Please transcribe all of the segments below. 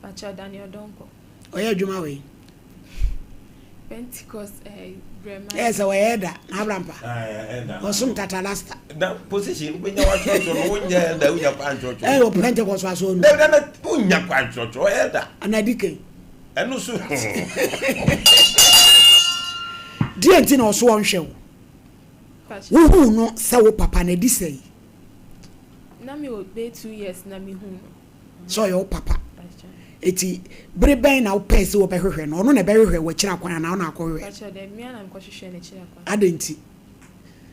Pakyɛw Daniel Donkor. Ɔyɛ adwuma wɔ yi. Pentecost ɛɛ Brɛma. Ɛyɛ sɛ wɔyɛ ɛda na abrampa. Ɔsom tata lasta. Na position wobɛnya watwerɛtwerɛ no wonyɛ ɛda wonya kwan twerɛtwerɛ. Ɛyɛ wɔ Pentecost asɔre no. Dɛbi dɛ wonya kwan twerɛtwerɛ ɔyɛ ɛda. Ana deacon. Ɛno so. Deɛ nti na ɔso ɔnhwɛ wo. Wohuu no sɛ wo papa no adi sɛn? Na mewɔ bɛyɛ 2 years na mehuu no. Sɛ ɔyɛ wo papa. Eti bere bɛn na wopɛɛ sɛ wɔbɛhwehwɛ no? Ɔno na ɛbɛhwehwɛ w'akyiri akwan anaa wo na akɔhwehwɛ? Pakyɛw dɛ mmea na mekɔhwehwɛ n'akyiri akwan. Adɛn nti?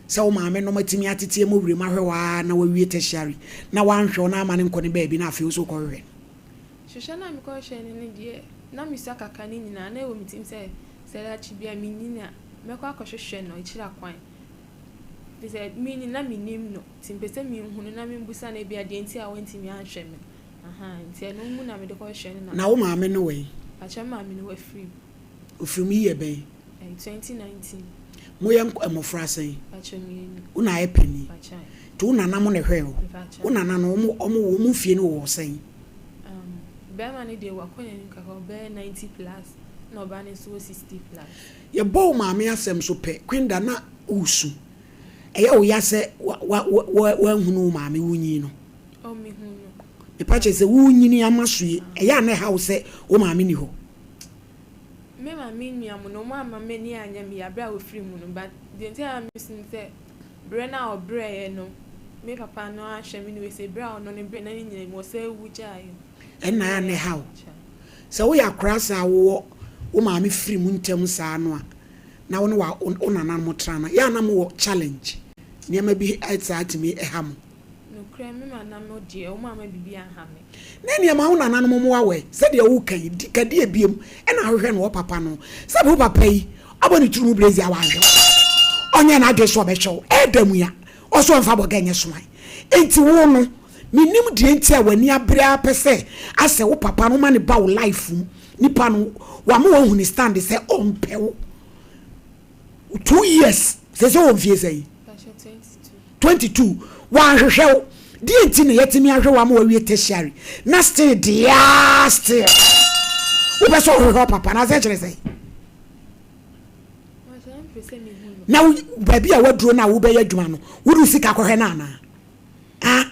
Sɛ wo maame nom atumi ateteɛ mu wuram ahwɛ wo ara na wawie tertiary na wanhwɛ wo na ama no nkɔ ne baabi na afei wo nso wokɔhwehwɛ no. Hwehwɛ no a mekɔhwehwɛ no no deɛ, na mesua kakra no nyinaa na ɛwɔ me tirim sɛ sɛ daakye bi a menyini a, mɛkɔ akɔhwehwɛ no akyiri akwan. Firi sɛ menyini na mennim no, nti mepɛ sɛ mehu no na membusa no ebia deɛ nti a wantumi anhwɛ me. Aha, nti ɛno mu na mede kɔhwehwɛ no na. Na wo maame no wɔ he? Pakyɛ, me maame no wafiri mu. Ofiri mu yi yɛ bɛn? Ɛyɛ 2019. Moyɛ mmɔfra sɛn? Pakyɛ, mmienu. Wo na ayɛ panin? Pakyɛ. Nti wo nana mo na ɛhwɛɛ wo? Mpakyɛ. Wo nana no ɔmo wɔ ɔmo fie no wɔ sɛn? Bɛrima no deɛ wakɔ n'anim kakra, ɔbɛyɛ 90 plus, na ɔbaa no nso wɔ 60 plus. Yɛbɔ wo maame asɛm so pɛ, Kwenda, na wosu. Ɛyɛ wo ya sɛ wa wa wa wanhunu wo maame wonyin no? Oh, mehu no. Mepa kyerɛ sɛ wonyini ama so yi, ɛyɛ a na ɛha wo sɛ wo maame ni hɔ? Me maame nua mu no, ɔmo ama m'ani anyɛ me ya berɛ a wɔfiri mu no, but deɛ nti a mesu ne sɛ berɛ no a ɔbrɛeɛ no, me papa no ahwɛ me no wei sɛ berɛ a ɔno ne berɛ na ne nyina mu ɔsɛ wu gyaeɛ. Ɛnna ɛyɛ a na ɛha wo. Sɛ woyɛ akwadaa saa a wowɔ wo maame firi mu ntɛm saa no a, na wo ne wa wo nananom tena no, yɛ a na mowɔ challenge? Nneɛma bi saa tumi ha mo? Nokorɛ, me nananom deɛ, ɔmo amma biribi anha me. Na nneɛma wo nananom mmoa wɔ ɛ? Sɛdeɛ woka yi, di ka di ebiem ɛna ahwehwɛ no wɔ papa no. Sɛbi wo papa yi, abɔ ne tiri mu brezi a wanhwɛ wo. Ɔnyɛ n'adwene sɛ ɔbɛhwɛ wo. Ɛɛda mu ya, ɔso ɔmfa bɔga nyɛ soman. Enti wo no, mennim deɛ nti a w'ani abere ara pɛ sɛ asɛ wo papa no woma no ba wo life mu. Nipa no, wama wahu ne stand sɛ ɔmpɛ wo. 2 years, sɛ wɔ mfie sɛn? Pakyɛ, 22. 22, wanhwehwɛ wo. Deɛ nti na yɛtumi ahwɛ wo ama wawie tertiary na still deɛ still wopɛ sɛ ɔhwehwɛ wo papa na sɛ kyerɛ sɛ Pakyɛ, mepɛ sɛ mehu no. Na baabi a waduro no a wobɛyɛ adwuma no, wode sika kɔhwɛ no anaa? Ah.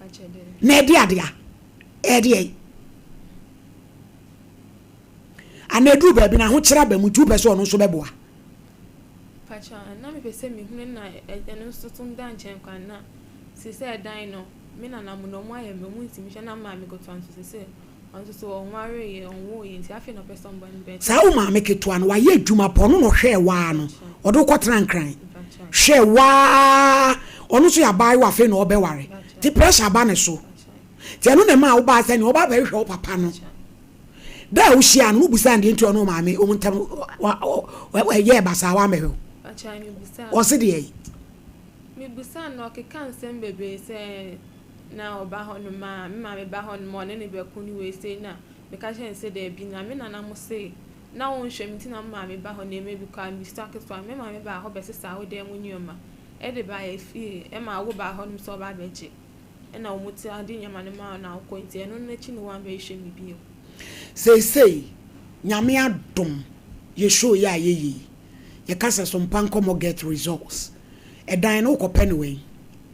Pakyɛ dɛ. Na ɛde adea ɛdeɛ ana ɛduru baabi na ahokyerɛ aba mu nti wopɛ sɛ ɔno nso bɛboa? Pakyɛ, na mepɛ sɛ mehu no na ɛno nso so da nkyɛn kwan na sɛ ɛdan no, me nana mu no ɔmo ayɛ me, ɔmo ntumi hwɛ na maame ketewa nso sɛ ɔno nso so ɔnwareeɛ, ɔnwoeɛ, nti afei na ɔpɛ sɛ ɔmbɔ ne bɛn. Saa wo maame ketewa no wayɛ adwuma pɔ, ɔno na ɔhwɛɛ waa no, ɔde wo kɔtena Nkran Mpakyɛ. Hwɛɛ waa, ɔno nso yɛ abaayewa, afei na ɔbɛware nti pressure aba ne so, nti ɛno na ɛma wo baa sɛ nea ɔba abɛhwehwɛ wo papa no. Da a wohyia no, wobusaa no deɛ nti ɔne wo maame wɔn ntam ɛyɛɛ basaa wammɛhwɛ wo? Pakyɛ, mebusaa. Ɔse deɛ yi? Mebusaa no, ɔkeka nsɛm bebree sɛ na ɔba hɔnom a, me maame ba hɔnom a, ɔne ne bɛko ne wei sei, na meka kyerɛ no sɛ daabi, na me nana mo se na wonhwɛ me nti na me maame ba hɔ nneɛma bi kɔ a mesua ketewa, me maame baa hɔ bɛsesa wo dan mu nneɛma ɛde baa yɛ fie, ɛma wo baa hɔnom sɛ ɔba abɛgye, ɛna wɔn ti ade nneɛma no maa na wokɔ, nti ɛno n'akyi na wɔabɛhwɛ me bio. Seesei Nyame adom, yɛ show yi a yɛyɛ yi, yɛka sɛ so mpa nkɔmmɔ get results. Ɛdan no wokɔpɛ no wɛn?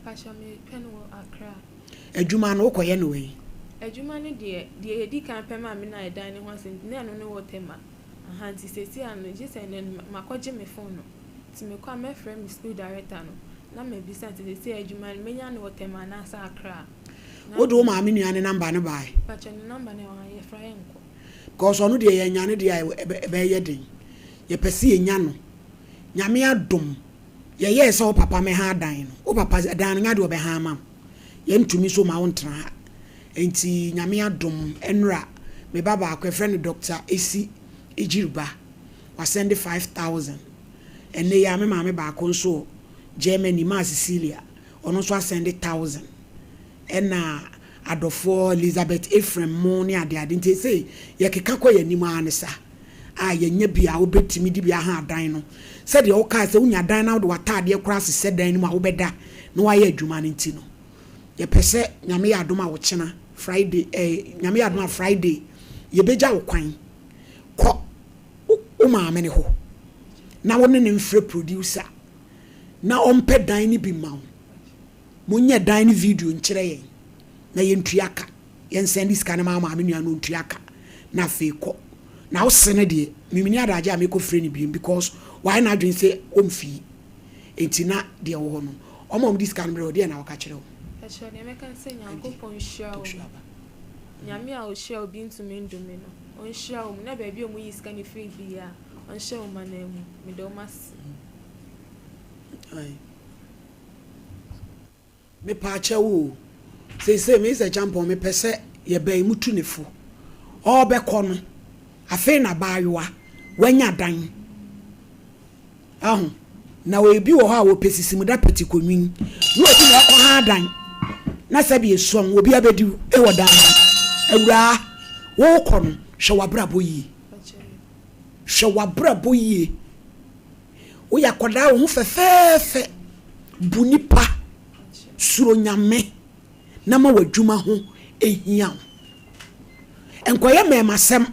Pakyɛ, mepɛ no wɔ Accra. Adwuma no wokɔyɛ no wɛn? Adwuma no deɛ, deɛ yɛdi kan pɛ maa me na ɛdan no ho asɛm na ɛno ne wɔ Tema. Aha, nti seesei ano gye sɛ ɛnɛ no makɔgye me phone no. Nti mekɔ a, mɛfrɛ me school director no na mabisa, nti seesei adwuma no menya no wɔ Tema anaasɛ Accra. Wode wo maame nua ne number no bae? Pakyɛ, ne number no ɛwɔ ha, yɛfrɛ yɛnkɔ. Because ɔno deɛ yɛnya no deɛ a, ɛbɛyɛ den. Yɛpɛ sɛ yɛnya no. Nyame adom, yɛyɛɛ sɛ wo papa mɛha adan no. Wo papa dan no nya deɛ ɔbɛha ama wo. Yɛntumi so ma wo ntena ha. Nti Nyame adom, ɛnora me ba baako yɛfrɛ no Dr. Esi Ejiriba, wasɛnde 5,000. Ɛnnɛ yi a me maame baako nso wɔ Germany, Maa Cecilia, ɔno nso asɛnde 1,000. Ɛna adɔfoɔ Elizabeth Ephraim mo ne adeade, nti ɛsei yɛkeka kɔ yɛn anim ara ne sa a yɛnya bi a wobɛtumi de bi aha adan no, sɛdeɛ wokaa sɛ wonya dan na wode w'ataadeɛ koraa sesɛ dan no mu a wobɛda na woayɛ adwuma no. Nti no yɛpɛ sɛ Nyame yɛ adom a wɔkyena. Friday eh, Nyame yɛ adom a Friday yɛbɛgya wo kwan kɔ wo maame no hɔ na wo ne no mfrɛ producer na ɔmpɛ dan no bi ma wo. Monyɛ dan no video nkyerɛ yɛn na yɛntua ka. Yɛnsɛnde sika no ma wo maame nua no ɔntua ka na afei kɔ. Na wo se no deɛ, me menni adagye a mekɔ frɛ no biom because wayɛ n'adwene sɛ ɔmfii. Enti na deɛ ɛwɔ hɔ no, wɔn a wɔde sika no brɛ wo, deɛn na wɔka kyerɛ wo? Ɛkyerɛ deɛ mɛka ne sɛ Nyankopɔn nhyira wɔn. Nyame a ɔhyira obi ntumi ndome no, ɔnhyira wɔn na baabi a wɔyi sika no firi biara, ɔnhyɛ wɔn ananmu. Meda wɔn ase. Mepaakyɛw o, seisei Mister Acheampong mepɛ sɛ yɛbɛn mu tu ne fo. Ɔɔbɛkɔ no, afei na abaayewa, wanya dan. Ahu? Na ebi wɔ hɔ a wɔpɛ sisimuda pɛti konwin, na obi na ɔkɔ ha dan, na sɛbi esuon, obi abɛdi wo wɔ dan no mu. Awuraa, wookɔ no, hwɛ w'abrabɔ yie. Hwɛ w'abrabɔ yie. Woyɛ akwadaa wo ho fɛfɛɛfɛ, bu nnipa, suro Nyame na ma w'adwuma ho nhia wo. Nkɔyɛ mmɛɛmasɛm,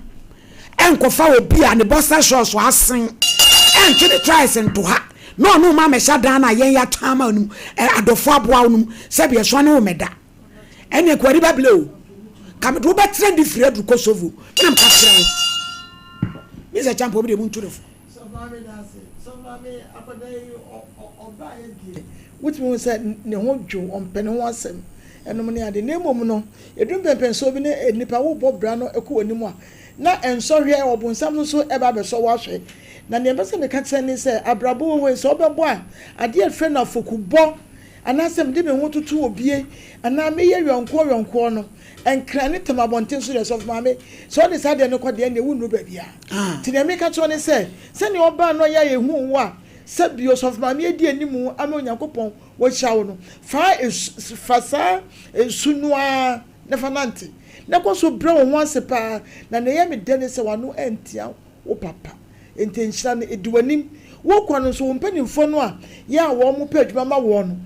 nkɔfa obi a ne boxer shorts asen, ntwe ne tries nto ha na ɔne wo ma mmɛhyɛ adan no a yɛn yɛatɔn ama wo no mu, adɔfo aboa wo no mu sɛdeɛ ɛso ne wo mmɛda. Ɛnneɛ nka w'ani bɛbere o. Ka mede wo bɛtena Difiri aduru Kosovo na meka kyerɛ wo. Me sɛ Kyampɔn me deɛ montu no fo. Sɔfo Maame da ase. Sɔfo Maame akwadaa yi ɔbaeɛ deɛ wotumi hu sɛ ne ho dwo, ɔmpɛ ne ho asɛm ɛnom ne ade. Na mmom no, ɛduru mpɛnpɛnsoɔ bi ne nnipa wobɔ bra no kɔ w'anim a, na nsɔhwɛ, ɔbonsam nso so ɛba abɛsɔ wo ahwɛ. Na deɛ mepɛ sɛ meka kyerɛ ne sɛ, abrabɔ wɔ hɔ yi, sɛ wobɛbɔ a, adeɛ a yɛfrɛ no afokubɔ anaasɛ mede me ho toto obie anaa meyɛ yɔnkoɔ yɔnkoɔ no, Nkran ne Tema abɔnten so deɛ, sɔfo maame, sɛ wode saa deɛ no kɔ deɛ, ɛnneɛ wonnuru baabiara. Nti deɛ meka kyerɛ wo ne sɛ, sɛdeɛ ɔbaa no ɔyɛ a yɛhuu wo a, sɛ bio, sɔfo maame adi animu ama Onyankopɔn wahyira wo no, fa fa saa su no ara na fa nante, na kɔ so brɛ wo ho ase pa ara, na nea ɛyɛ me dɛ ne sɛ w'ano antia wo papa. Enti nhyira no, edi w'anim. Wokɔ no nso, wo mpanimfoɔ no a yɛ a wɔpɛ adwuma ma woɔ no,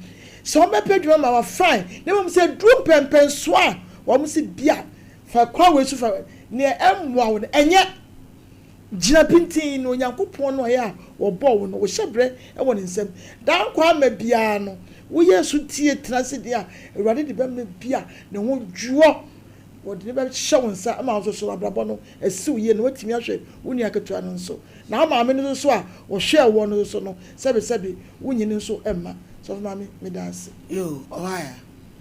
sɛ wɔbɛpɛ adwuma ma wo a, fine. Na mmom sɛ ɛduru mpɛnpɛnsoɔ a wɔse bia fa kwan wei so fa, deɛ ɛmmoa wo no, ɛnyɛ. Gyina pintinn na Onyankopɔn no a ɔyɛ a wɔbɔɔ wo no, wo hyɛberɛ wɔ ne nsam. Daa nkwa ama biara no, woyɛ sotie tena ase deɛ a, Awurade de bɛma bi a ne ho dwoɔ. Wɔde no bɛhyɛ wo nsa ma wo nso so abrabɔ no asi wo yie na woatumi ahwɛ wo nua ketewa no nso. Na wo maame no nso so a ɔhwɛɛ woɔ no nso so no, sɛbesɛbe wonyi no nso mma. Sɔfo Maame, meda ase. Yoo, ɔwɔ ha.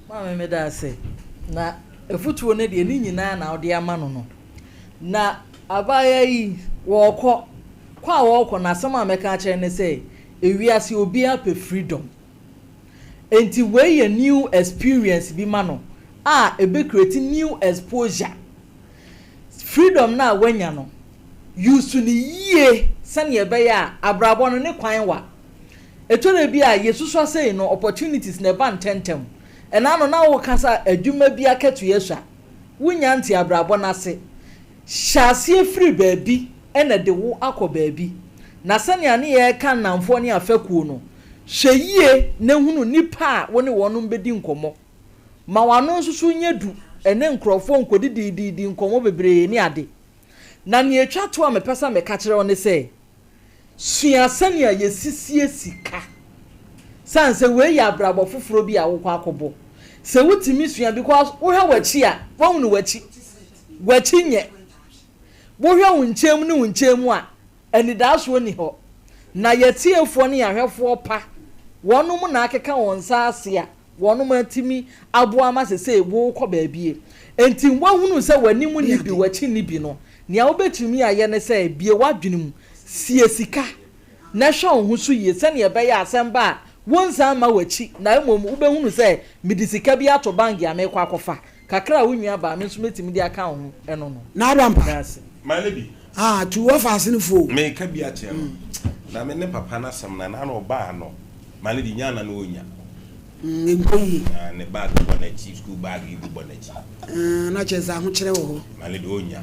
Maame meda ase. Na afutuo no deɛ ne nyinaa na wode ama no no. Na abaayewa yi wɔɔkɔ, kɔ a wɔɔkɔ no asɛm a mɛka akyerɛ no ne sɛ, ewiase obiara pɛ freedom. Enti wei yɛ new experience bi ma no a ɛbɛ create new exposure. Freedom no a wanya no, use no yie sɛdeɛ ɛbɛyɛ a abrabɔ no ne kwan wa. Ɛtɔ da bi a yɛsusua sei no opportunities na ɛba ntɛntɛm. Ɛna ano na woka sɛ adwuma bi akatua sua, wonnya nte abrabɔ no ase. Hyɛ aseɛ firi baabi na ɛde wo akɔ baabi. Na sɛnea ne yɛreka nnamfoɔ ne afakuo no, hwɛ yie na hunu nnipa a wo ne wɔnom bɛdi nkɔmmɔ. Ma w'ano nso so nyɛ du ne nkurɔfoɔ nkɔdidiididi nkɔmmɔ bebree ne ade. Na nea ɛtwa toɔ a mepɛ sɛ meka kyerɛ wo ne sɛ, Sua sɛnea yɛsisie sika. Sane sɛ wei yɛ abrabɔ foforɔ bi a wokɔ akɔbɔ. Sɛ wotumi sua because wohwɛ w'akyi a, woahunu w'akyi. W'akyi nyɛ. Wohwɛ wo nkyɛn mu ne wo nkyɛn mu a, anidaasoɔ nni hɔ. Na yɛatiefoɔ ne yɛahwɛfoɔ pa, wɔnom na akeka wɔn nsa ase a wɔnom atumi aboa ama sesei worekɔ baabie. Enti woahunu sɛ w'anim nni bi, w'akyi nni bi no, nea wobɛtumi ayɛ ne sɛ bue w'adwene mu, sie sika, na hwɛ wo ho so yie sɛdeɛ ɛbɛyɛ a asɛm ba a, wonsan mma w'akyi na mmom wobɛhunu sɛ mede sika bi ato bank a merekɔ akɔfa. Kakra a wo nua baa me nso mɛtumi de aka wo ho ɛno no. Na aba mpa. Meda ase. My lady. Ah, tu wɔ faase no fo o. Meka bi akyerɛ no. Na me ne papa no asɛm no anaa na ɔbaa no. My lady, nya na na ɔnya. Mm, ɛnkɔ yie. Na ne bag bɔ n'akyi, school bag yi bi bɔ n'akyi. Ah, na kyerɛ sɛ ahokyerɛ wɔ hɔ. My lady, ɔnya.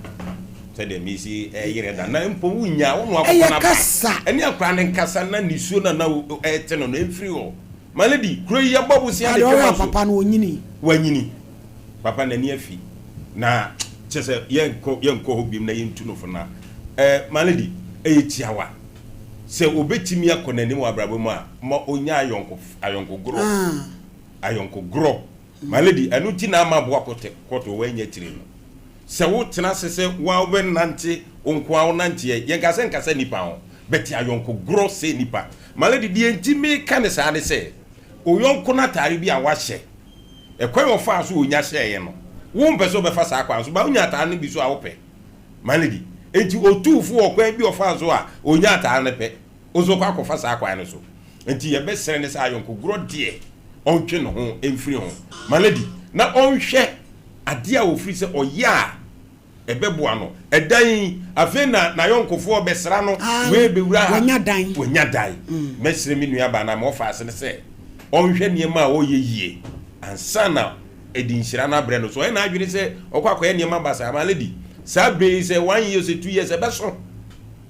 Sɛdeɛ mesi ɛyerɛ da na mpo wonya wo no akɔkɔ Ɛyɛ no aba. kasa. Ɛne akora ne nkasa na nisuo na na ɛte no no ɛmfiri hɔ. My lady, kuro yi yɛbɔ bosea de Ade twam ɔyɛ aso. papa no ɔnyini. Wanyini. Papa n'ani afi. Na kyerɛ sɛ yɛnkɔ yɛnkɔ hɔ biom na yɛntu no fo na eh, my lady, ɛyɛ tiawa. Sɛ obetumi akɔ n'anim wɔ abrabɔ mu a, ma onya ayɔnko ayɔnkogorɔ. Ayɔnkogorɔ. My lady, ɛno nti na ama aboa kɔtɛ kɔtɔ wanya tiri no. Sɛ wotena ase sɛ wo ara wobɛnante wo nko ara wo nanteɛ, yɛnka sɛ nkasa nnipa ho, but ayɔnkogorɔ sɛ nnipa. My lady, deɛ nti meka no saa ne sɛ, wo yɔnko no ataare bi a wahyɛ, Ɛkwan a ɔfaa so onya hyɛeɛ no, wompɛ sɛ wobɛfa saa kwan so, but wonya ataare no bi so a wopɛ. My lady, enti otuu fo wɔ kwan bi a ɔfaa so a onya ataare no pɛ, wo nso wokɔ akɔfa saa kwan no so. Enti yɛbɛsrɛ no sɛ ayɔnkogorɔ deɛ ɔntwe ne ho mfiri ho. My lady, na ɔnhwɛ adeɛ a ɔfiri sɛ ɔyɛ a Ɛbɛboa no. Ɛdan yi, afei na n'ayɔnkofoɔ rebɛsra no, wei rebɛwura ha. Wanya dan. Wanya dan. Mɛsrɛ me nuabaa anaa me wɔfaase no sɛ ɔnhwɛ nneɛma a ɔreyɛ yie ansa na ɛde nhyira no abrɛ no. So ɔyɛ n'adwene sɛ ɔkɔ akɔyɛ nneɛma basaa? My lady, saa berɛ yi sɛ one year sɛ 2 years ɛbɛso.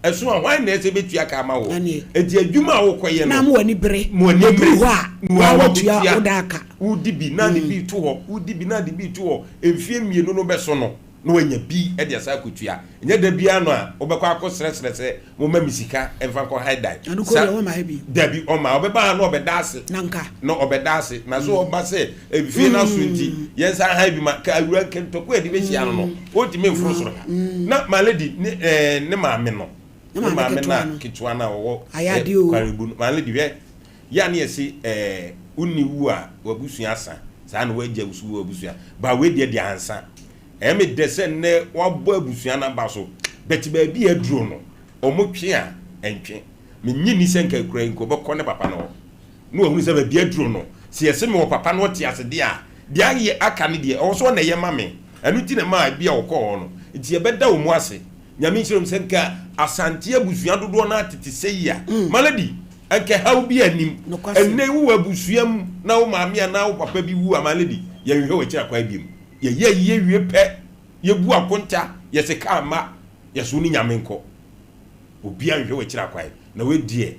Ɛso a, hwan na ɛsɛ bɛtua ka ama wo? Enti adwuma a wokɔyɛ no. Na mo ani bere. Mo ani mmere. Ɛduru hɔ a, na woatua wo daa ka. Wodi bi na ade bi reto hɔ, wodi bi na ade bi reto hɔ. Mfeɛ mmienu no bɛso no, na wanya bi de asan akɔtua. Ɛnyɛ da biara no a wobɛkɔ akɔsrɛsrɛ sɛ momma me sika mfa nkɔ hae dan. Ɛno kɔ deɛ ɔmma ha bio. Dabi, ɔmma. Ɔbɛba ha na ɔbɛda ase. Na nka. Na ɔbɛda ase. Na sɛ ɔba sɛ mfeɛ no aso nti, yɛnsan hae bi ma, ka awura nkɛntɔkwa a yɛde bɛhyia no no, ɔntumi mforo soro ha. Na my lady ne ɛɛ ne maame no, Ne maame maame no ketewa a no. ketewa no a ɔwɔ Ayɛ ɛ adeɛ o. Kwarebu no, my lady hwɛ, Yɛ a na yɛse ɛɛ wonni wu a w'abusua asa, saa na w'agya nso wu a w'abusua, but wei deɛ deɛ ansa. Ɛyɛ me dɛ sɛ nnɛ w'abɔ abusua no aba so, but baabi a aduro no, wɔn twe a ɛntwe. Me nnye nni sɛ nka akura yi nka ɔbɛkɔ ne papa no hɔ na wahunu sɛ baabi aduro no, sɛ yɛse mewɔ papa na ɔte ase deɛ a, deɛ ayɛ aka no deɛ ɛwɔ sɛ ɔna ɛyɛ ma me. Ɛno nti na ɛmaa ebi a ɔkɔɔ hɔ no. Nti yɛbɛda wɔn ase. Nyame nhyira wɔn sɛ nka Asante abusua dodoɔ no ara tete sɛ yi a, my lady, Anka haw biara nnim. Nokwasɛm. Ɛnnɛ wowɔ abusua mu na wo maame anaa wo papa bi wu a, my lady, yɛnhwehwɛ w'akyiri akwan biom. Yɛyɛ ayie wie pɛ, yɛbu akonta, yɛse kaa mma, yɛse wo ne Nyame nkɔ. Obiara nhwehwɛ w'akyiri akwan. Na wei deɛ,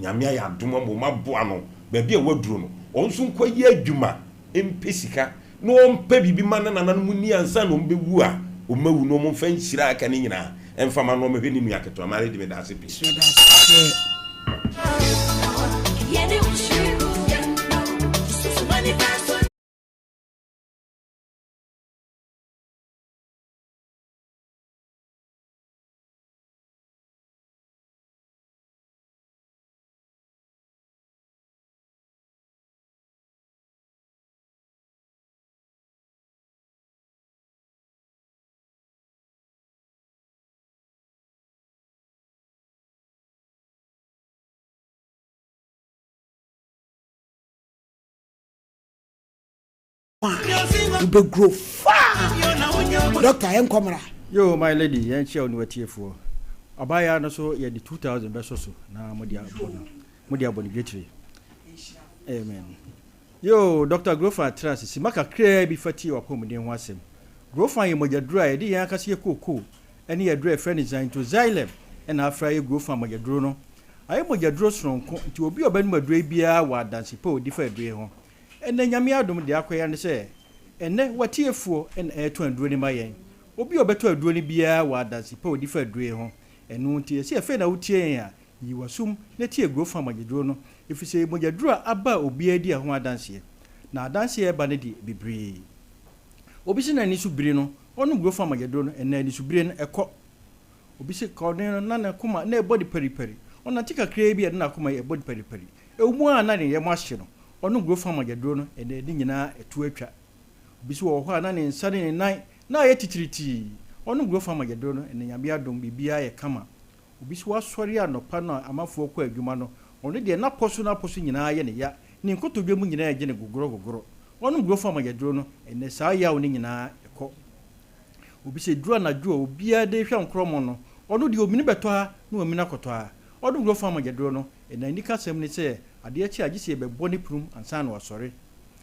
Nyame ayɛ adom ama wɔn aboa no baabi a waduro no, ɔno nso nkɔyɛ adwuma mpɛ sika na ɔmpɛ biribi ma ne nananom nni ansa na wɔbɛwu a, wɔawu na wɔmfa nhyira a aka no nyinaa mfa ma no ɔmmɛhwɛ ne nua ketewa. Maame de meda ase pii. Yɛda ase. A wobɛ grow faa. Doctor yɛnkɔ mmra. Yoo my lady yɛn kyia wo ne w'atiefoɔ. Abaayaa no so yɛde 2000 bɛsɔ so na mode abɔ no mode abɔ no dwetire. Amen. Yoo Doctor Grofan tra ase simma kakraa bi fa tie w'apɔmuden ho asɛm. Grofan yɛ mogyaduro a yɛde yɛn ankasa yɛ kookoo ne aduro a yɛfrɛ no Xanthoxylem na afra ayɛ Grofan mogyaduro no. Ayɛ mogyaduro sononko nti obi a ɔbɛnom aduro yi biara wɔ adanse pa a ɔdi fa aduro yi ho. Ɛnnɛ Nyame adom deɛ akɔya ne sɛ ɛnnɛ w'atiefoɔ na ɛretɔn aduro no ma yɛn. Obi a ɔbɛtɔ aduro no biara wɔ adanse pa a ɔdi fa aduro yi ho. Ɛno nti ɛsɛ afei na wotie yɛn a, yi w'asom na tie Grofan mogyaduro no, ɛfiri sɛ ɛyɛ mogyaduro a aba a obiara di ɛho adanseɛ. Na adanseɛ a ɛba no deɛ, bebree. Obi se n'ani so biri no, ɔnom Grofan mogyaduro no, ɛnnɛ anisobire no, ɛkɔ. Obi se kɔne no, na n'akoma na ɛbɔ de paripari. Ɔnante kakraa bi a, na n'akoma yi ɛbɔ de paripari. Ɛwɔ mu ara na ne yam ahye no, ɔnom Grofan mogyaduro no, ɛnnɛ ne nyinaa ɛto atwa. Obi nso wɔ hɔ a na ne nsa ne ne nan na ayɛ titiritii. Ɔnom Grofan mogyaduro no, ɛnnɛ Nyame adom, biribiara yɛ kama. Obi nso asɔre anɔpa no a amanfoɔ kɔ adwuma no, ɔno deɛ n'apɔ so n'apɔ so nyinaa yɛ no ya, ne nkotodwe mu nyinaa regye no gogorɔgogorɔ. Ɔnom Grofan mogyaduro no, ɛnnɛ saa yaw no nyinaa kɔ. Obi sɛ duru anadwo a obiara de rehwɛ nkorɔmɔ no, ɔno deɛ omini bɛtɔ ha na wamini akɔtɔ ha. Ɔnom Grofan mogyaduro no, ɛnnɛ anikasɛm ne sɛ adeɛ kye a gye sɛ yɛbɛbɔ ne prum ansa na wasɔre.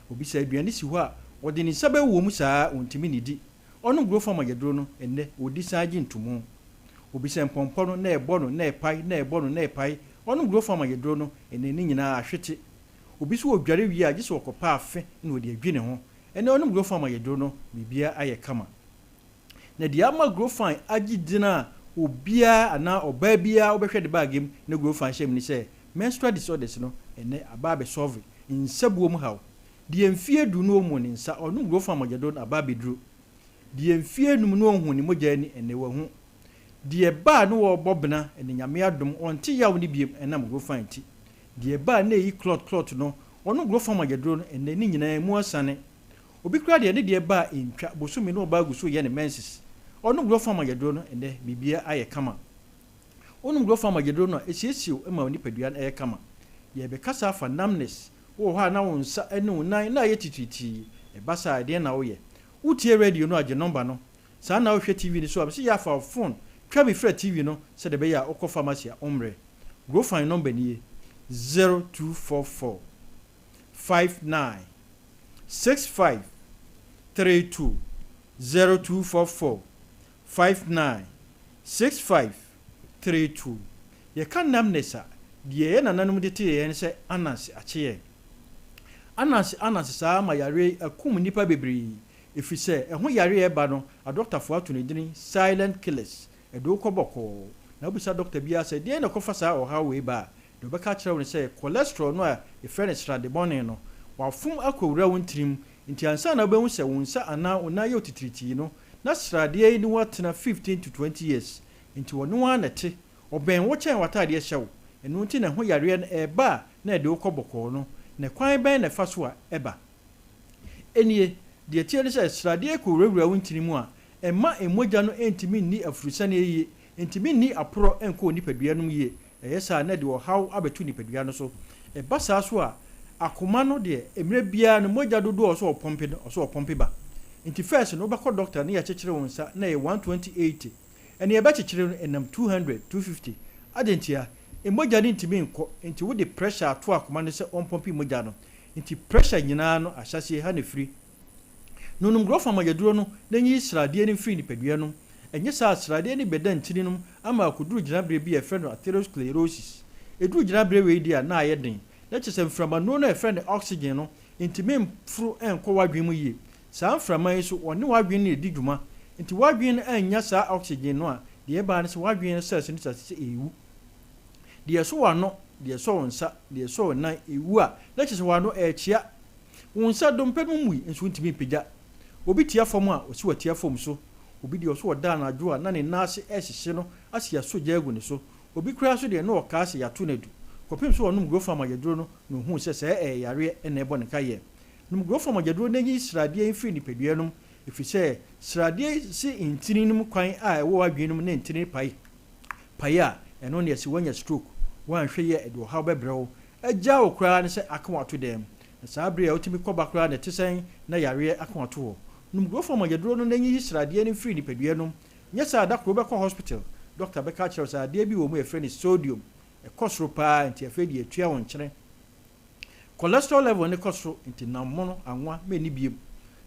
Obi sɛ aduane si hɔ a, ɔde ne nsa bɛwɔ mu saa a ɔntumi nnidi. Ɔnom Grofan mogyaduro no, ɛnnɛ ɔdi san gye ntomu. Obi sɛ mpɔmpɔ no na ɛbɔ no na ɛpae na ɛbɔ no na ɛpae. Ɔnom Grofan mogyaduro no, ɛnnɛ ne nyinaa ahwete. Obi nso ɔdware wie a gye sɛ ɔkɔpɛ afe na ɔde adwi ne ho. Ɛnnɛ ɔnom Grofan mogyaduro no, biribiara ayɛ kama. Na deɛ ama Grofine agye din a obiara anaa ɔbaa biara wobɛhwɛ ne baage mu na Grofine hyɛ mu ne sɛ, menstrual disorders no, ɛnnɛ aba abɛsɔlve nsabuo mu haw. Deɛ mfeɛ du na ɔmmu ne nsa, ɔnom Grofine mogyaduro no aba abɛduru. Deɛ mfeɛ num na ɔnhu ne mogya ani, ɛnnɛ wahu. Deɛ ɛba a na ɔrebɔ bena, ɛnnɛ Nyame adom, ɔnte yaw no biom ɛnam Grofine nti. Deɛ ɛba a na ɛyi clot clot no, ɔnom Grofine mogyaduro no, ɛnnɛ ne nyinaa emu asane. Obi koraa deɛ ne deɛ ba a ɛntwa, bosome na ɔbaa gu so reyɛ ne menses. Ɔnom Grofine mogyaduro no, ɛnnɛ biribiara ayɛ kama. Wonom Grofine mogyaduro no a, ɛsiesie wo ma wo nipadua no yɛ kama. Yɛrebɛkasa afa numbness, wowɔ hɔ a na wo nsa ne wo nan na ayɛ titiritii, ɛba saa a ɛdeɛn na woyɛ? Wotie radio no a gye nɔmba no. Saa na wohwɛ TV no so a, mese yɛ afa wo phone twa bi frɛ TV no sɛdeɛ ɛbɛyɛ a wokɔ pharmacy a wommrɛ. Grofine nɔmba nie, 0244 59 65 32, 0244 59 65 32. Yɛka numbness a, deɛ yɛn nananom de tee yɛn ne sɛ ananse akye yɛn. Ananse ananse saa ma yareɛ yi akum nnipa bebree ɛfiri sɛ ɛho yareɛ a ɛba no adɔktafoɔ ato no dini silent killers, ɛde wo kɔ bɔkɔɔ. Na wobisa dɔkta biara sɛ deɛn na ɛkɔfa saa ɔhaw wei ba a, deɛ ɔbɛka akyerɛ wo ne sɛ cholesterol no a yɛfrɛ no srade bɔne no, wafom akɔwura wo ntirim nti ansa na wobɛhu sɛ wo nsa anaa wo nan yɛ wo titiritii no na sradeɛ yi ne wo atena 15 to 20 years nti ɔno ara na ɛte Ɔbɛn wo kyɛn w'ataadeɛ hyɛ wo, ɛno nti na ɛho yareɛ no ɛreba a na ɛde wo kɔ bɔkɔɔ no, na kwan bɛn na ɛfa so a ɛba? Ɛnie, deɛ ɛteɛ ne sɛ sradeɛ kɔwurawura wo ntini mu a, ɛmma mmogya no ntumi nni afurusane yie, ɛntumi nni aporɔ nkɔ wo nipadua no mu yie, ɛyɛ saa a na ɛde ɔhaw abɛto nipadua no so. Ɛba saa so a, akoma no deɛ, mmerɛ biara no mogya dodoɔ a ɔsɛ ɔpɔmpe no, ɔsɛ ɔpɔmpe ba. Nti first no wobɛkɔ dɔkta na yɛakyekyere wo nsa na ɛyɛ 120 80, Ɛnea ɛbɛkyekyere no ɛnam 200, 250. Adɛn ntia? Mogya no ntumi nkɔ, nti wode pressure ato akoma no sɛ ɔmpɔmpe mogya no. Nti pressure nyinaa no ahyɛaseɛ ha na ɛfiri. Nonom Grɔfa mogyaduro no na nyi sradeɛ no mfiri nipadua no mu. Ɛnyɛ saa a sradeɛ no bɛda ntini no mu ama akɔduru gyinaberɛ bi a yɛfrɛ no atherosclerosis. Ɛduru gyinaberɛ wei deɛ a na ayɛ den. Na kyerɛ sɛ mframanuro no a yɛfrɛ no oxygen no ntumi mforo nkɔ w'adwene mu yie. Saa mframa yi nso, wɔne w'adwene na ɛdi dwuma. Enti w'adwene no annya saa oxygen no a, deɛ ɛba ara ne sɛ w'adwene no cells no start sɛ ɛrewu. Deɛ ɛsɔ w'ano, deɛ ɛsɔ wo nsa, deɛ ɛsɔ wo nan, ɛwu a, na kyerɛ sɛ w'ano ɛrekyea. Wo nsa dompe no mmui nso wontumi mpagya. Obi tia fam a, ɔsi watia fam so. Obi deɛ ɔso ɔda anadwo a na ne nan ase rehyehye no ase asɔ gya agu ne so. Obi koraa nso deɛ na ɔkaa sɛ yɛato no adu. Kɔpem sɛ ɔnom Grofam ayɛduro no na ɔhuu sɛ sɛɛ ɛyɛ yareɛ na ɛbɔ ne ka yɛ. Nom Grofam agyaduro na yi sradeɛ yi firi nipadua no mu, ɛfiri sɛ sradeɛ yi si ntini no mu kwan a ɛwɔ w'adwene no mu ne ntini pae pae a, ɛno ne ɛse woanya stroke, woanhwɛ yie a ɛde ɔhaw bɛbrɛ wo, agyaa wo koraa ne sɛ aka wo ato dɛm. Na saa bere a wotumi kɔ ba koraa na ɛte sɛn na yareɛ aka wo ato hɔ. Nom Grofam agyaduro no na yi sradeɛ no mfiri nipadua no mu, nyɛ saa a da koro wobɛkɔ hospital, doctor bɛka akyerɛ wo sɛ adeɛ bi wɔ mu a yɛfrɛ no sodium, ɛkɔ soro paa nti afei deɛ tua wo nkyene. Cholesterol level no kɔ soro nti nam mono, anwa, menni biom.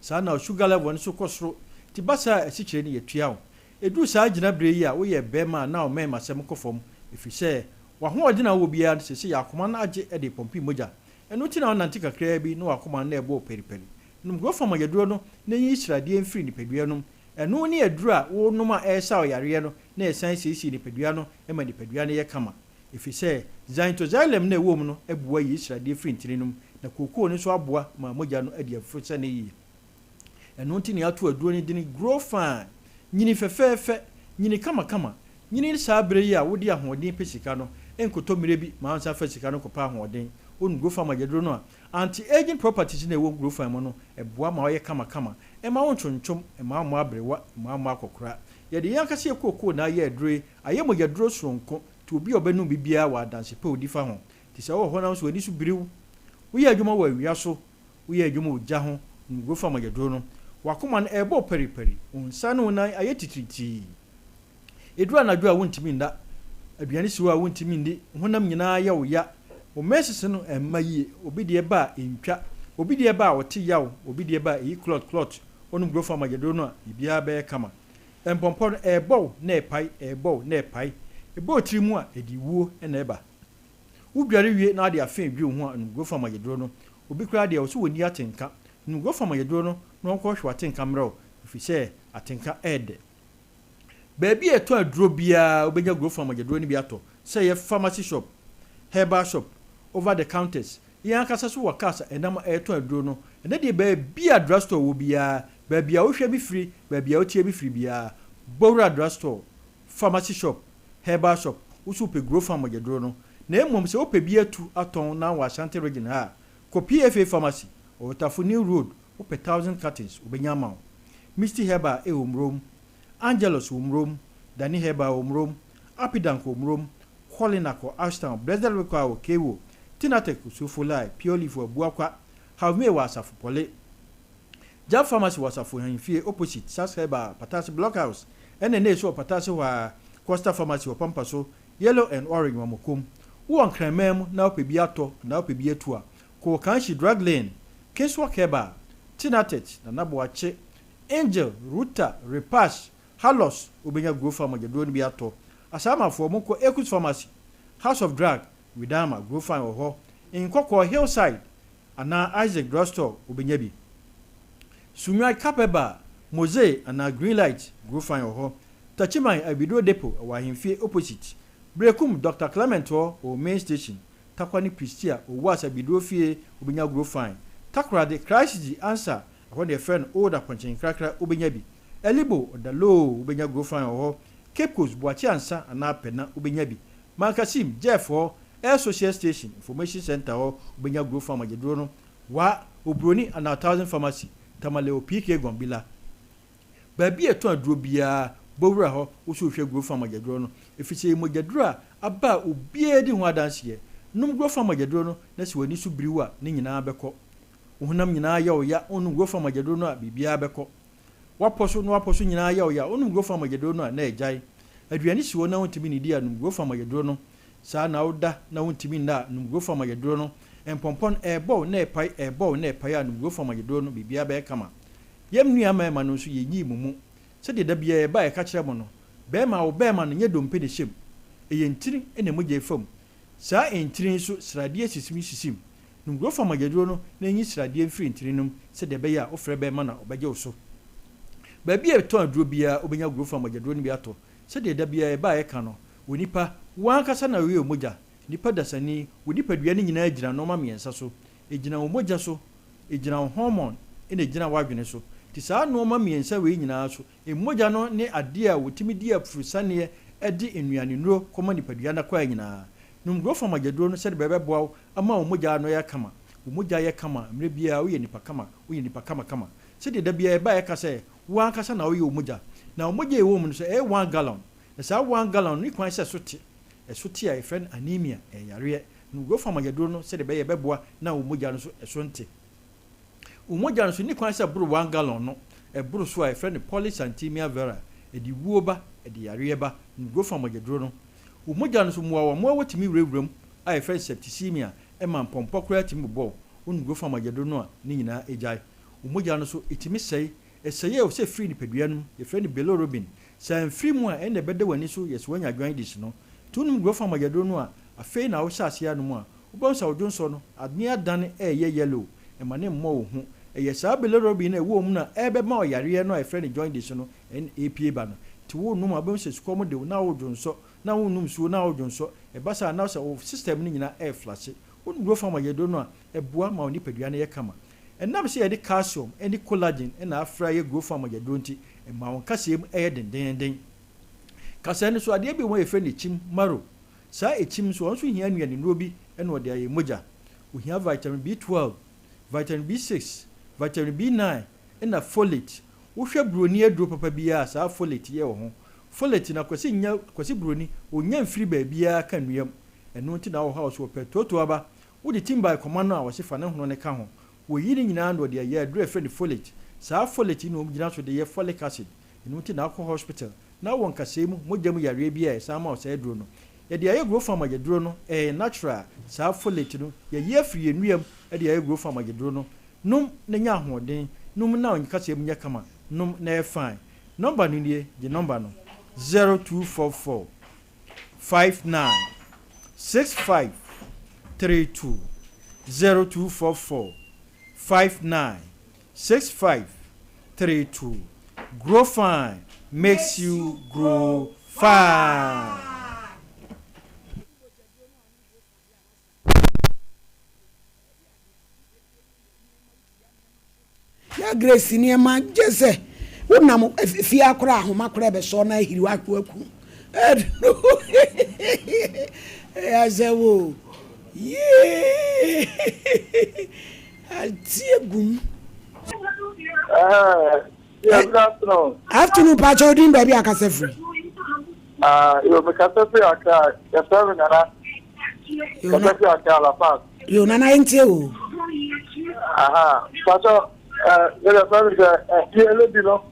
Saa na sugar level no nso kɔ soro nti ba saa a asikyire no yɛtua wo. Ɛduru saa gyinaberɛ yi a woyɛ barima a na wo mɛɛmasɛm kɔ fam ɛfiri sɛ w'ahoɔden a wowɔ biara no seesei akoma no agye de repɔmpe mogya. Ɛno nti na wonante kakraa bi na w'akoma no na ɛbɔ wo paripari. Nom Grofam mogyaduro no na nyi sradeɛ mfiri nipadua no mu. Ɛno ne aduro a wonom a ɛresa wo yareɛ no na ɛsan siesie nipadua no ma nipadua no yɛ kama. Efisɛ xanthoxylum no a ɛwɔ mu no boa yi sradeɛ firi ntini no mu, na kookoo no nso aboa ma mogya no adi aforo sɛne yie. Ɛno nti na yɛato aduro no dini Grow Fine, Nyini fɛfɛɛfɛ, nyini kamakama, nyini saa berɛ yi a wode ahoɔden pɛ sika no, nkotɔ mmerɛ bi ma wonsan fa sika no nkɔpɛ ahoɔden. Wonom Grow Fine mogyaduro no a, anti-aging properties no a ɛwɔ Grow Fine mu no boa ma woyɛ kamakama, ɛmma wo ntwontwom, ɛmma wommɔ aberewa, ɛmma wommɔ akɔkora. Yɛde yɛn ankasa yɛn kookoo na ayɛ aduro yi, ayɛ mogyaduro soronko, nti obi a ɔbɛnom bi biara wɔ adanse pa a odi fa ho. Nti sɛ wowɔ hɔ na wo nso w'ani so biri wo, woyɛ adwuma wɔ awia so, woyɛ adwuma wɔ ogya ho, nom Grofa mogyaduro no. W'akoma no ɛrebɔ paripari, wo nsa ne wo nan ayɛ titiritii. Ɛduru anadwo a wontumi nna, aduane si hɔ a wontumi nni, wo honam nyinaa yɛ wo ya, wo menses no mma yie, obi deɛ ba a ɛntwa, obi deɛ ba a ɔte yaw, obi deɛ ba a ɛyi clot clot, wonom Grofa mogyaduro no a, biribiara bɛyɛ kama. Mpɔmpɔ no, ɛrebɔ wo na ɛrepae, ɛrebɔ wo na ɛrepae. Ɛbɔ wo tiri mu a, ɛde wuo na ɛba. Wodware wie na wode afe redwiri wo ho a, nom Grofam ayɛduro no. Obi koraa deɛ, ɔse wɔnni atenka. Nom Grofam ayɛduro no na wɔnkɔhwehwɛ w'atenka mmerɛ wo, ɛfiri sɛ atenka yɛ dɛ. Baabi a yɛtɔn aduro biara wobɛnya Grofan mogyaduro no bi atɔ, sɛ ɛyɛ pharmacy shop, herbal shop, over the counters. Yɛn ankasa nso wɔ cars a ɛnam a ɛretɔn aduro no. Ɛnnɛ deɛ baabi a drugstore wɔ biara, baabi a wohwɛ bi firi, baabi a wotie bi firi biara, bɔ wura drugstore, pharmacy shop, herbal shop, wo nso wopɛ Grofan mogyaduro no. Na mmom sɛ wopɛ bi atu atɔn na wɔ Ashanti Region ha a, kɔ PFA Pharmacy, Ɔwɔtafo New Road, wopɛ thousand cartons, wɔbɛnya ama wo. Misty Herbal wɔ Murom, Angelus wɔ Murom, Dani Herbal wɔ Murom, Apidank wɔ Murom, Colinac wɔ Ashtown, Blessed Require wɔ Kewo, Tinatech wɔ Sofolai, Pure Leaf wɔ Abuakwa, Havmay wɔ Asafo Pɔle, Jab Pharmacy wɔ Asafo Ahemfie opposite Sas Herbal, Patase Block House, ɛna Ney nso wɔ Patase hɔ ara, Costa Pharmacy wɔ Pampa so, Yellow and Orange wɔ Mokom. Wowɔ Nkranman mu na wopɛ bi atɔ anaa wopɛ bi atu a, kɔ Kanshi Drug Lane, Kingswalk Herbal, Tinatet, Nana Boakye, Angel, Ruta, Repash, Halos, wobɛnya Grofa mogyaduro no bi atɔ. Asaamafoɔ, monkɔ Ekus Pharmacy, House of Drug, Widama, Grofan wɔ hɔ. Nkɔkɔɔ, Hillside, anaa Isaac Drugstore, wobɛnya bi. Sunyani, Kapɛba, Mose anaa Greenlight, Grofan wɔ hɔ. Takyiman, Abiduro Depot, ɛwɔ Ahemfie opposite. Berekum, Doctor Clement hɔ, wɔ Main Station. Tarkwa ne Prestea, Owuas Abiduro fie, wobɛnya Grofan. Takoradi, Christ Gyi Ansa, ɛhɔ na yɛfrɛ no Old Apɔnkye Nkrakra, wobɛnya bi. Elibo, Ɔdaloo, wobɛnya Grofan wɔ hɔ. Cape Coast, Boakye Ansa anaa Pɛna, wobɛnya bi. Mankasim, Jeff hɔ, Air Social Station, Information Centre hɔ, wobɛnya Grofan mogyaduro no. Wa, Oburoni anaa Thousand Pharmacy, Tamale wɔ PK Gombila. Baabi a yɛtɔn aduro biara, bɔ wura hɔ, wo nso wohwɛ Grofan mogyaduro no, ɛfiri sɛ ɛyɛ mogyaduro a aba a obiara di ho adanseɛ. Nom Grofan mogyaduro no na sɛ w'ani so biri wo a, ne nyinaa bɛkɔ. Wo honam nyinaa yɛ wo ya, wonom Grofan mogyaduro no a, biribiara bɛkɔ. W'apɔ so na w'apɔ so nyinaa yɛ wo ya, wonom Grofan mogyaduro no a, na agyae. Aduane si hɔ na wontumi nnidi a, nom Grofan mogyaduro no. Saa na woda na wontumi nna a, nom Grofan mogyaduro no. Mpɔmpɔ no, ɛrebɔ wo na ɛrepae, ɛrebɔ wo na ɛrepae a, nom Grofan mogyaduro no, biribiara bɛyɛ kama. Yɛn nua mmarima no nso, yɛnyii mo mu. Sɛdeɛ da biara yɛba a yɛka kyerɛ mo no, barima, wo barima no, nyɛ dompe na ɛhyɛ mu. Ɛyɛ ntini na mogya fa mu. Saa ntini yi nso, sradeɛ sisim sisim. Nom Grofan mogyaduro no na nyi sradeɛ mfiri ntini no mu sɛdeɛ ɛbɛyɛ a wofrɛ barima no a, ɔbɛgye wo so. Baabi a yɛtɔn aduro biara, wobɛnya Grofan mogyaduro no bi atɔ. Sɛdeɛ da biara yɛba a yɛka no, onipa, wo ankasa na woyɛ mogya. Nipa dasani, wo nipadua no nyinaa gyina nnoɔma mmiɛnsa so. Ɛgyina wo mogya so, Egyina wo hormone na egyina w'adwene so. Nti saa nnoɔma mmiɛnsa wei nyinaa so, mogya no ne adeɛ a wɔtumi di afurusaneɛ de nnuanennuro kɔma nipadua no akwaa nyinaa. Nom Growth Farm agyaduro no sɛdeɛ ɛbɛboa wo ama wo mogya ano ayɛ kama. Wo mogya yɛ kama a, mmerɛ biara woyɛ nipa kama, woyɛ nipa kamakama. Sɛdeɛ da biara yɛba a yɛka sɛ, wo ankasa na woyɛ wo mogya. Na wo mogya a ɛwɔ wo mu no nso, ɛyɛ one gallon. Na saa one gallon no, nni kwan sɛ ɛso te. Ɛso te a, yɛfrɛ no anemia, ɛyɛ yareɛ. No growth hormone yɛ duro no sɛdeɛ ɛbɛyɛ ɛbɛboa na wo mogya no nso ɛso nte. Wo mogya no nso nni kwan sɛ ɛboro one gallon no, ɛboro so a yɛfrɛ no polycythemia vera, ɛde wuo ba, ɛde yareɛ ba. No growth hormone yɛ duro no. Wo mogya no nso mmoawa mmoawa tumi wurawura mu a yɛfrɛ no septicemia, ɛma mpɔmpɔ koraa tumi bobɔ wo. Wo no growth hormone yɛ duro no a, ne nyinaa ɛgyae. Wo mogya no nso ɛtumi sɛe, ɛsɛe a ɛwɔ sɛ ɛfiri nipadua no mu, yɛfrɛ no bilirubin. Sɛ amfiri mu a, ɛnna ɛbɛda w'ani so yɛ sɛ woanya jaundice no. Nti wonom growth hormone yɛ duro no a, Afei na wohyɛ aseɛ anom a, wobɛhu sɛ wo dwonsɔ no, adene adane reyɛ yellow, ɛma no mmɔ wo hu. Ɛyɛ saa bilirubin no a ɛwɔ wo mu no a ɛrebɛma wo yareɛ no a yɛfrɛ no jaundice no na ɛrepue ba no. Nti worenom a, wobɛhu sɛ sukɔm de wo na woredwonsɔ, na wonnom nsuo na woredwonsɔ. Ɛba saa a, na sɛ wo system no nyinaa reflashe. Wonom Grofam ayɛduro no a, ɛboa ma wo nipadua no yɛ kama. Ɛnam sɛ yɛde calcium ne collagen na afra yɛ Grofam ayɛduro nti, ɛma wo nkasɛɛ mu yɛ dendeenden. Kasɛɛ no so, adeɛ bi wɔ hɔ a yɛfrɛ no kyim, marrow. Saa ekyim nso, ɔno nso hia nnuanennuro bi na ɔde ayɛ mogya. Ohia vitamin B12, vitamin B6, vitamin B9 ɛna folate. Wohwɛ buroni aduro papa biara a, saa folate yi wɔ ho. Folate no, Akwasi nnya, Akwasi buroni, ɔnnya mfiri baabiara ka nnua mu. Ɛno nti na wɔ hɔ a, ɔso ɔpɛ tootoo aba. Wode timbae kɔma no a, ɔse fa ne hono no ka ho. Wɔyi ne nyinaa na ɔde ayɛ aduro a yɛfrɛ no folate. Saa folate yi na wɔgyina so de yɛ folic acid. Ɛno nti na akɔ hospital na wɔ nkasɛɛ mu mogya mu yareɛ bi a yɛsan ma wo saa aduro no. Yɛde ayɛ growth farm agyaduro no, ɛyɛ natural, saa folate no yɛyi afiri yɛn nnua mu de ayɛ growth farm agyaduro no. Nom na nya ahoɔden, nom na wo nkasɛɛ mu nyɛ kama, nom na yɛ fine. Number no nie, gye number no, 0244 59 65 32, 0244 59 65 32 Grow fine makes you grow far. Ya Grace nneɛma gye sɛ wonam fie akora ahoma koraa ɛbɛsɔ na ahiri w'ahwe aku ɛno ɛyɛ asɛm o yee atie gum. Yeah, good afternoon. Afternoon, Pacho Odin, baby, akasa firi. Ah, yo, me kasa firi Accra. Yɛfrɛ me Nana. Kasa firi Accra, La Paz. Yo, Nana, yɛntie o. Aha, Pacho, eh, yɛrɛ fɛ mi sɛ, eh, yɛ lady no,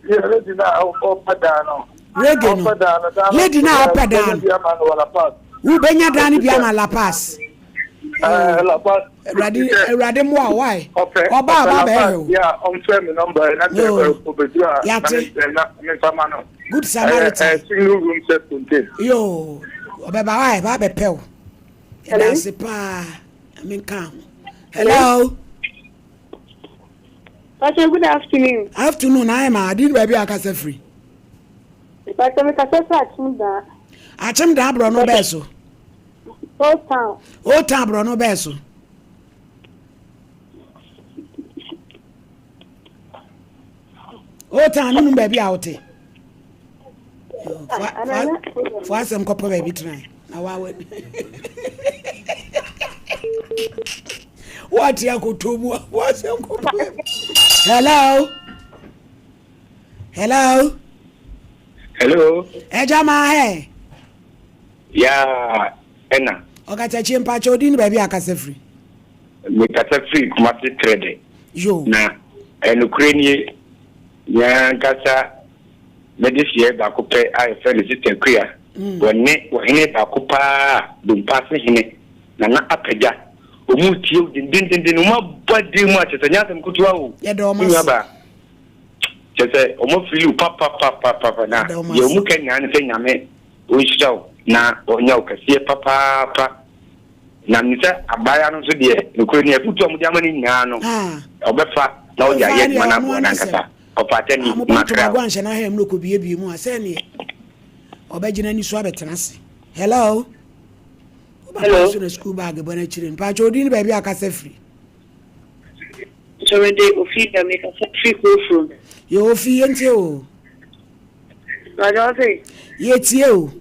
yɛ lady na ɔpɛ dan no. Reggae no. Lady na ɔpɛ dan no. Wobɛnya dan no bi ama La Paz. Awurade Awurade mmoa wo wae. Ɔba ɔba bɛhwɛ wo. Yoo yate. Good Samaritan. Yoo ɔbɛba wae ba bɛpɛ wo. Yɛda ase paa. Nyame nka ho. Hello. Pastor, good afternoon. Afternoon, ayɛ ma adi baabi a akasa firi. Pastor, me kasa firi Akyem Daa. Akyem Daa borɔ no bɛɛ so. Old Town. Old Town borɔno bɛɛ so. Old Town no baabi a wote. Fo asɛm kɔpɔ baabi tena na wawa wate akoto mu fo asɛm kɔpɔ baabi. Hello. Hello. Hello. Ɛgya maa hɛ. Yaa ɛna. Ɔkatakyie mpakyɛ wo din ne baabi a akasa firi. Me kasa firi Kumasi Trɛdɛ. Yoo. Na ɛnokorɛ nie, me ankasa me dehyeɛ baako pɛ a yɛfrɛ no Sister Akua, wɔne ɔhene baako paa a Bompase hene Nana Apagya, wɔn retie wo dendendenden, wɔn abɔ adeɛ mu a kyerɛ sɛ nyɛ asɛm ketewa o, Yɛda wɔn me nua ase. baa. Kyerɛ sɛ wɔn afili wo papapapapa na Yɛda wɔn deɛ ase. wɔn ka nyinaa ne sɛ Nyame Ɔnhyira wo na ɔnyɛ wo kɛseɛ papaapa. Na menim sɛ abaayewa no nso deɛ, nokorɛ ni, afotuo a mode ama no nyinaa no, ɔbɛfa na ɔde ayɛ adwuma no aboa n'ankasa. Ɔfa atɛni Mobɔ makra. ntomago anhyɛ n'ahem na ɔkɔbuebue mu a, sɛdeɛ ɔbɛgyina ani so abɛtena ase. Hello? Wo papa Hello. nso na school bag bɔ n'akyire no. Mpakyɛ odin ne baabi a akasa firi. Nkyɛ mede ofi da mekasa firi Kurofurom. Yɛ ofi yɛntie o. Mpakyɛ wo se? Yɛtie o.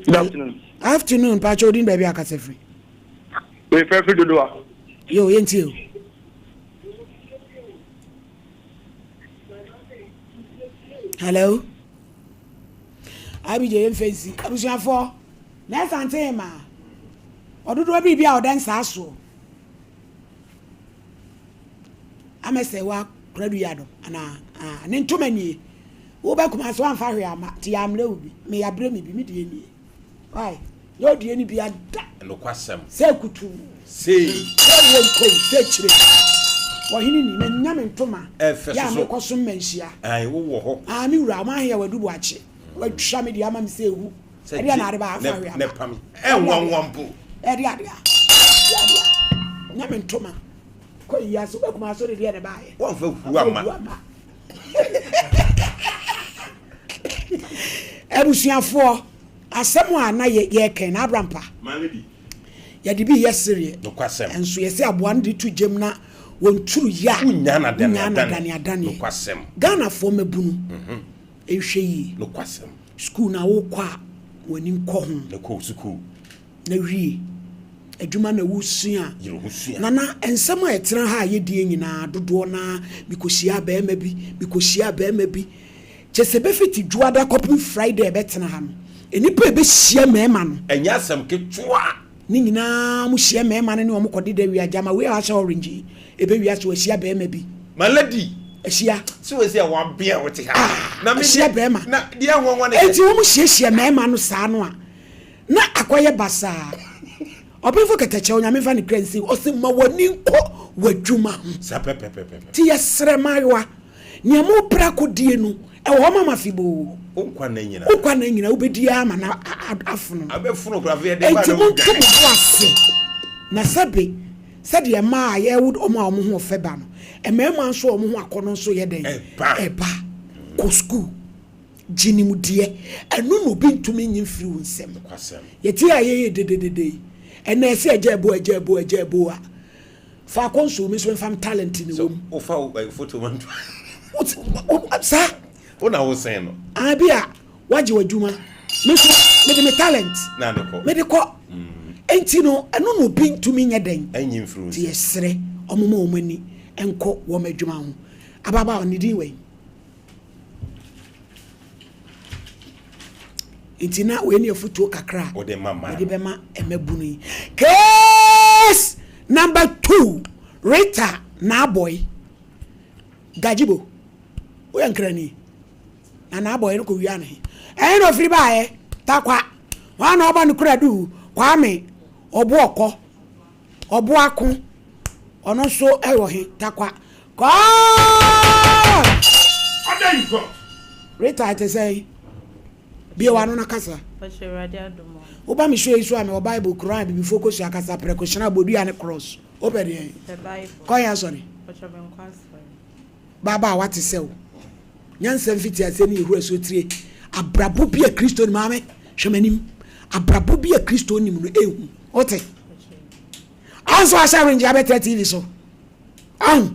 Good afternoon. Afternoon, mpakyɛ odin baabi akasa firi. Mefrɛ firi Dodowa. Yo, yɛntie o. Hello. Abigye yɛmfa nsi. Abusuafoɔ, na ɛsante ma ɔdodoɔ biribi a ɔda nsaa soɔ. Amɛsɛ wa kura du yadom anaa ah ne ntoma nie wo bɛ kuma so amfa hwee ama ti ya mmerɛ wo bi me ya brɛ me bi me die nie why yɛ odie ni bi ada Nokwasɛm. sɛ kutu Sei. sɛ wɔ nkom sɛ kyire ɔhene ni na nya me ntoma Ɛfɛ yɛ a soso. mekɔ so mma nhyia Ae wo wɔ hɔ. ah me wura ɔmo aheyɛ wadu boakye watwa me deɛ ama me sɛ ehu Sɛ ɛdeɛ gye na ade ba afa ne hwee ne ama pam ɛnwanwa mpo. Ɛde adeɛ a ɛde adeɛ a nyɛ me ntoma kɔ yi ase wobɛkuma so de deɛ ne baayɛ. Wɔnfa hu ama. Hu ama. Abusuafoɔ asɛm a na yɛ yɛkɛn na abrampa. Yɛde bi yɛ sereɛ. Nokwasɛm. Nso yɛsɛ aboa no de to gyam na wɔn turu yɛ a. Wonya na dane adane. Adane. Nokwasɛm. Ghanafoɔ mmabunu. Nhwɛ yie. Nokwasɛm. Sukuu na wokɔ a w'ani nkɔ ho. Na kɔ sukuu. Na wie. Adwuma na wosua. Yere ho sua. Nana, nsɛm a ɛtena ha a yɛdie nyinaa dodoɔ no ara mekɔhyiaa barima bi, mekɔhyiaa barima bi. Kyerɛ sɛ ɛbɛfiti Dwoada kɔpem Friday a ɛbɛtena ha no, nnipa a ɛbɛhyia mmarima no. Ɛnyɛ asɛm ketewa. Ne nyinaa wɔhyia mmarima no ne wɔn kɔdeda wie a, gyama wei a wahyɛ orange yi, ɛbɛwie ase wahyia barima bi. My lady. Ahyia. Sɛ wɔ si a wabea wote ha. Ah, Na me ahyia deɛ, barima. na deɛ nwanwa ne sɛ. Enti wɔn hyiahyia mmarima no saa no a, na akɔyɛ basaa. Ɔbenfo Kɛtɛkyɛ, Onyame mfa ne kra nsi, ɔse ma w'ani nkɔ w'adwuma ho. Saa pɛpɛpɛpɛ. Nti yɛsrɛ mmaayewa, nea mopere akɔdie no, ɛwɔ hɔ ma mo afebɔɔ. Wo nkwa nna nyinaa. Wo nkwa nna nyinaa, wobɛdi ara ma no afono. Abɛfono koraa, afei ɛde ba Enti na monto wodwane. mo bo ase, na sɛbe. Sɛdeɛ mmaa a yɛwo wɔn a wɔn ho ɔfɛ ba no, mmarima nso a wɔn ho akɔnnɔ nso yɛ dɛn? Ɛba. Kɔ sukuu. Gye nimdeɛ. Ɛno na obi ntumi nyi mfiri wo nsam. Yɛte a yɛyɛ dededede yi, ɛnna ɛsɛ agya ɛbo agya ɛbo agya ɛbo a, fa akɔ nsuo mi nso mfa m talent ne wɔ mu. Wofa eh, foto ma nto. Saa. Wo na wosɛn no. Abi a wagye w'adwuma. Me nso mede me talent. Na de kɔ. Mede kɔ. Enti no ɛno na obi ntumi nyɛ dɛn. Ɛnyi mfiri wo nsam. Nti yɛsrɛ wɔn ma wɔn ani nkɔ wɔn adwuma ho. Ababaawa ne din wɛn? Nti na wei ne afutuo kakra a Wode ma mmaa mede no. bɛma mmabunu yi. Case number two, Rita Naaboi Gajibo, woyɛ Nkrani? Na Naaboi no kɔwia ne he? Ɛhe na ɔfiri baeɛ? Tarkwa. Hwan na ɔbɔ no kuradu? Kwame Ɔboɔkɔ. Ɔboako, ɔno nso wɔ he? Tarkwa. Kɔɔ! Order you got. Rita ɛte sɛn? Bue w'ano na kasa. Pakyɛ Awurade adom o. Woba me show yi so a mewɔ Bible, Quran, abibifoɔ kosua kasa, prɛko, hyena, bodua ne cross. Wopɛ deɛn? Mepɛ Bible. Kɔ he asɔre? Pakyɛ menkɔ asɔre. Baaba a wate sɛ wo. Nyansa mfitiaseɛ ne Yehowa sotire. Abrabɔ bi a Kristo nim. Maame, hwɛ m'anim. Abrabɔ bi a Kristo nim no, ehu. Wote? Ɔn sɛ wahyɛ ringe abɛtra TV so. Ɔn,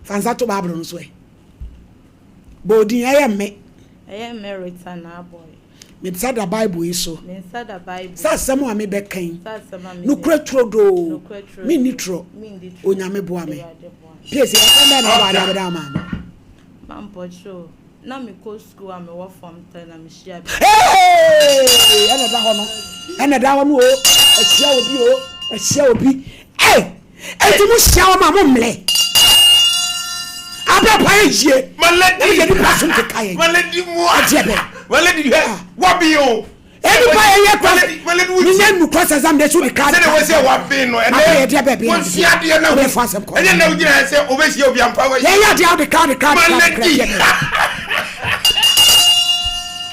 fa nsa to Bible no so ɛ. Bɔ odin, ɛyɛ mme. Ɛyɛ mme Rita Naabɔe. Me nsa da Bible yi so. Me nsa da Bible. Sɛ asɛm a mebɛka yi. Sɛ asɛm a mebɛka. Nokorɛ turodoo. Nokorɛ turodoo. Menni torɔ. Menni torɔ. Onyame boa me. Awurade boa me. Piesie, asɛm bɛn na wobɔ ade abɛda wo maame? Mampɔkyɛ o, na mekɔ sukuu a mewɔ fam tɛ na mehyia bi. Hey! Ɛna ɛda hɔ no. Ɛna ɛda hɔ no o. Ahyia obi o. Ahyia obi. Hey! Enti mo hyia wɔn a mo mmlɛ. Abɛ pa yɛ yie. Malady. Ɛna yɛ nipa so nkeka yɛ. Malady mu a. Ɛdeɛ bɛ. Malady hwɛ ah. Wabi o. Nipa yɛ yɛ kura. Mi nyɛ nu kura sɛ zam de so de kura. Sɛde wɔ sɛ wabi no ɛnɛ. Mabɛ yɛ deɛ bɛ bi. Wɔn si adeɛ na ho. Ɔbɛ fɔ asɛm kɔ. Ɛnyɛ na ogyina yɛ sɛ ɔbɛ si obi ampa wɔ. Yɛ yɛ adeɛ ɔde kura de kura de kura de kura deɛ bɛ.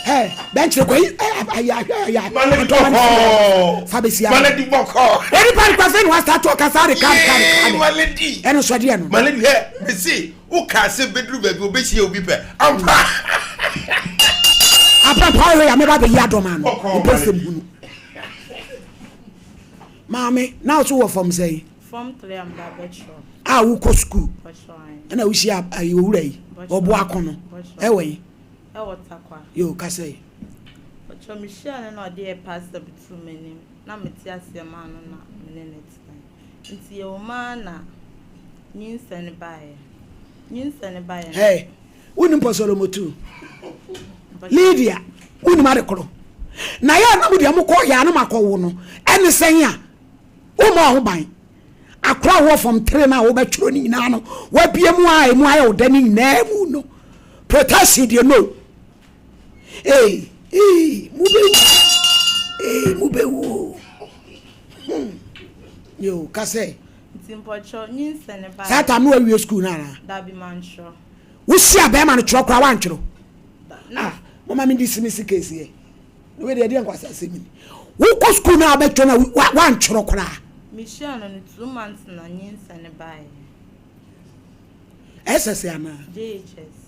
Hey, bɛnkyerɛ kɔ yi ayi ahwɛ ayi adɔma fa bɛsi ano maladi bɔkɔ onipa de kɔfɛ ne wasa to ɔkasa de ka ka ka maladi ɛno so ɛdeɛ no maladi hɛ mesi wo kaa sɛ bɛduru baabi obɛhyia obi pɛ ampa apampa ɔyɛ ya mɛba bɛyi adɔma no ɔpɛ sɛm hunu maame na wo so wɔ fam sɛn Form 3 a meba bɛkyerɛ a wokɔ sukuu ɛna wohyia ayi owura yi ɔboako no ɛwɔ yi Ɛwɔ Tarkwa. Yo, kasa yi. Ɔkyerɛ me hyiaa no na ɔde yɛ pastor bi too m'anim na mete aseɛ maa no na me ne no tenae. Nti yɛwɔ mu ara na nyinsɛn baeɛ. Nyinsɛn baeɛ no. Hey, wonim Pɔsɔlɔmɔtu? Lydia, wonim ade koro? Na yɛ a na mo deɛ mokɔ yɛ a na moakɔwo no, ɛne sɛn a womma wo ho ban? Akora a wowɔ fam tere no a wobɛtwerɛ no nyinaa no, woabie mu a emu ayɛ wo dɛ no nyinaa mu no, protection deɛ no. Ee, ee, mobɛwu. Ee, mobɛwu o. Hmm. Yo, ka sɛ. Nti mpɔkyerɛ nyinsɛn ba. Saa tam no wawie sukuu no anaa? Dabi mantwerɛ. Wohyia bɛrima no twerɛ koraa woantwerɛ? Ah, moma me dismiss case yɛ. Wei deɛ ɛdeɛ nkwasi asɛm ni. Wokɔ sukuu no a wobɛtwerɛ no a woantwerɛ koraa. Mehyia no no two months na nyinsɛn baeɛ. SS anaa? JHS.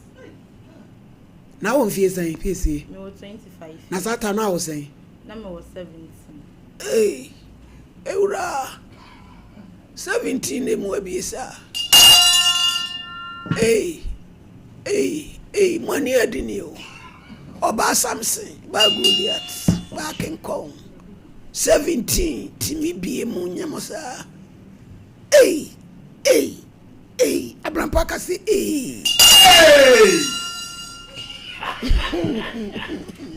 Na wɔ mfie sɛn piesie? Mewɔ 25. Na saa ta no a wɔ sɛn? Na mewɔ 17. Ei, ewura. 17 na emu abiesa. Ei, ei, ei, mo ani adi ni o. Ɔbaa Samson, baa Goliath, baa King Kong. 17 timi bie mu nyɛ mo saa. Ei, ei, ei, Abrampa ka se ei. Ei!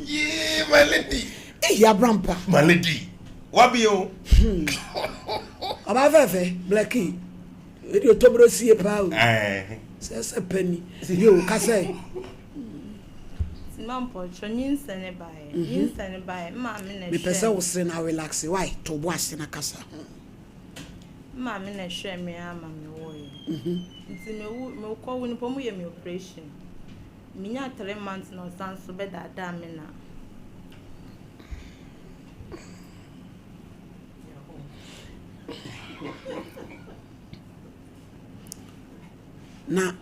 Yee, my lady. Ei, Abrampa. My lady, wabi o. Hmm. Ɔbaa fɛfɛ, Blackie. Ebi otobro sie paa o. Sɛ sɛ pɛ ni. Yo, ka sɛ. Sima mpɔkyɛ nyinsɛn baeɛ. Mhm. Nyinsɛn baeɛ. Maame na ɛhwɛ. Mepɛ sɛ wo sere na relax. Why? To bo ase na kasa. Maame na ɛhwɛ me ama me wɔɔyɛ. Mhm. Nti me wo me kɔ wo nipa mu yɛ me operation. Menya 3 months na ɔsan so bɛdaadaa me na. Na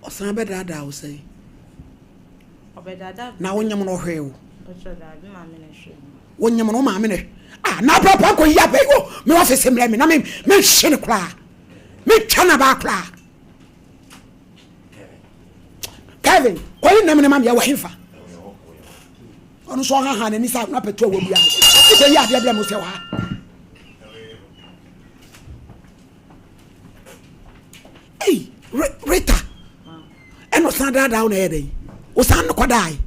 ɔsan bɛdaadaa wo sɛn? Ɔbɛdaadaa me. Na wonyem no ɔhwɛɛ wo? Mpakyɛw daabi, me maame na ɛhwɛɛ me. Wonyem no wo maame na ah na abrabɔ akɔ yi abɛ o me ɔfisi mmerɛ me na me menhye no koraa metwa no abaa koraa. Kevin kɔyi nam ne ma meɛ wɔ hefa? Ɔno nso ɔhaha n'ani sɛ akona pɛto a wabua no. Wokɔyi adeɛ brɛ mo sɛ wɔ ha. Ei, Rita, ɛna ɔsan daadaa wo na ɛyɛ dɛn? Wosan no kɔdae.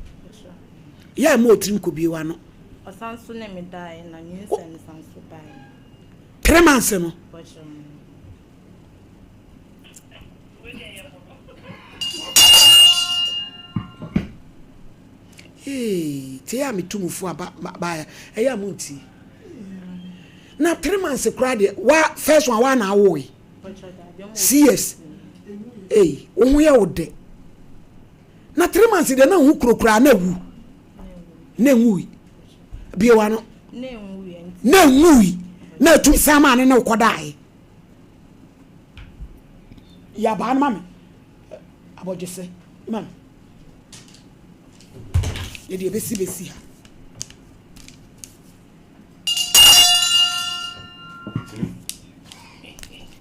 Yɛ a ɛma ɔtirim kɔbie w'ano. Ɔsan so ne me dae na nyinsɛn no san so bae. Three months no. Hey, tie a metu mo fo aba baeɛ ɛyɛ a montie. Na 3 months koraa deɛ wa first one wa na awoe. CS. Ei, wo ho yɛ wo dɛ. Na 3 months deɛ na ho kuro koraa na awu. Na nwui. Bie wa no. Na nwui. Na atum san maa ne ne wokɔdaeɛ. Yɛ abaa no ma me. Abɔdwesɛ ma me. Yɛde ɛbɛsi bɛsi ha.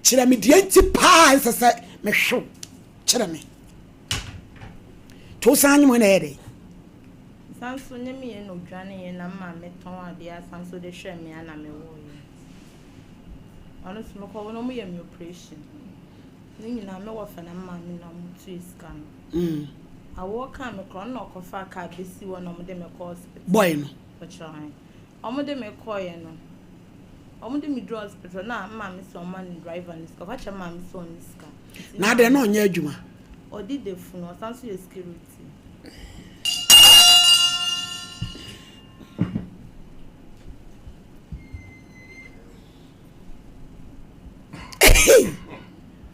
Kyerɛ me deɛ nti paa ɛnsɛ sɛ mehwew. Kyerɛ me. Nti wo san nye mu na ɛyɛ dɛ? San so nye me yɛ na odwane yɛ na mma metɔn adeɛ asan so de hwɛ me a na mewɔ yɛ. Ɔno so mekɔ no ɔmo yɛ me operation. Ne nyinaa me wɔfa na me maame na ɔmo tue sika no. Awoɔ kaa me korɔ ɔno na ɔkɔfaa kaa besi hɔ na ɔmo de me kɔ hospital. Boy no. Ɔkyerɛ hwan? Ɔmo de me kɔɔeɛ no, ɔmo de me duru hospital na me maame sɛ ɔma ne driver no sika. Ɔka kyerɛ me maame sɛ ɔnni sika. Nti Na adɛn na ɔnyɛ adwuma? Ɔdi dafunu, ɔsan nso yɛ security.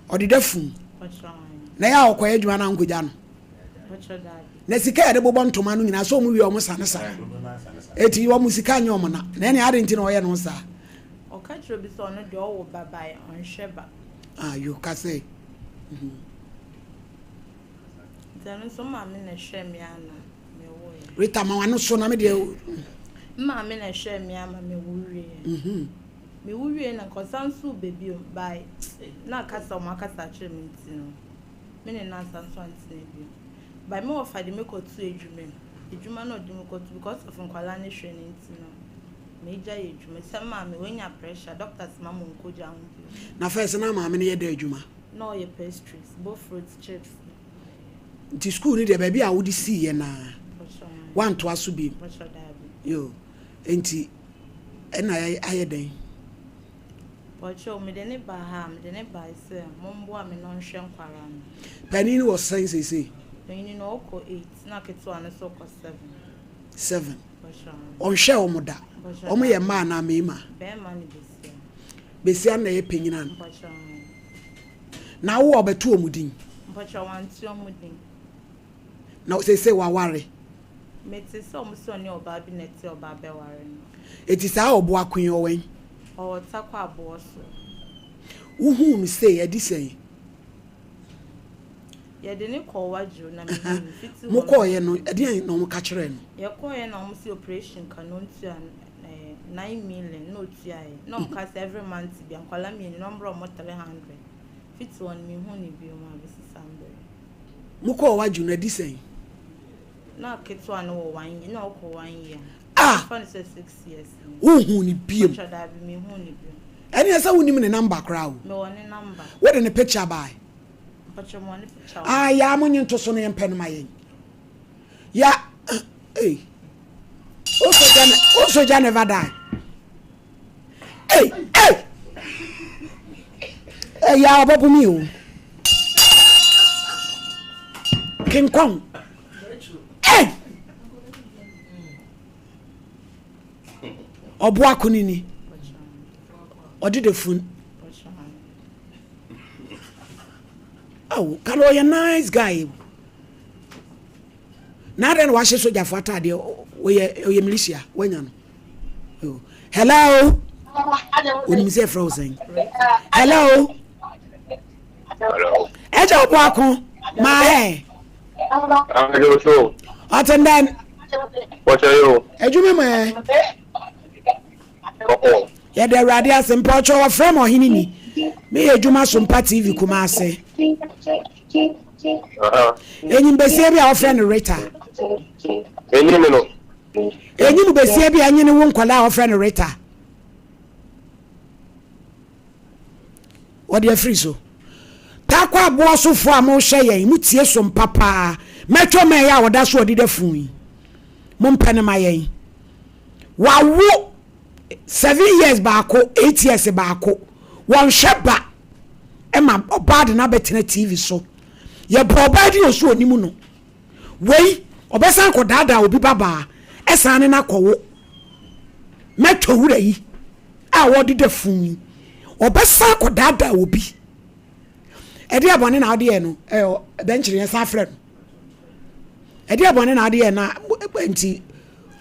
Ɔde dafunu. Na ɛyɛ a ɔkɔyɛ adwuma na ankɔgya no. Na sika yɛde bobɔ ntoma no nyinaa sɛ ɔmo wie ɔmo sane sane. Eti ɔmo sika nyɛ ɔmo na. Na ɛne ade nti na ɔyɛ no saa. Ɔka kyerɛ obi sɛ ɔno deɛ ɔwɔ ba bae ɔnhwɛ ba. Ayo ka sɛ. Nti ɛno nso maame na ɛhwɛ me ana mewoeɛ. Rita ma w'ano so na me deɛ. Maame na ɛhwɛ me ama mewo wieɛ. Mewo wieɛ na nka ɔsan so ba bio bae na akasa ɔmo akasa akyerɛ me nti no. Me ne no ansan so antena bio. But me wɔfa de me kɔtoo adwuma mu. Adwuma no a ɔde me kɔtoo because of nkwadaa no hwɛ no nti no, megyae adwuma. Sɛ maame wanya pressure, doctors ma mo nkɔgya ho bio. Na first na maame no yɛ dɛ adwuma? Na ɔyɛ pastries, bofrot, chips. Nti school no deɛ baabi a wode siiɛ no ara, woantoa so bio? Yoo, nti ɛna ayɛ dɛn? Mpakyɛw, mede no baa ha a, mede no bae sɛ momboa me na ɔnhwɛ nkwadaa no. Panin no wɔ sɛn seesei? Panyin no ɔkɔ eight, na ketewa no nso kɔ seven. Seven. Ɔnhwɛɛ wɔn da? Wɔn yɛ mmaa anaa mmarima? Barima ne besia. Besia no na ɛyɛ panyin ano? Mpakyɛw. Na wo a ɔbɛto wɔn din? Mpakyɛw, wante wɔn din. Na seesei waware? Mete sɛ wɔn sɛ ɔne ɔbaa bi na ɛte ɔbaa bɛware no. Eti saa ɔboako yi ɔwɛn? Ɔwɔ Tarkwa aboɔ so. Wohuu no sei, ɛde sɛn? Yɛde no kɔɔ Wadwo na mehuu no fiti hɔ no. Mokɔɔeɛ no, ɛdeɛn na wɔka kyerɛɛ no? Yɛkɔɔeɛ na wɔn se operation ka no ɔntua 9 million na ɔtuaeɛ. Na wɔn ka sɛ every month bia nkwadaa mmienu na ɔmbrɛ wɔn 300. Fiti hɔ no menhuu no bio ma abɛsi saa mmerɛ yi. Mokɔɔ Wadwo no, ɛde sɛn? Na ketewa no wɔ one year, na ɔkɔ one year. Ah! Fa no sɛ 6 years. Wohuu no biem? Ɔtwa daabi, menhuu no biom. Ɛne sɛ wonim ne number koraa o. Mewɔ ne number. Wode ne picture bae? Mpakyɛ mewɔ ne picture. Ah, yaa mo nye nto so no yɛmpɛ no ma yɛn. Ya, hey. O soldier, o soldier never die. Hey, hey. Hey, ya ɔbɔbo mi o. King Kong. Hey. Ɔboa kunini. Ɔde de fun. Oh, kala ɔyɛ nice guy. Na adɛn na wahyɛ sogyafo ataadeɛ ɔyɛ ɔyɛ militia wanya no. Hello. Onim sɛ ɛfrɛ wo sɛn. Hello. Hello. Ɛgya. Agya Ɔboako, maa hɛ. Adwo so. Ɔte ndɛn? Wɔkyɛ yo. Adwuma mu ɛ? Yɛda Awurade ase. Mpakyɛw wɔfrɛ me ɔhene ni. Meyɛ adwuma so mpa TV Kumase. Enyim besia bi a wɔfrɛ no Rita. Enyim no. Enyim besia bi a enye ne wo nkwadaa a wɔfrɛ no Rita. Wɔde afiri so. Takwa aboɔ sofoɔ a mohwɛ yɛn, motie so mpa paa. Mɛtwa mɛn a wɔda so ɔdeda fun yi. Mompɛ no ma yɛn. Wawo 7 years baako, 8 years baako. Wɔnhwɛ ba ma ɔbaa de no abɛtena TV so. Yɛbɔ ɔbaa din ɔso onim no. Wei, ɔbɛsan akɔdaadaa obi babaa, ɛsan ne no akɔwo. Mɛtɔ wura yi a wɔdeda fun yi, ɔbɛsan akɔdaadaa obi. Ɛde abɔne na ɔde yɛ no, ɛɛ bɛnkyere yɛn san frɛ no. Ɛde abɔne na ɔde yɛ na nti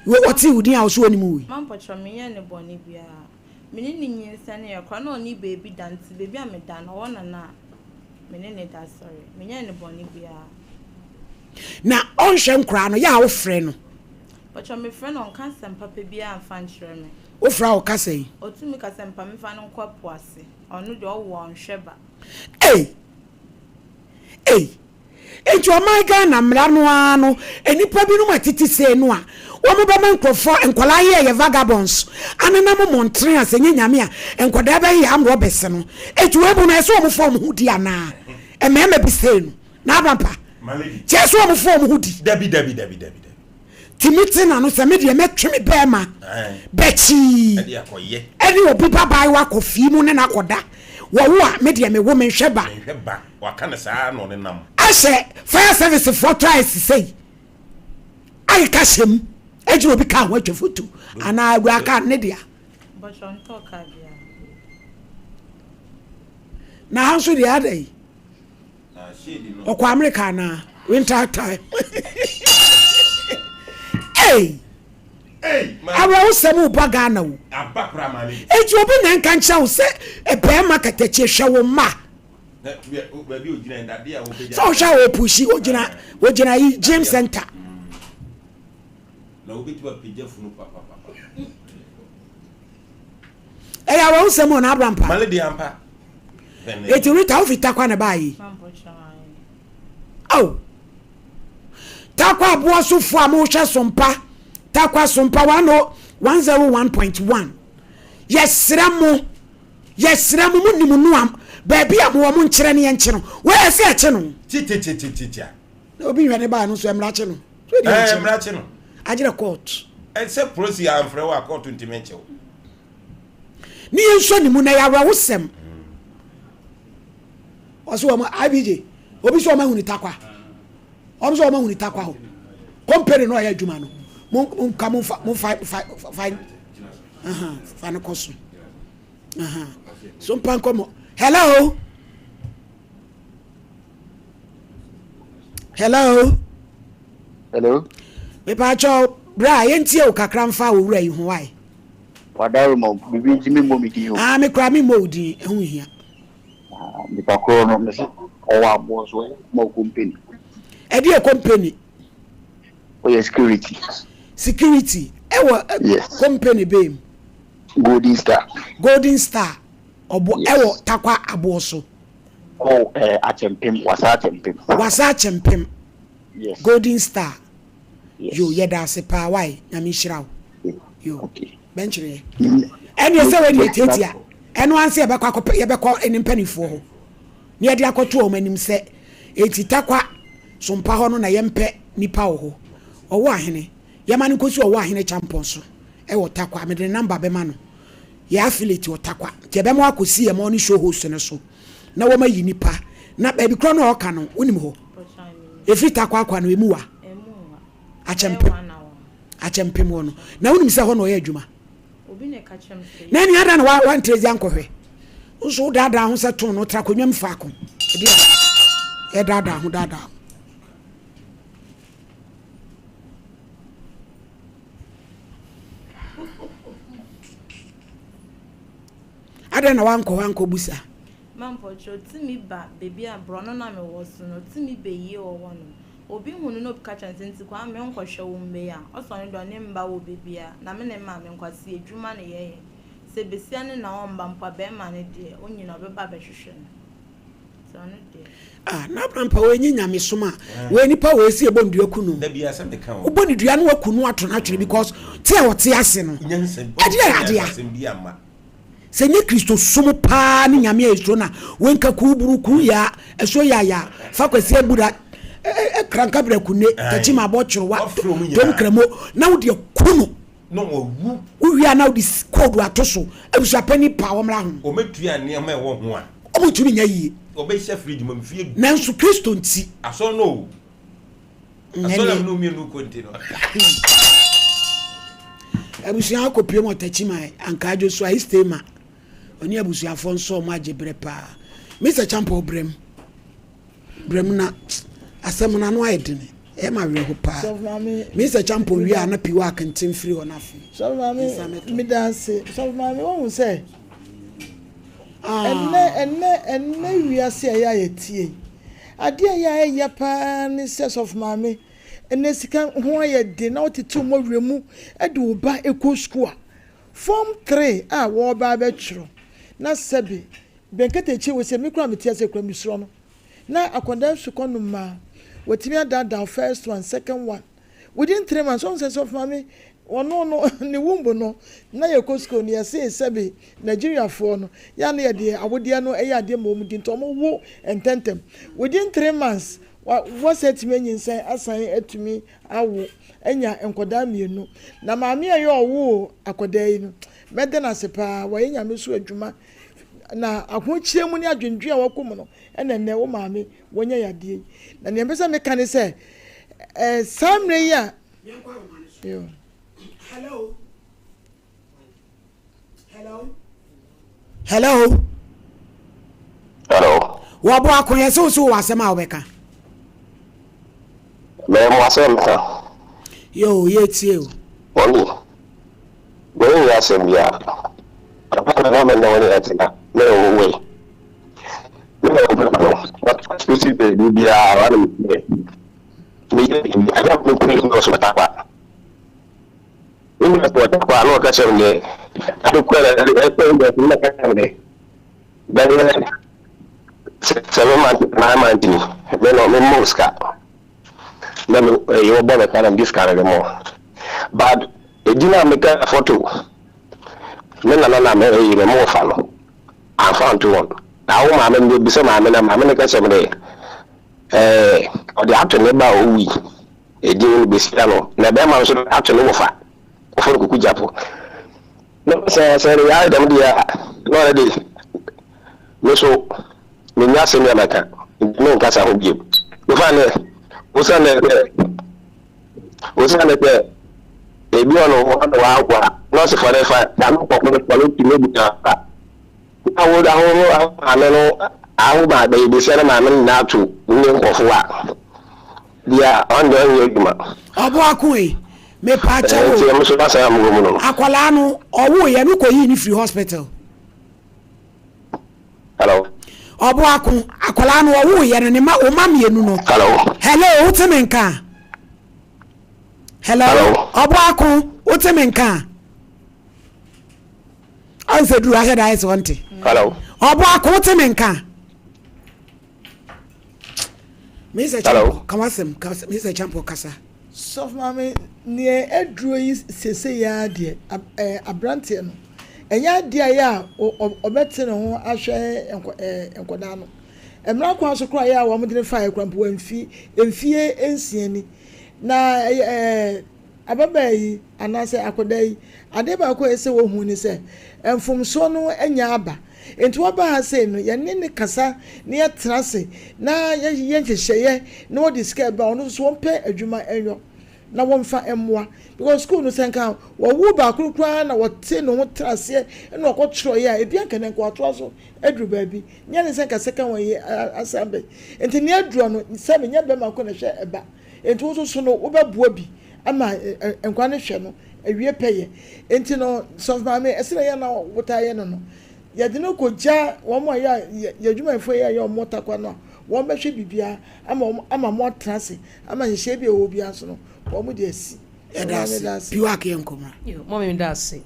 wɔte wo din a ɔso onim wo yi. Mampɔkyerɛ menyɛ ne bɔne biara. Me ne no nyinsɛneeɛ koraa na ɔnni baabi da nti baabi a meda no ɔwɔ na na me ne no da sɔre. Menyɛɛ no bɔne biara. Na ɔnhwɛ nkoraa no, yɛ a wofrɛ no? Pakyɛ mefrɛ no ɔnka asɛm papa biara mfa nkyerɛ me. Wofrɛ a ɔka sɛn? Ɔtumi ka sɛ mpa memfa no nkɔ po ase, ɔno deɛ ɔwo a ɔnhwɛ ba. Ei! Ei! Enti ɔman Ghana mmara no ara no nnipa binom a tete sei no a wɔn bɛma nkurɔfoɔ nkwadaa yɛ yɛ vagabonds anenam mmɔntene a sɛ nyɛ nyame a nkwadaa bɛyɛ yɛ armed robbers no enti wei mu no ɛsɛ wɔn fa wɔn ho di anaa mmarima bi sei no na abampa kyɛ ɛsɛ wɔn fa wɔn ho di. Dabi dabi dabi dabi dabi. Ti me te na no sɛ me deɛ mɛtwe me bɛrima bɛkyii ɛne obi babaayewa akɔ fie mu ne no akɔda wɔwo a me deɛ mewo menhwɛ ba. Menhwɛ ba. Waka no saa na ɔnenam. Ahyɛ fire service foɔ trials sei ayeka hyɛ mu agyina obi kaa ho atwa foto anaa awura kaa ne dea. Na ha nso deɛ ada yi ɔkɔ America anaa winter time. Hey! Awerɛhosɛm reba Ghana o. Enti obi na nka nkyerɛ wo sɛ bɛrima katakyie hwɛ wo mma. Sɛ ɔhwɛ a ɔpushi ogyina ogyina yi gym center. Ɛyɛ awerɛhosɛm o na abrampa. Eti Rita wofi Tarkwa na ɛbaa yi. Ao! Tarkwa aboɔ sofoɔ a mohwɛ Sompa, Tarkwa Sompa 101.1. Yɛsrɛ mo, yɛsrɛ mo, mo nim no a, baabi a mowɔ mo nkyerɛ ne yɛnkye no. Wei ɛsɛ ɛkye no. Tititititita. Na obi nhwɛ ne baa no nso mmara kye no. Ɛɛ mmara kye no. Agyerɛ court. Ɛsɛ polisi amfrɛ wo a court ntumi nkye wo. Ne yɛnsɔ ne mu na ɛyɛ awerɛhosɛm. Ɔsɛ wɔn IBJ obi sɛ wɔn ahuni takwa wɔn sɛ wɔn ahuni takwa hɔ kɔmpani no ɔyɛ adwuma no mo nka mo fa mo fa fa fa fa no kɔ so so mpa nkɔmɔ hello hello. Hello. Mepaakyɛw bra yɛntie wo kakra mfa owura yi ho wae. Wadaroma biribi nti memmɔ me din o. Ah me koraa memmɔ wo din ɛho nhia. Ah nipa korɔ no mese ɔwɔ aboɔ so ɔyɛ adwuma wɔ company. Ɛdeɛ company? Ɔyɛ security. Security ɛwɔ Yes. company bɛn mu? Golden Star. Golden Star ɔbo Yes. ɛwɔ Tarkwa aboɔ so. Oh ɛɛ Akyempem Wasa Akyempem. Wasa Akyempem. Yes. Golden Star. Yes. Yo yɛda ase paa wai Nyame nhyira wo. Yo. Okay. Bɛnkyereɛ. Ɛneɛ sɛ wei deɛ tiatia. Ɛno ara nso yɛbɛkɔ akɔpɛ yɛbɛkɔ ne mpanimfoɔ hɔ na yɛde akɔto wɔn anim sɛ eti Tarkwa Sompa hɔ no na yɛmpɛ nipa wɔ hɔ. Ɔwɔ ahene. Yɛma no nkɔsi ɔwɔ ahene kyampɔn so ɛwɔ Tarkwa. Mede ne number bɛma no. Yɛ affiliate wɔ Tarkwa. Nti yɛbɛma wakɔsi yɛn morning show host no so na wɔayi nipa. Na baabi korɔ no a ɔka no wonim hɔ? Ɛfiri Tarkwa akɔ no ɛmu wa? Akyɛmpem. Akyɛmpem hɔ no. Na wonim sɛ hɔ na ɔyɛ adwuma? Na ɛne ada na wantrɛ dzi ankɔhwɛ. Nso wodaadaa ho sɛ ton no tra akonnwa mu faako. Ɛde a ɛdaadaa ho daadaa ho. Adɛn na wankɔ hɔ ankɔbusa? Ma mpɔkyerɛ otumi ba beebi a borɔno no a mewɔ so no otumi beyie wɔ hɔnom. Obi hu no na obi ka kyerɛ no sɛ ntsi Kwame menkɔhwɛ wo mba yi a, ɔse ɔno de ɔne mba wɔ beebi a na me ne maame nkwasi edwuma na yɛyɛ. Sɛ besia no na ɔmmba mpo a bɛrima no deɛ onyin a ɔbɛba abɛhwehwɛ no. Ntsi ɔno deɛ. Ah na Abrampah wei nye nyamesom a wei nipa wei si ɛbɔ ndua ku no wobɔ ne dua no waku no ato no atwene because te a ɔte ase no ɛdeɛ adea sɛ nye kristo som paa ne nyame a ɛsuro na wei nka kuu buru kuu yaa ɛso yaya fa kwasi abura kranka bra kunne takyi ma abɔ kyerɛ wa tom kramo na wode aku no Na wawu. Wowie a na wode koodu ato so. Abusuapanin pa wɔmmra ho. Wɔbɛtua nneɛma a ɛwɔ ho a. Wɔntumi nyɛ yie. Wɔbɛhyɛ fridge mu mfeɛ du. Nanso Kristo nti. Asɔre no o. Asɔre a mene wo mmienu kɔ nti no. Abusua akɔpue mu ɔtakyi anka adwo so a Istema ɔne abusuafoɔ nso wɔn agye berɛ paa. Mr. Champɔ brɛm. Brɛ mu na asɛm no ano ayɛ dene. Ɛyɛ me awerɛho paa. Misa Champon wie a na piwa akente mfiri hɔ na afei. Sɔfo maame meda ase. Sɔfo maame wohu sɛ ɛnnɛ ɛnnɛ ɛnnɛ wiase a ɛyɛ a yɛtie yi adeɛ a ɛyɛ a ɛyɛ paa ne sɛ sɔfo maame ɛnnɛ sika ho ayɛ den na wotete wo mmɔwerɛ mu de wo ba kɔ sukuu a form 3 a wɔreba abɛtwerɛ na sɛbe Bɛnkatakyie wei sɛ me koraa mete ase koraa mesuro no na akwadaa sukɔ no maa watumi adaadaa first one second one within 3 months ɔhu sɛ sɔfo maame ɔno no ne womb no na yɛkɔ school no yɛse sɛbe Nigeriafoɔ no yɛ a na yɛde awodeɛ no ɛyɛ adeɛ ma wɔn di nti wɔn wo ntɛntɛm within 3 months wa wɔsɛ atumi anyinsɛn asan atumi awo anya nkwadaa mmienu na maame a ɛyɛ ɔwoo akwadaa yi no mɛda no ase paa wɔyɛ nyame so adwuma Na ahokyerɛ mu ne adwendwen a wakɔ mu no ɛna nnɛ wo maame wanya yadeɛ yi. Na nea mpɛ sɛ meka ne sɛ ɛɛ saa mmerɛ yi a. Hello. Hello. Hello. Hello. Wɔbɔ ako yɛ sɛ wosi wɔ asɛm a wobɛka. Mɛ mo asɛm ka. Yo, yɛtie o. Mɔmi. Wei nyɛ asɛm biara. Papa na na me ne wo ne ɛtena na ɛwɔ wei. Me na wo papa no, wɔsi baabi biara wa na me meyɛ biribi a na me kunu nɔɔso wɔ Tarkwa. Me nɔɔso wɔ Tarkwa na ɔka kyerɛ me dɛ ade kura na ɛkɔ nɔɔso na ɔka kyerɛ me dɛ bɛyɛ 7 months 9 months ni me no me mmɔ sika. Na me ɛyɛ wɔbɔ me ka na mede sika no de mɔ. But edin a meka photo me nana na me eyi me mo fa no amfa anto wɔn. Na wo maame no bisa maame na maame no ka kyerɛ me dɛ ɛɛ ɔde ato ne ba a owui edin no besia no na bɛrima nso de ato ne wɔfa wɔfa no kuku gyapo. Na sɛ sɛ de yɛ dɛm deɛ a na ɔno de me so menya asɛm bi a mɛka nti menkasa ho bio. Mefa ne osiane dɛ Osiandɛ sɛ ebi wɔ no hɔ na ɔakɔ a, nɔɔsefo no fa dɛm nkorɔfo no kɔ no tumi gyina hɔ a, na wɔdze ahohor aho maame no aho maame basia no maame no nyina ato ne nkorɔfo a, bia ɔno dze ɔnnyɛ edwuma. Ɔboako ei, mepaakyɛw o. Ntsi emi so m'asɛm a mowɔ mu no. Akwadaa no, ɔwoo yɛ no kɔyii no firi hospital. Hello. Ɔboako, akwadaa no ɔwoo yɛ no ne ma ɔma mmienu no. Hello. Hello, wote me nka? Hello. Hello. Ɔboako, wote me nka? Ɔnsɛ duru ahyɛ da ayɛ sɛ ɔnte. Hello. Ɔboako, wote me nka? Mr. Champo, ka wasɛm, Mr. Champo kasa. Sɔfo maame, nea aduro yi seesei ara deɛ, aberanteɛ no, ɛnyɛ adeɛ a ɛyɛ a ɔbɛte ne ho ahwɛ nkwadaa no. Mmara kwan so koraa ɛyɛ a wɔde no faeɛ koraa mpo wamfi mfie 6 ni. Na ɛyɛ ababaa yi anaasɛ akwadaa yi, adeɛ baako a ɛsɛ sɛ wɔhu ne sɛ, mfomsoɔ no anya aba. Enti wɔba ha sei no, yɛne no kasa na yɛtena ase na yɛyɛ nhyehyɛeɛ na wɔde sika ba a, ɔno nso wɔmpɛ adwuma nyɔ na wɔmfa mmoa. Because school no sɛ nka wɔwo baako no koraa na wɔte ne ho tena aseɛ na wɔkɔtwerɛeɛ a, ebi anka nɛ nka watoa so aduru baabi. Nyɛ ne sɛ nka second one yi asan bɛ. Nti nea aduro no, sɛ menyɛ bɛrima nko na ɛhwɛ ɛba. Nti wo nso so no wobɛboa bi ama nkwa no hwɛ no awie pɛyɛ. Nti no, sɔfo maame, ɛsɛ na yɛ na wotaa yɛ no no. Yɛde no kɔgya wɔn a yɛ yɛn adwumayɛfoɔ yi a yɛ wɔn takwa no a, wɔbɛhwɛ biribiara ama wɔn ama moatena ase ama nhyehyɛeɛ bi a ɛwɔ hɔ biara nso no, wɔde asi. Yɛda ase. Piwak yɛ nkɔmmra. Yo, mɔmi meda ase.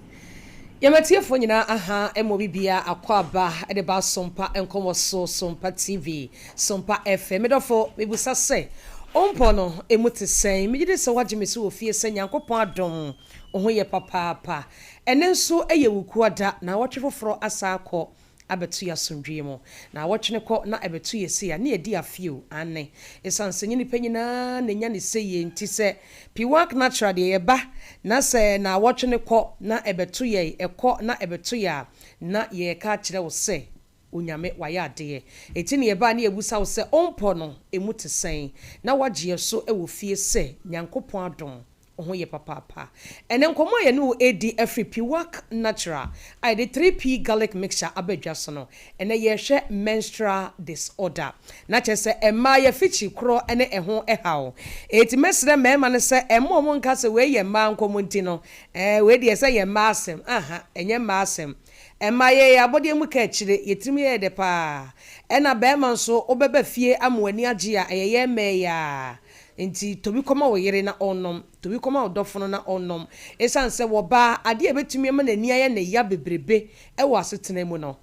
Yɛn atiefoɔ nyinaa aha mmɔ bibia akɔ aba de ba Sompa nkɔmmɔ so, Sompa TV, Sompa FM. Me dɔfo, mebusa sɛ, wo mpɔ no emu te sɛn? Megye di sɛ woagye me so wɔ fie sɛ Nyankopɔn adom, wo ho yɛ papaapa. Ɛnnɛ nso yɛ Wukuada, naawɔtwe foforɔ asan akɔ abɛto yɛ asomdwoeɛ mu. Naawɔtwe no kɔ na ɛbɛto yɛ sei a, ne yɛadi afe o, aane. Ɛsiane sɛ nyɛ nnipa nyinaa na ɛnya no seyie nti, sɛ Piwak Natural deɛ yɛba na sɛ naawɔtwe no kɔ na ɛbɛto yɛn, ɛkɔ na ɛbɛto yɛ a, na yɛreka akyerɛ wo sɛ Onyame wayɛ adeɛ. Enti na yɛbaa ne yɛbusa wo sɛ ɔmpɔ no ɛmu te sɛn, na woagye yɛ so wɔ fie sɛ Nyankopɔn adom Wo ho yɛ papaapa. Ɛnnɛ nkɔmmɔ a yɛne wo redi afiri Piwak Natural a yɛde 3P Garlic Mixture aba dwa so no, ɛnnɛ yɛrehwɛ menstrual disorder. Na kyerɛ sɛ mmaa yɛafikyi korɔ ne ɛho haw. Enti mɛsrɛ mmarima no sɛ ɛmma wɔn nka sɛ wei yɛ mmaa nkɔmmɔ nti no, ɛɛ wei deɛ sɛ yɛ mmaa asɛm. Aha, ɛnyɛ mmaa asɛm. Mmaa yɛyɛ abɔdeɛ mu kaakyire, yɛn tirim yɛ dɛ paa. Ɛna barima nso wobɛba fie ama w'ani agye a, ɛyɛ yɛn mmaa yi ara. Enti tɔ bi kɔma wo yere na ɔnnom, tɔ bi kɔma wo dɔfo no na ɔnnom. Esiane sɛ wɔba a, ade a ebetumi ama n'ani ayɛ no ya bebrebe wɔ asetena mu no,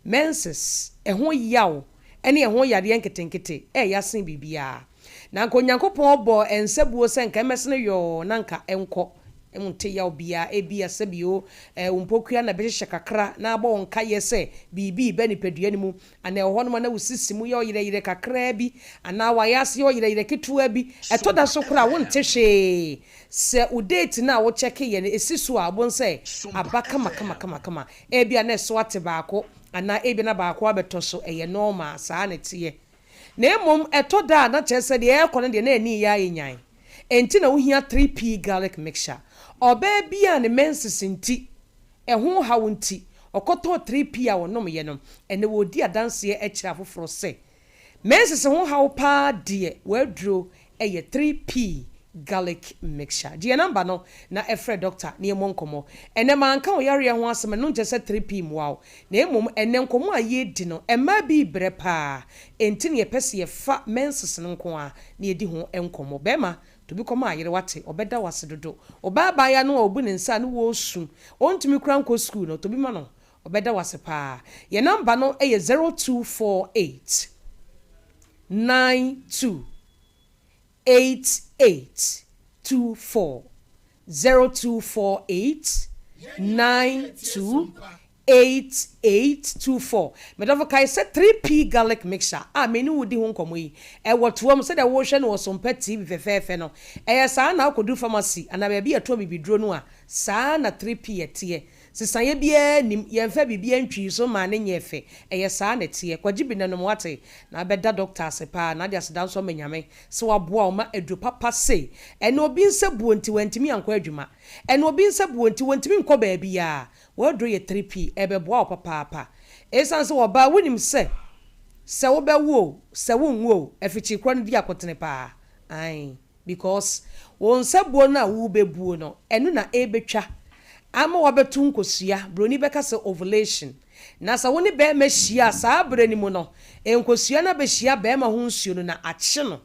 menses, ɛho yaw ne ɛho yareɛ nketenkete ɛyɛ asen biribiara. Na anka Onyankopɔn bɔɔ nsabuo sɛ anka ɛmmɛsene yɔɔ na anka ɛnkɔ, wonte yaw biara, ebia sɛbio wo mpokua na ɛbɛhyehyɛ kakra na abɔ wo nkaeɛ sɛ biribi reba nipadua no mu, Anaa ɛwɔ hɔnom a na wo sisi mu yɛ ɔyerɛyerɛ kakraa bi, anaa w'ayaase yɛ ɔyerɛyerɛ ketewa bi. Ɛtɔ da so koraa a, wonte hwee. Sɛ wo date no a wokyɛkeeɛ no, ɛsi so a, wobɛhu sɛ aba kamakamakama. Ebia na ɛso ate baako, anaa ebia na baako abɛtɔ so. Ɛyɛ normal, saa na ɛteɛ. Na mmom ɛtɔ da a, na kyerɛ sɛ deɛ ɛrekɔ no deɛ, na ani reyɛ ayɛ nyan. Enti na wohia 3P garlic mixture. Ɔbaa bi a ne menses nti, Ɛho haw nti, ɔkɔtɔɔ 3P a ɔnomyɛ no. Ɛnnɛ ɔredi adanseɛ kyerɛ afoforɔ sɛ, Menses ho haw paa deɛ w'aduro yɛ 3P garlic mixture. Gye yɛn namba no na frɛ dɔkta na yɛmmɔ nkɔmmɔ. Ɛnnɛ manka wo yareɛ ho asɛm, ɛno nkyerɛ sɛ 3P mmoa wo. Na mmom ɛnnɛ nkɔmmɔ a yɛredi no, mmaa bi rebrɛ paa, enti na yɛpɛ sɛ yɛfa menses no nko ara na yɛdi ho nkɔmmɔ. Barima, Tobi kɔma ayere wate ɔbɛda wo ase dodo. Ɔbaa abaayaa no a ɔbu ne nsa a ne wɔɔsu ɔntumi koraa nkɔ sukuu no tobi ma no ɔbɛda wo ase paa. Yɛn number no yɛ 0248 92 88 24 0248 92 8824 Me dɔfo kae sɛ 3P Garlic Mixture a me ne wo redi ho nkɔmmɔ yi, ɛwɔ toa mu sɛdeɛ worehwɛ no wɔ Sompa TV fɛfɛɛfɛ no. Ɛyɛ saa na wokɔduru pharmacy anaa baabi a yɛtɔn bibiduro no a, saa ara na 3P teɛ. Sesaeɛ biara nnim, yɛmfa biribiara ntwii so mmaa no nyɛɛ fɛ. Ɛyɛ saa na ɛteɛ. Kɔgye bi na nom, woate? Na wobɛda dɔkta ase paa na wode aseda nso ama Nyame sɛ waboa wo ma aduro papa sei. Ɛnna obi nsa buo nti wantumi ankɔ adwuma. Ɛnna obi nsa buo nti wɔntumi nkɔ baabiara. W'aduro yɛ 3P, ɛbɛboa wo papaapa. Esiane sɛ ɔbaa, wonim sɛ, sɛ wobɛwo o, sɛ wonwo o, afikyirikorɔ no di akotene paa. Ae, because wo nsa buo no a worebɛbuo no, ɛno na ɛrebɛtwa ama woabɛto nkosua, buroni bɛka sɛ ovulation. Na sɛ wo ne barima hyia a, saa berɛ no mu no, nkosua no abɛhyia barima ho nsuo no na akye no.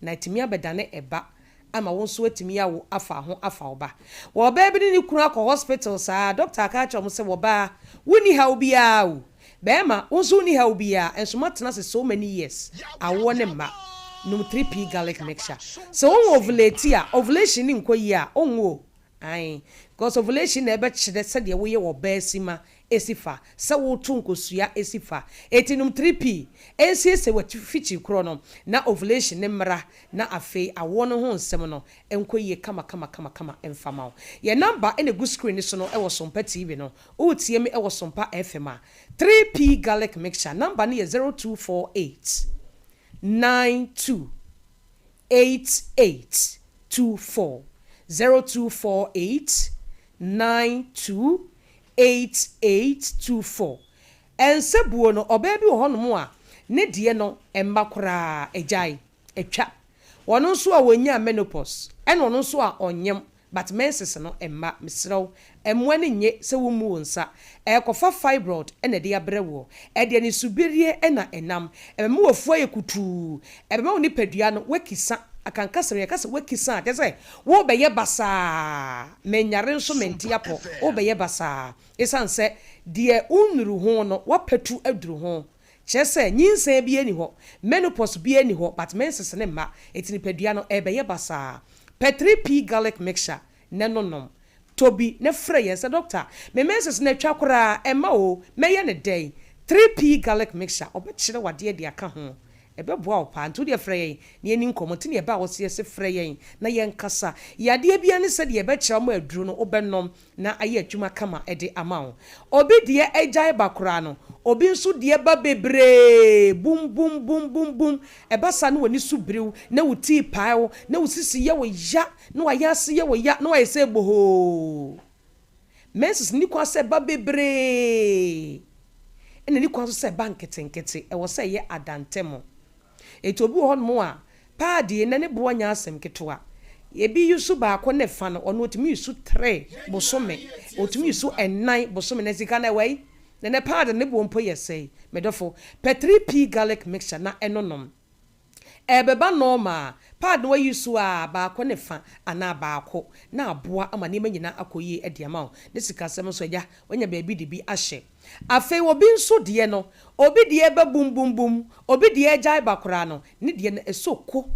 na atumi abɛdane ɛba ama wo nso atumi awo afa ho afa wo ba. Wɔ ɔbaa bi ne ne kunu akɔ hospital saa, doctor aka akyerɛ wɔn sɛ wɔbaa, wonni haw biara o, barima, wo nso wonni haw biara, nso moatena ase so many years, awoɔ ne mma. Nom 3P garlic mixture. Sɛ wo ovulate a, ovulation no nkɔ yie a, wonwo o. Ae, because ovulation na ɛbɛkyerɛ sɛdeɛ woyɛ wɔ ɔbaa si ma si fa, sɛ woto nkosua si fa. Enti nom 3P, nsiesie w'afikyiri korɔ no na ovulation no mmra na afei awoɔ no ho nsɛm no nkɔ yie kama kama kama kama mfa ma wo. Yɛn number na ɛgu screen no so no wɔ Sompa TV no, woretie me wɔ Sompa FM a, 3P Garlic Mixture number no yɛ 0248 92 88 24, 0248 92 8824. Ɛnsɛ buo no, ɔbaa bi wɔ hɔnom a, ne deɛ no mma koraa, agyae, atwa. Ɔno nso a ɔnyaa menopause, ɛna ɔno nso a ɔnyem. but menses no mma. Mesrɛ wo, mmoa no nnye sɛ wommu wo nsa. Ɛrekɔfa fibroid na ɛde abrɛ woɔ. Ɛde anisobirie na ɛnam. Ɛbɛma w'afu ayɛ kutuu. Ɛbɛma wo nipadua no woakisa. Akankasɛm, yɛka sɛ woakisa a, kyerɛ sɛ worebɛyɛ basaa. Menyare nso mente apɔ. Worebɛyɛ basaa. Esiane sɛ deɛ wonnuru ho no, woapatu aduru ho. Kyerɛ sɛ, nyinsɛn biara nni hɔ, menopause biara nni hɔ, but menses no mma, enti nipadua no ɛrebɛyɛ basaa. Pɛ 3P garlic mixture na ɛno nom. Tɔ bi na frɛ yɛn sɛ, Doctor, me menses no atwa koraa, ɛmma o, mɛyɛ no dɛn? 3P garlic mixture, ɔbɛkyerɛ wo adeɛ de aka ho. Ɛbɛboa wo paa. Nti wo deɛ frɛ yɛn na yɛnni nkɔmmɔ. Nti na yɛbaa hɔ sɛ yɛse frɛ yɛn na yɛnkasa. Yadeɛ biara ne sɛdeɛ yɛbɛkyerɛ wo ma aduro no wobɛnom na ayɛ adwuma kama de ama wo. Obi deɛ agyae ba koraa no, obi nso deɛ ba bebree, bum bum bum bum bum. Ɛba saa na w'ani so biri wo, na wo ti repae wo, na wo sisi yɛ wo ya, na w'ayaase yɛ wo ya, na woayɛ sɛ bohoo. Menses nni kwan sɛ ɛba bebree, ɛna ɛnni kwan nso sɛ ɛba nketenkete. Ɛwɔ sɛ ɛyɛ adantam. Enti obi wɔ hɔnom a, paadi nnɛ ne boɔ nyɛ asɛm ketewa. Ebi use baako ne fa no, ɔno ɔtumi use tre bosome, ɔtumi use nnan bosome, na sika no ɛwɔ he? Nnɛ paadi no ne boɔ mpo yɛ sɛi? Me dɔfo, pɛ 3P garlic mixture na ɛno nom. Ɛrebɛba normal, paadi no wa use a baako ne fa anaa baako na aboa ama nneɛma nyinaa akɔ yie de ama wo. Ne sikasɛm nso agya, wanya baabi de bi ahyɛ. Afei obi nso deɛ no, obi deɛ ba bum bum bum, obi deɛ agyae ba koraa no, ne deɛ no ɛsɔ ko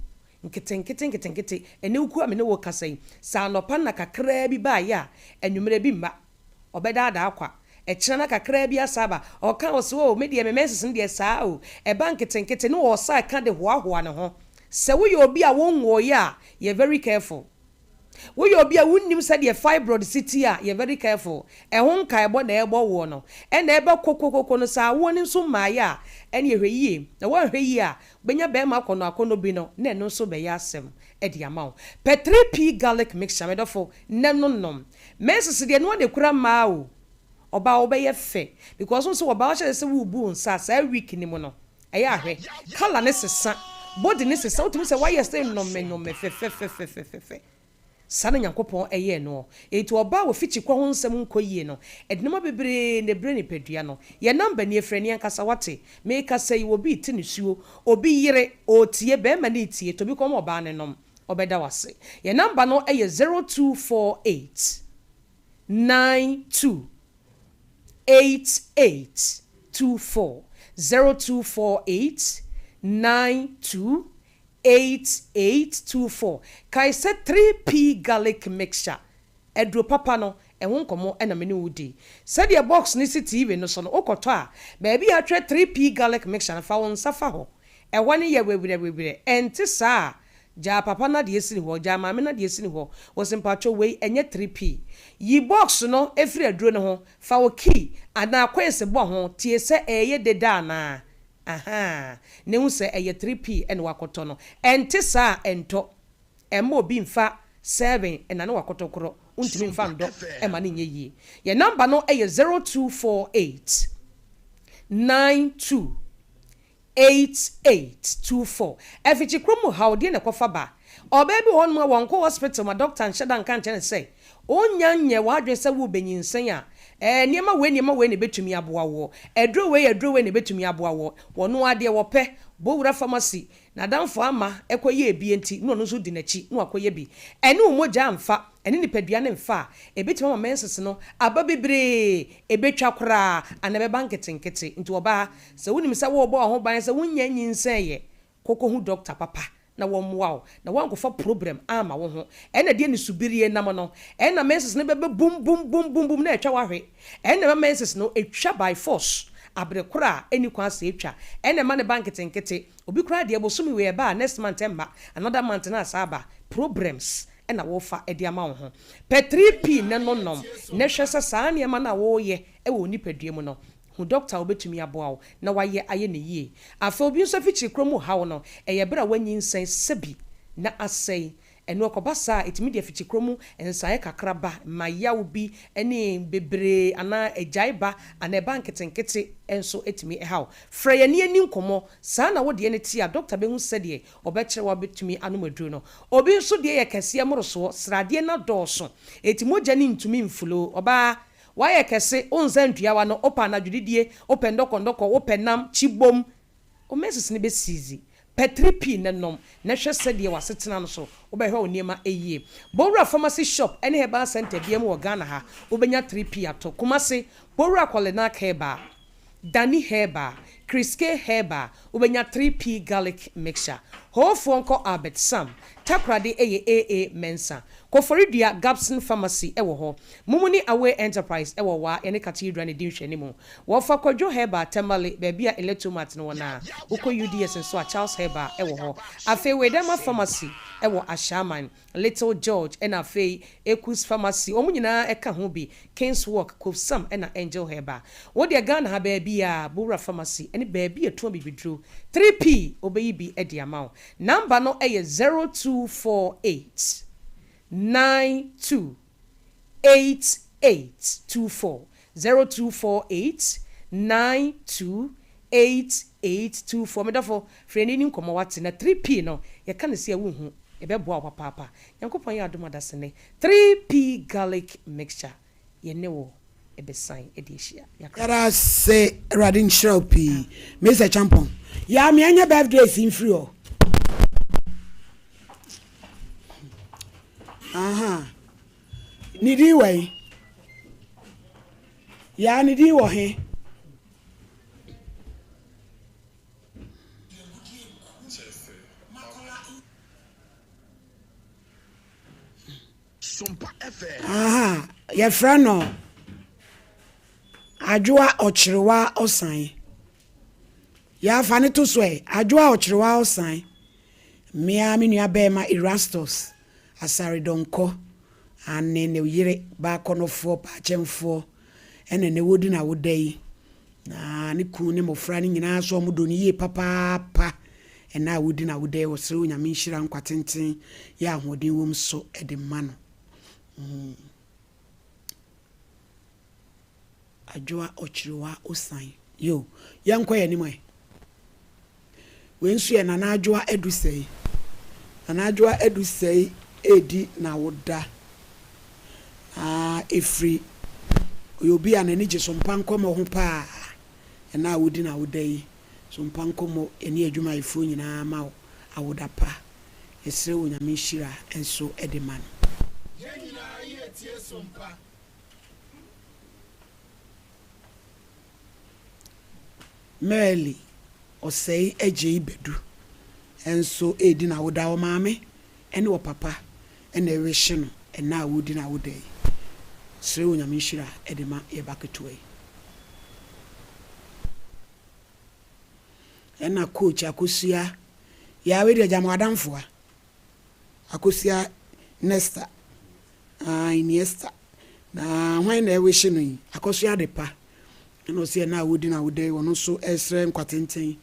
nketenkete nketenkete. Ɛnnɛ wo kuo a me ne wo rekasa yi, sɛ anɔpa nna kakraa bi baeɛ a, anwummerɛ bi mma. Ɔbɛdaadaa kwa. Ɛkyena na kakraa bi asa aba. Ɔka ɔse oh, me deɛ me menses no deɛ saa o, ɛba nketenkete ne ɔɔsa ka de hoahoa ne ho. Sɛ woyɛ obi a wonwoeɛ a, yɛ very careful. Woyɛ obi a wonnim sɛdeɛ fibroid si te a, yɛ very careful. Ɛho nkaebɔ na ɛrebɔ woɔ no. Ɛna ɛba kokokoko no, sɛ awoɔ no nso mmaeɛ a, ɛneɛ hwɛ yie. Na woanhwɛ yie a, wobɛnya barima akɔnnɔ akɔnnɔ bi no, na ɛno nso bɛyɛ asɛm de ama wo. Pɛ 3P garlic mixture, me dɔfo, na ɛno nom. Menses deɛ, ɛno ara na ɛkura mmaa o. Ɔbaa wobɛyɛ fɛ. Because wohu sɛ ɔbaa wohyɛ aseɛ sɛ worebu wo nsa a, saa week no mu no, Ɛyɛ a hwɛ, colour no sesa, body no sesa, wotumi sɛ wayɛ sɛ nnome nnome fɛfɛfɛfɛfɛfɛ. Saa na Nyankopɔn yɛɛ noɔ. Enti ɔbaa a wafikyi kɔ ho nsɛm nkɔ yie no, ɛde nnoɔma bebree na ɛbrɛ nipadua no. Yɛn number nie, frɛ nie ankasa wate. Meekasa yi, obi rete nisuo, obi yere, ɔretie, barima no retie, tɔ bi kɔma ɔbaa no nom, ɔbɛda wo ase. Yɛn number no yɛ 0248 92 88 24 0248 92 88 24 Kae sɛ 3P Garlic Mixture, aduro papa no, ɛho nkɔmmɔ na me ne wo redi. Sɛdeɛ box no si TV no so no, wokɔtɔ a, baabi a wɔatwerɛ 3P Garlic Mixture no, fa wo nsa fa hɔ. Ɛhɔ no yɛ wewerɛwewerɛ. Ɛnte saa a, gyaa papa no adeɛ sini hɔ, gyaa maame no adeɛ sini hɔ. Wɔse mpakyɛw wei ɛnyɛ 3P. Yi box no firi aduro no ho, fa wo key anaa coins bɔ ho, tie sɛ ɛreyɛ dede anaa. Ahaa, na hu sɛ ɛyɛ 3P na woakɔtɔ no. Ɛnte saa a, ɛntɔ. Ɛmma obi mfa serving nnane w'akɔtɔkorɔ, wontumi mfa ndɔ mma no nyɛ yie. Yɛn number no yɛ 0248 92 8824. Afikyikuro mu haw, deɛ na ɛkɔfa ba? Ɔbaa bi wɔ hɔnom a wɔnkɔ hospital ma doctor nhyɛ da nka nkyerɛ no sɛ wonnya nyɛ w'adwene sɛ worebenyinsɛn a, ɛɛ nneɛma wei nneɛma wei na ɛbɛtumi aboa woɔ, aduro wei aduro wei na ɛbɛtumi aboa woɔ. Wɔno ara deɛ wɔpɛ, bɔ wura pharmacy, n'adamfo ama ɛkɔyɛɛ bi nti na ɔno nso di n'akyi na wakɔyɛ bi. Ɛne wo mogya amfa, ɛne nipadua no mfa a, ɛbɛtumi ama menses no aba bebree, ɛbɛtwa koraa anaa ɛbɛba nketenkete. Nti ɔbaa, Sɛ wonim sɛ worebɔ wo ho ban sɛ wonnya nyinsɛn yɛ, kɔ kɔhu dɔkta papa na wɔmmoa wo na woankɔfa probrɛm amma wo ho. Ɛna deɛ nisubirie nam no, ɛna menses no bɛba bum bum bum bum bum na atwa wo ahwe. Ɛna ɛma menses no ɛtwa by force abere korɔ a ɛnni kwan sɛ ɛtwa. Ɛna ɛma no ba nketenkete. Obi koraa deɛ bosome wei ɛba a next month ɛmma, another month na asan aba. Probrɛms na worefa de ama wo ho. Pɛ 3P na no nom na hwɛ sɛ saa nneɛma no a woreyɛ wɔ wo nipadua mu no, Hu dɔkta a obetumi aboa wo na wayɛ ayɛ no yie. Afei obi nso afikyiri koro mu haw no, ɛyɛ bere a wanyinsɛn sɛbi na asɛe. Ɛno ɛkɔba saa a, ɛtumi de afikyikuro mu nsaeɛ kakra ba, ma yaw bi ne bebree anaa agyae ba anaa ɛba nketenkete nso tumi haw. Frɛ yɛn na yɛnni nkɔmmɔ. Saa na wo deɛ no te a, dɔkta bɛhu sɛdeɛ ɔbɛkyerɛ wo a wobɛtumi anom aduro no. Obi nso deɛ yɛ kɛseɛ mmorosoɔ, sradeɛ no adɔɔso, enti mogya no ntumi mflow. Ɔbaa, woayɛ kɛse, wo nsa ntua w'ano, wopɛ anadwo didie, wopɛ ndɔkɔndɔkɔ, wopɛ nam, kyi bom, wo menses no bɛsiizi. Pɛ 3P na nom na hwɛ sɛdeɛ w'asetena no so wobɛhwɛ wo nneɛma yie. Bowura Pharmacy Shop ne Herbal Centre biara mu wɔ Ghana ha, wobɛnya 3P atɔ. Kumasi, Bowura Kɔlenak Herbal, Dani Herbal, Kriske Herbal, wobɛnya 3P Garlic Mixture. Hoofoɔ nkɔ Albert Sam, Takoradi yɛ AA Mensah. Koforidua, Gabson Pharmacy wɔ hɔ. Mumuni Away Enterprise wɔ Waa, yɛne Cathedral na ɛdi nhwɛanimu. Wɔfa Kwadwo Herbal, Tamale, baabi a Electomat no wɔ no a. Wokɔ UDS nso a, Charles Herbal wɔ hɔ. Afei Wedama Pharmacy wɔ Ashaiman, Little George ɛna afei Ekus Pharmacy, wɔn nyinaa ka ho bi, Kings Walk, Kofsam ɛna Angel Herbal. Wo deɛ Ghana ha baabiara, Bowura Pharmacy ɛne baabi a ɛtɔn bibiduro, 3P wɔbɛyi bi de ama wo. Number no yɛ 0248 92 8824, 0248 92 8824. Me dɔfo, frɛ yɛn na yɛnni nkɔmmɔ, woate? Na 3P no, yɛka no sei a wonhu. Ɛbɛboa wo papaapa. Nyankopɔn yɛ adom a dasene 3P Garlic Mixture yɛne wo bɛsan de ahyia. Yɛakra. Yɛda ase Awurade nhyira wo pii Mister Champon. Yaa me ɛnyɛ birthday si mfiri hɔ. Aha. Ne din wɔ yi. Yaa ne din wɔ he? Aha, yɛfrɛ no Adwoa Ɔkyerewa Ɔsan. Yɛafa no to so ɛ, Adwoa Ɔkyerewa Ɔsan. Me ara me nua bɛrima Erastus Asare Donkor ane ne yere baakɔnɔfoɔ Paakyɛmfoɔ ɛna ɛnɛ wɔdi n'awoda yi. Na ne kunu ne mmɔfra no nyinaa nso wɔdɔ no yie papaapa. Ɛna a wɔdi n'awoda yi, wɔsrɛ Onyame nhyira, nkwa tenten, yɛ ahoɔden wom so de ma no. Mm. Adwoa Ɔkyerewa Osan. Yo, yɛnkɔ yɛn anim ɛ. Wei nso yɛ Nana Adwoa Adusei. Nana Adwoa Adusei redi n'awoda. Na ɛfiri, ɔyɛ obi a n'ani gye sompa nkɔmmɔ ho paa. Ɛna a wodi n'awoda yi, sompa nkɔmmɔ yɛne adwumayɛfoɔ nyinaa ma wo awoda pa. Yɛsrɛ Onyame nhyira nso de ma no. Yɛn nyinaa yɛretie sompa. Merly Osei Adjei Badu nso redi n'awoda. Ɔmaame ne ɔpapa na ɛrehye no ɛnnɛ a ɔredi n'awoda yi. Srɛ Onyame nhyira de ma yɛ ba ketewa yi. Ɛna coach Akosua, yaa wei deɛ gyama w'adamfoa. Akosua Nesta, ah Iniesta, na hwan na ɛrehye no yi? Akosua Adepa. Ɛna ɔse ɛna a wodi no awoda yi ɔno nso ɛresrɛ nkwa tenten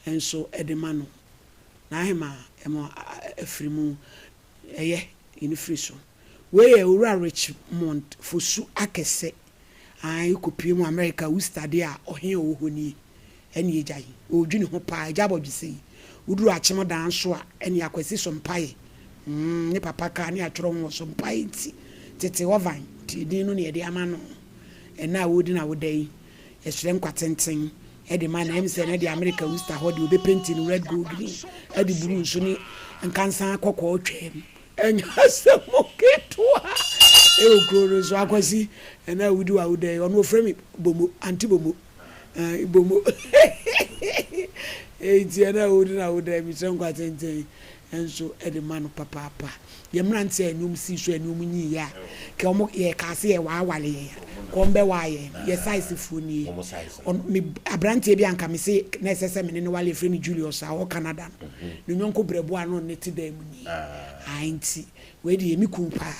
nso de ma no. N'ahema ɛma afiri mu ɛyɛ yi no firi so. Wei yɛ Owura Richmond Fosu Akɛsɛ ae kɔpue mu America Worcester deɛ a ɔhe a ɔwɔ hɔ nie. Ɛne agya yi ɔredwene ho paa agya abɔdwesɛ yi. Woduru Akyem dan so a ɛne Akwasi so mpaeɛ mm ne papa kaa ne atwerɛ ho wɔ so mpaeɛ nti tete ɔvan nti edin no na yɛde ama no. Ɛnnɛ a woredi n'awoda yi, yɛsrɛ nkwa tenten de ma no. Ɛyɛ me sɛ ɛnnɛ deɛ Amerika Worcester hɔ deɛ wɔbɛpenti no red, gold, green de blue nso ne nkansa kɔkɔɔ twam. Ɛnyɛ asɛm ketewa ɛwɔ kuro no so. Akwasi, ɛnnɛ a wodi w'awoda yi, ɔno ɔfrɛ me Bomo, Auntie Bomo. Eh, Bomo. Enti ɛnnɛ a wodi n'awoda yi, mesrɛ nkwa tenten nso de ma no papaapa. Yɛn mmeranteɛ a ɛne wɔn sii so a ɛne wɔn nyiiɛ a, kɛ wɔn yɛ kaa sɛ yɛwaaware yɛn a, kɛ wɔn bɛwaa yɛn no, yɛ size foɔ nie. Ɔno, me, aberanteɛ bi a anka me se na ɛsɛ sɛ me ne no ware, yɛfrɛ no Julius a ɔwɔ Canada no, ne yɔnko berɛboɔ a na ɔne no te dan mu nie. Ae nti, wei deɛ me kun paa.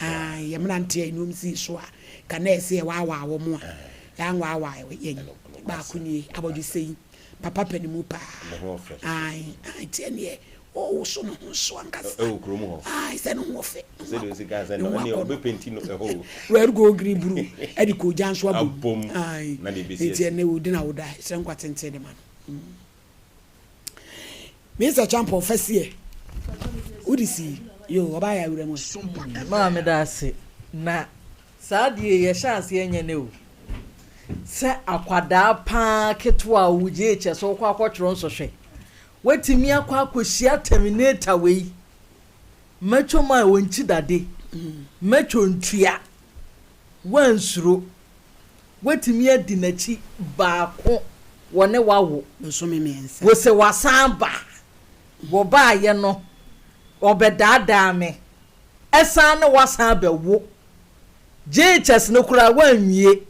Ae, yɛn mmeranteɛ a ɛne wɔn sii so a, nka na ɛsɛ yɛwaawaa wɔn a, yɛanwaawaa yɛn. Baako nie, abɔdwesɛ yi, papa pɛ ne mu paa. Ae, ae, nti ɛnneɛ. Ɔwoso ne ho so ankasa. Ɛwɔ kurom hɔ. Ae sɛ ne ho ɔfɛ. Sɛ deɛ osi kan sɛ no ɛne ɔbɛpenti no ɛhɔ o. Red gold green blue ɛde kogya nso abom. Abom. Ae. Na deɛ ebesi Nti ɛnɛ odi na woda srɛ nkwa tenten de ma no. Mister Champon fa si ɛ. Wode si yo ɔbaa yɛ awura mu ɛ. Maa meda ase na saa adeɛ yi yɛhyɛ aseɛ nyɛ nɛ o. Sɛ akwadaa paa ketewa a wo JHS wokɔ akɔtwerɛ nsɔhwɛ Woatumi akɔ akɔhyia terminator wei, mɛtwa mu a ɔnkyi dade, mɛtwa ntua, woansuro. Woatumi adi n'akyi baako, wɔne wo awo. Bosome mmiɛnsa. Wose wasan ba, wɔbaeɛ no, ɔbɛdaadaa me, ɛsan ne woasan abɛwo. JHS no koraa woanwie.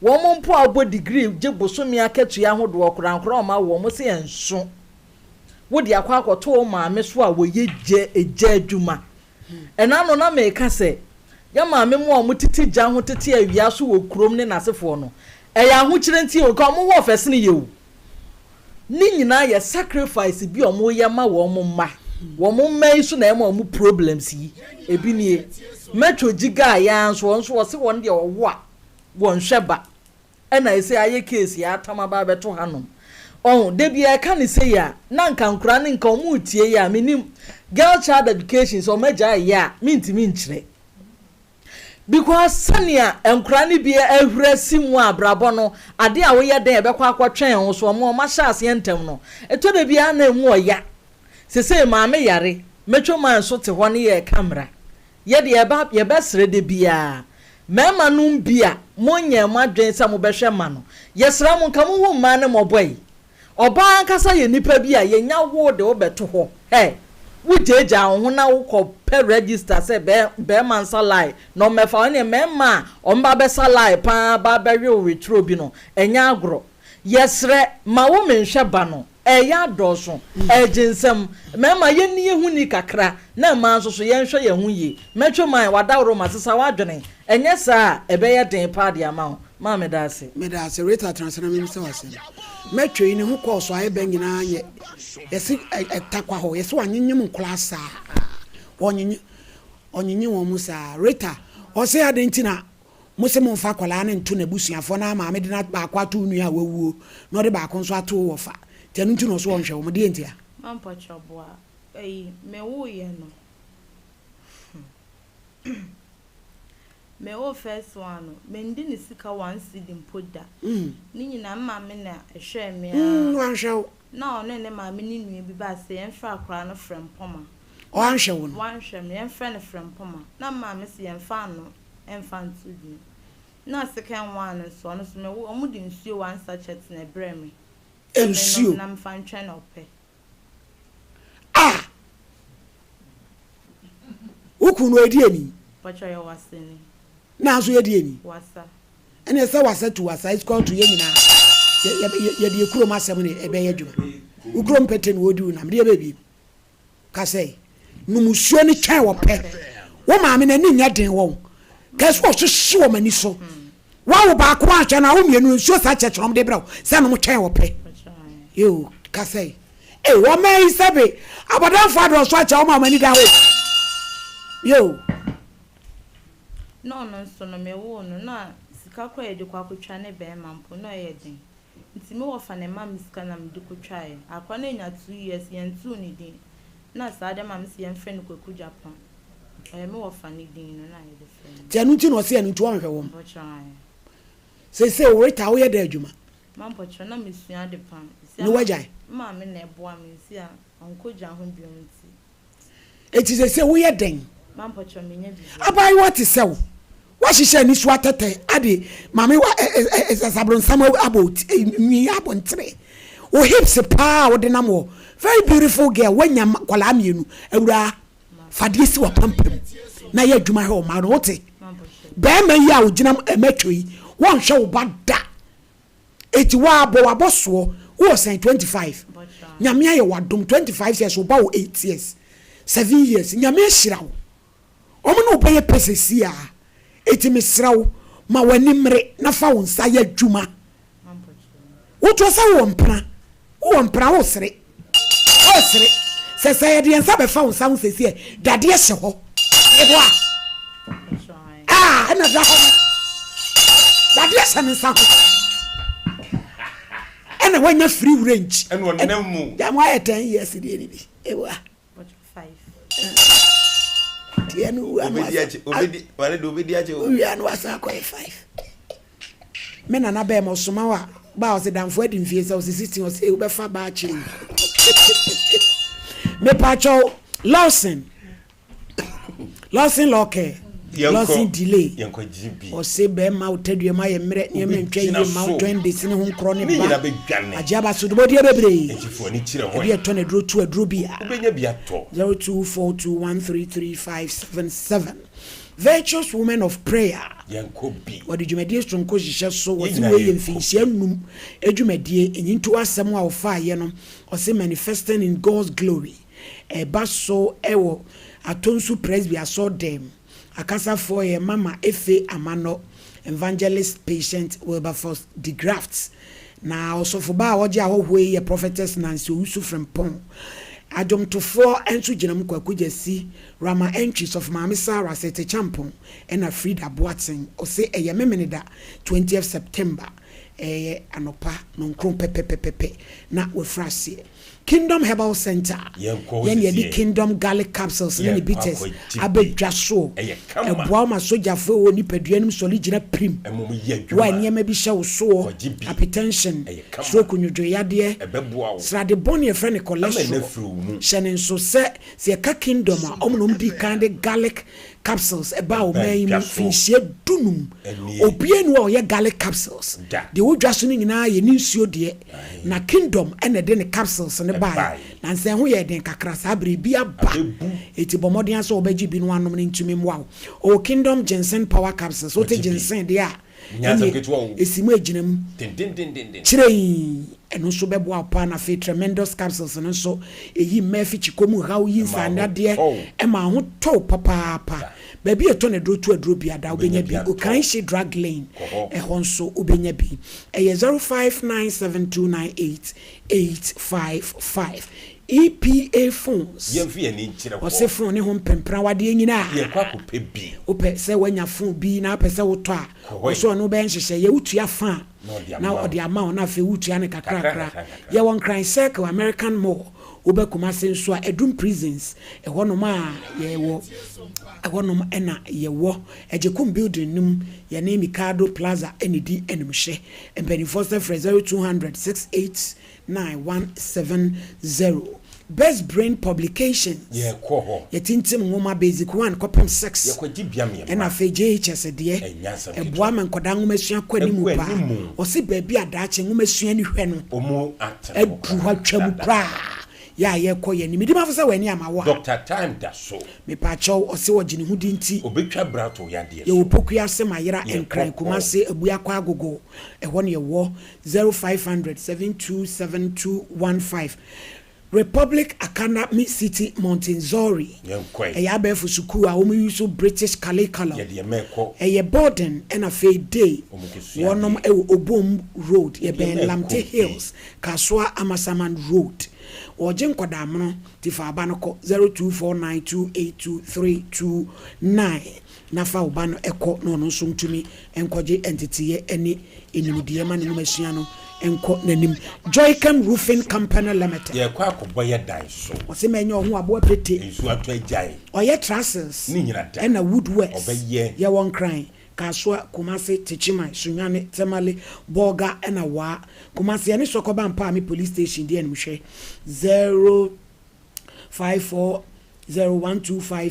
Wɔn mpo a wɔbɔ degree gye bosome akatua ahodoɔ koraa nkwadaa a wɔawo wɔn se ɛnso. Wode akɔ akɔto wo maame so a wɔyɛ gya gya adwuma. Ɛna no na meka sɛ yɛn maame mo a wɔtete gya ho tete awia so wɔ kurom ne n'asefoɔ no ɛyɛ ahokyerɛ nti o nka wɔn ho ɔfɛ sene yɛ o. Ne nyinaa yɛ sacrifice bi a wɔyɛ ma wɔn mma. Wɔn mma yi so na ɛma wɔn problems yi. Ebi nie. Metro gyigaa yɛ ara nso wɔn nso wɔse wɔn deɛ ɔwo a wɔnhwɛ ba. Ɛna ɛsei ayɛ case yɛ atam aba abɛto hanom. Ɔho, da biara ɛka no sei a, na nka nkoraa no nka wɔn retie yɛ a, mennim. Girl child education sɛ wɔn agyae yɛ a, mentumi nkyerɛ. Because sɛnea nkoraa no bi ahuri asi mu a abrabɔ no, adeɛ a woyɛ dɛn a ɛbɛkɔ akɔtwɛn wo so, wɔn a wɔahyɛ aseɛ ntɛm no, ɛtɔ da bi a na ɛmu ɔya. Sesei maame yare, metro man nso te hɔ ne yɛreka mmara. Yɛ deɛ yɛba yɛbɛsrɛ da biara. Mmarima nom bi a monyɛɛ mo adwene sɛ mobɛhwɛ mma no, yɛsrɛ mo nka monhu mmaa no mmɔbɔ yi. Ɔbaa ankasa yɛ nipa bi a yɛnya wo de wo bɛto hɔ hɛ, wo gyaagyaa wo ho na wo kɔ pɛ register sɛ bɛ barima nsa line na ɔmmɛfa wo, ɛneɛ mmarima a wɔn ba bɛsa line paa ba bɛwe wo weturo bi no, ɛnyɛ agorɔ. Yɛsrɛ, ma wo menhwɛ ba no. Ɛreyɛ adɔɔso, ɛregye nsam. Mmarima, yɛnni yɛn ho ni kakra, na mmaa nso so, yɛnhwɛ yɛn ho yie. Mɛtwe man, w'adaworoma, sesa w'adwene. Ɛnyɛ saa a, ɛbɛyɛ den paa de ama wo. Maa meda ase. Meda ase. Rita tena ase na memmisa wo asɛm. Mɛtwe yi, ne ho kɔɔ so ayɛ bɛ nyinaa nyɛ. Yɛse ɛta kwa hɔ, yɛse wanyenyem nkwadaa saa. Ɔnyenye, ɔnyenye wɔn mu saa. Rita, ɔse adɛn nti na Mose momfa akwadaa no nto n'abusuafoɔ na maame de no baako ato wo nua a wawuo na ɔde baako nso ato wo wɔfa nti ɛno nti na ɔse ɔnhwɛ wɔn deɛ ntia? Mampɔkyɛ boa ɛyi me wo yɛ no me wo first one no me ndi ne sika one cedi mpo da ne nyinaa me maame na ɛhwɛɛ me aa Wanhwɛ wo. Na ɔne ne maame ne nua bi baa sɛ yɛnfrɛ akwadaa no Frɛmpɔma. Ɔanhwɛ wo no. Wanhwɛ me yɛnfrɛ no Frɛmpɔma na me maame se yɛnfa ano mfa nto dwom. Na second one no nso, ɔno nso me wo, wɔn de nsuo one sachet na ɛbrɛɛ me. Sɛ me Nsuo? nom na me fa ntwɛn ɔpɛ. Ah! Wo kunu no ɔyɛ deɛni? Mpakyɛw ɔyɛ wasani. Na nso yɛ deɛni? Wasa. Ɛneɛ sɛ wasa tu wasa is equal to yɛn nyinaa yɛ yɛ yɛde yɛ kurom asɛm na ɛbɛyɛ adwuma. Wo kurom pete na wɔdi wo nam deɛ bɛbiem. Ka sɛ, Nom nsuo no twɛn ɔpɛ. Wo maame no ani nyɛ den wɔ wo. Ka sɛ ɔhyehye wɔ m'ani so. Woawo baako anhwɛ no a, wo mmienu nsuo saa kyɛkyerɛ wɔn de brɛ wo sɛ nom twɛn ɔpɛ. Yoo, ka sɛ, Ee, wɔn yi sɛbe abɔdamfoɔ adɔɔso akyɛ wɔn a wɔn ani da hɔ. Yoo. Na ɔno nso no, mewoo no na sika koraa a yɛde kɔ akɔtwa ne bɛrima mpo na ɔyɛ den. Nti me wɔfa na ɛmaa me sika na mede kotwaeɛ. Akora no anya two years, yɛntoo ne din. Na saa de ama me se yɛmfrɛ no Kwaku Gyapong. Ɔyɛ me wɔfa no din no na yɛde frɛ no. Nti ɛno nti na ɔse ɛno nti ɔnhwɛ wɔn. Mpɔkyerɛ ae. Seesei wo Rita woyɛ dɛn adwuma? Ma mpɔkyerɛ na mesua ade pam. Na wagyae? Me maame na ɛboa me nti a ɔnkɔ gya ho biom nti. Enti seesei woyɛ dɛn? Abaayewa te sɛ wo, woahyehyɛ aniso atɛtɛ ade maame wa sasabronsam abɔ nwi abɔ ntere. Wo hips paa a wode nam wɔ very beautiful girl woanya nkwadaa mmienu awuraa fa deɛ si w'apampam na yɛ adwuma hwɛ wo mma no wote bɛrima yi a ogyina mɛtwo yi wɔnhwɛ wo ba da Eti waa bɔ w'abɔsoɔ wowɔ sɛn 25 Nyame ayɛ w'adom 25 years wo ba wɔ 8 years 7 years Nyame ahyira wo wɔn ne wo bɛyɛ pɛ sɛsi a eti mesrɛ wo ma w'ani mmere na fa wo nsa yɛ adwuma wotoɔ sɛ wowɔ mpena wowɔ mpena wosere wosere. Sɛ sɛ yɛde yɛn nsa bɛfa wo nsa ho seesei ɛ, dadeɛ hyɛ hɔ. Meboa? Ah, ɛna da hɔ no. Dadeɛ hyɛ ne nsa ho. Ɛna wanya free range. Ɛna ɔnam mu. Gya mo ayɛ 10 years deɛ ni bi. Meboa? Deɛ no wua no wasa. Wia no wasa akɔyɛ 5. Me nana bɛɛma ɔsoma wo a ba ɔse damfo adi mfie sɛ ɔse 16 ɔse ee wobɛfa ba akyɛ yi mepakyɛw Lawson Lawson Lɔkɛ Lawson delay ɔse bɛɛma wo tadua mu ayɛ mmerɛ nneɛma ntwa yie ma wo jaundice ne ho nkorɔ ne ba agye aba so dubɔdeɛ bebree ebi ɛtɔ na aduro tu aduro bi a 0242133577 Virtuous Women of Prayer, Wɔde dwumadie soronko hyehyɛ so, wɔse wei yɛ mfinhyia nnum dwumadie, nyinto asɛm a wɔfaeɛ no, ɔse Manifesting in God's Glory, ɛba so wɔ Atonsu Presby Asɔɔdɛm, akasafoɔ yɛ Mama Efe Amanɔ, Evangelist Patient Wilberforce DeGraft, na ɔsɔfobaa a ɔgye ahɔhoɔ yi yɛ Prophetess Nancy Owusu Frimpong, adwomtofoɔ nso gyina mu, Kwaku Gyasi, Rama Antwi, Sɔfo Maame Sarah Sete Kyampong ɛna Frida Boateng. Ɔse ɛyɛ Memeneda twentieth September ɛyɛ anɔpa nɔnkron pɛpɛpɛpɛpɛ na wafiri aseɛ. Kingdom Herbal Centre, yɛn na yɛde Kingdom Garlic Capsules ne ne bitters aba dwa soɔ. Ɛboa wo ma sogyafoɔ a ɛwɔ nipadua no mu sɔre gyina pirim. Wo a nneɛma bi hyɛ wo soɔ, hypertension, stroke, nnwodwoeyadeɛ, srade bɔne a yɛfrɛ no cholesterol, hyɛ no nso sɛ Sɛ yɛka Kingdom a, wɔn na wɔdii kan de garlic capsules baa ɔman yi mu mfinhyia dunum. Obiara nni hɔ a ɔyɛ garlic capsules. Deɛ ɛwɔ dwa so no nyinaa yɛ ne nsuo deɛ. Na Kingdom na ɛde ne capsules no baeɛ. Nansa ɛho yɛɛ den kakra. Saa berɛ yi, bi aba. Enti bɔ mmɔden ara sɛ wobɛgye bi na woanom no ntumi mmoa wo. Ɔwɔ Kingdom Ginseng Power Capsules. Wote ginseng deɛ a, Ɛnneɛ, ɛsi mu agyina mu kyerɛnn, ɛno nso bɛboa wo paa. Na afei Tremendous Capsules no nso, ɛyi mmaa afikyikɔ mu haw, yi nsaandadeɛ, ɛma ho tɔ wo papaapa. Baabi a ɛtɔ no aduro to aduro biada, wobɛnya bi. Okaishie Drug Lane, ɛhɔ nso wobɛnya bi. Ɛyɛ 0597298855. EPA phones. Yɛmfa yɛn ani nkyerɛ hɔ. Ɔse phone ne ho mpempran wadeɛ nyinaa. Yɛkɔ akɔpɛ bi. Wopɛ sɛ wanya phone bi na wopɛ sɛ wotɔ a, ɔse ɔne wo bɛyɛ nhyehyɛeɛ, wotua fa a na ɔde ama wo na afei wotua no kakrakra. Yɛwɔ Nkran Circle, American Mall. Woba Kumase nso a, Adum Prisons, ɛhɔnom a yɛwɔ, ɛhɔnom na yɛwɔ. Agyekum Building no mu, yɛne Mikado Plaza na ɛdi animhwɛ. Mpanimfoɔ sɛ frɛ 0200 68 9170. Best Brain Publications, Yɛkɔ hɔ. Yɛtintim nwoma Basic 1 kɔpem 6, Yɛkɔgye bia me ɛna mma. afei JHS deɛ, Ɛnyɛ asɛm ɛboa ketewa. ma nkwadaa nwomasua kɔ anim Ɛkɔ paa. anim. Ɔse baabi a daakye nwomasua ani hwɛ no, Ɔmo atena hɔ aduru hɔ koraa atwa mu dada. koraa. Yɛ a yɛkɔ yɛn anim. Medi mafo sɛ w'ani ama wo a. Doctor Time da so. Mepaakyɛw, ɔse ɔgye ne ho di nti. Obetwa bra to yadeɛ Yɛwɔ so. Pokuase, Mayera, Yɛkɔ Nkran, hɔ. Kumase, Abuakwa, Agogo, ɛhɔ na yɛwɔ. 0500 727 215 Republic Academy City Montessori ɛyɛ abɛɛfo sukuu a wɔn use British curriculum ɛyɛ boarding ɛna afei day wɔnom ɛwɔ Obom Road yɛbɛn Lamte Hills Kasoa Amasaman Road wɔgye nkwadaa mono ti fa aba no kɔ 0249282329 na fa wo ba no kɔ na ɔno nso ntumi nkɔgye nteteeɛ ne nimdeɛ ma ne nwomasua no nkɔ n'anim. Joycam Roofing Company Limited. Yɛrekɔ akɔbɔ yɛ dan so. Ɔse mɛnyɛ ɔho aboa pete. Nsuo atɔ agyae. Ɔyɛ trusses Ne nyina da. ɛna woodworks. Ɔbɛyɛ. Yɛwɔ Nkran, Kasoa, Kumasi, Techiman, Sunyani, Tamale, Bolga ɛna Waa. Kumasi yɛne Sɔkɔba Mpaame Police Station di animhwɛ.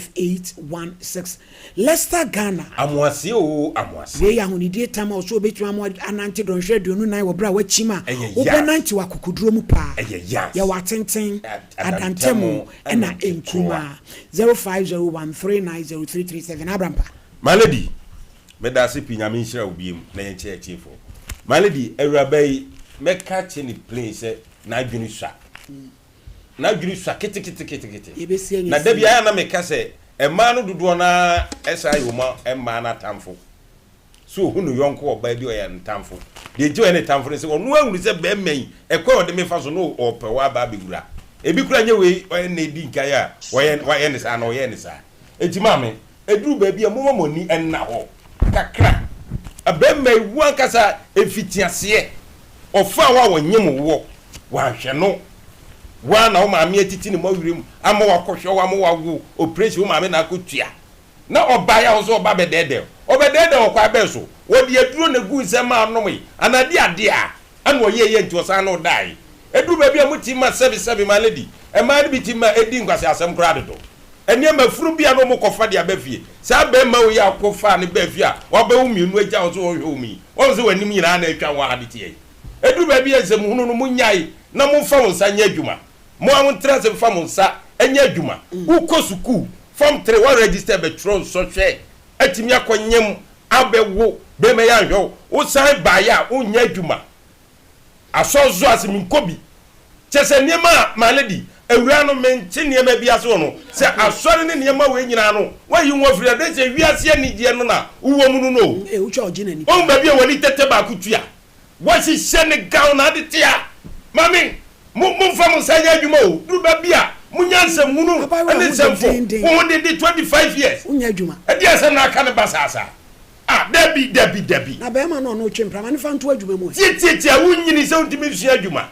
0540125816 Leicester, Ghana. Amoaseɛ oo amoaseɛ. Wei yɛ ahonidie tam a ɔsɛ ɔbɛtumi ama anante dɔnhwere 24 wɔ berɛ a wakyim a Ɛyɛ yas. wobɛnante wɔ akokoduro mu paa. Ɛyɛ yas. Yɛwɔ atenten, Adantamu adantamu ɛna ɛna nketewa. nkumaa. 0501390337 Abrampa. My lady, meda ase pii Nyame nhyira wo biom na yɛnkyɛ atiefoɔ. My lady, awuraba yi mɛka akyerɛ no plain sɛ n'adwene sua. N'adwene sua keteketekete. Yɛbɛsi anya Na da sie. biara na meka sɛ mmaa no dodoɔ no ara san yɛ wɔn mmaa no atamfo. Sɛ ɔhu ne yɔnko ɔbaa bi a ɔyɛ ne tamfo. Deɛ nti ɔyɛ ne tamfo ne sɛ ɔno ahunu sɛ barima yi, ɛkwan a ɔde me fa so no ɔrepɛ hɔ aba abɛwura. Ebi koraa nyɛ wei ɔyɛ na edi nkan a wɔyɛ wayɛ ne saa anaa ɔyɛɛ ne saa. Enti maame, eduru baabi a momma mo ani nna hɔ kakra. Barima yi, wo ankasa mfitiaseɛ, ɔfaa wo a ɔnyem woɔ, wanhwɛ no. Wo ara na wo maame atiti ne mmɔwerɛ mu ama wakɔhwɛ wo ama wawo, operation wo maame na akɔtua. Na ɔbaeɛ a wo nso ɔba bɛdɛɛdɛɛ wo. Ɔbɛdɛɛdɛɛ wo ɔkwan bɛn so? Wɔde aduro na ɛguu nsɛm maa ɔnomee anaa de adeɛ a ɛna ɔyɛeɛ nti ɔsan ne wo daeɛ. Ɛduru baabi a motumi ma sɛbesɛbe, my lady, mmaa no bi tumi ma ɛdi nkwaseasɛm koraa dodo. Nneɛma funu bi a na wɔkɔfa de aba fie. Saa barima wei a wokɔfaa no baa fie a wabɛwo mmienu agya wo sɛ ɔnhwɛ wɔn yi, woahu sɛ w'anim nyinaa na atwa wɔ ha de teɛ yi. Ɛduru baabi a nsɛmhunu no monnyae na momfa mo nsa nyɛ adwuma. Mo ara montra ase mfa mo nsa nyɛ adwuma. Wokɔ sukuu, form three, woaregister bɛtwerɛ nsɔhwɛ, atumi akɔnyem abɛwo, barima yi anhwɛ wo, wosan baeɛ a wonyɛ adwuma. Asɔr so ase menkɔ bi. Kyerɛ sɛ nneɛma a my lady, awuraa no mente nneɛma bi ase wɔ no. Sɛ asɔre ne nneɛma wei nyinaa no woayi wo ho afiri ɛdɛn sɛ wiase anigyeɛ no na wowɔ mu no no o. Wohu baabi a w'ani tɛtɛ baako tua. Wɔahyehyɛ ne gown na ade tea. Maame, mo momfa mo nsa nyɛ adwuma o. Duru baabi a monya nsɛmhunu ne nsɛmfo. Wo ho denden 25 years. Ɛdeɛn asɛm na aka no basaa saa? Ah, dabi, dabi, dabi. Na barima no a ɔne wo twe mpena, ma no mfa nto adwuma mu ɛ. Tiatiatia, wonnyini sɛ wontumi nsua adwuma,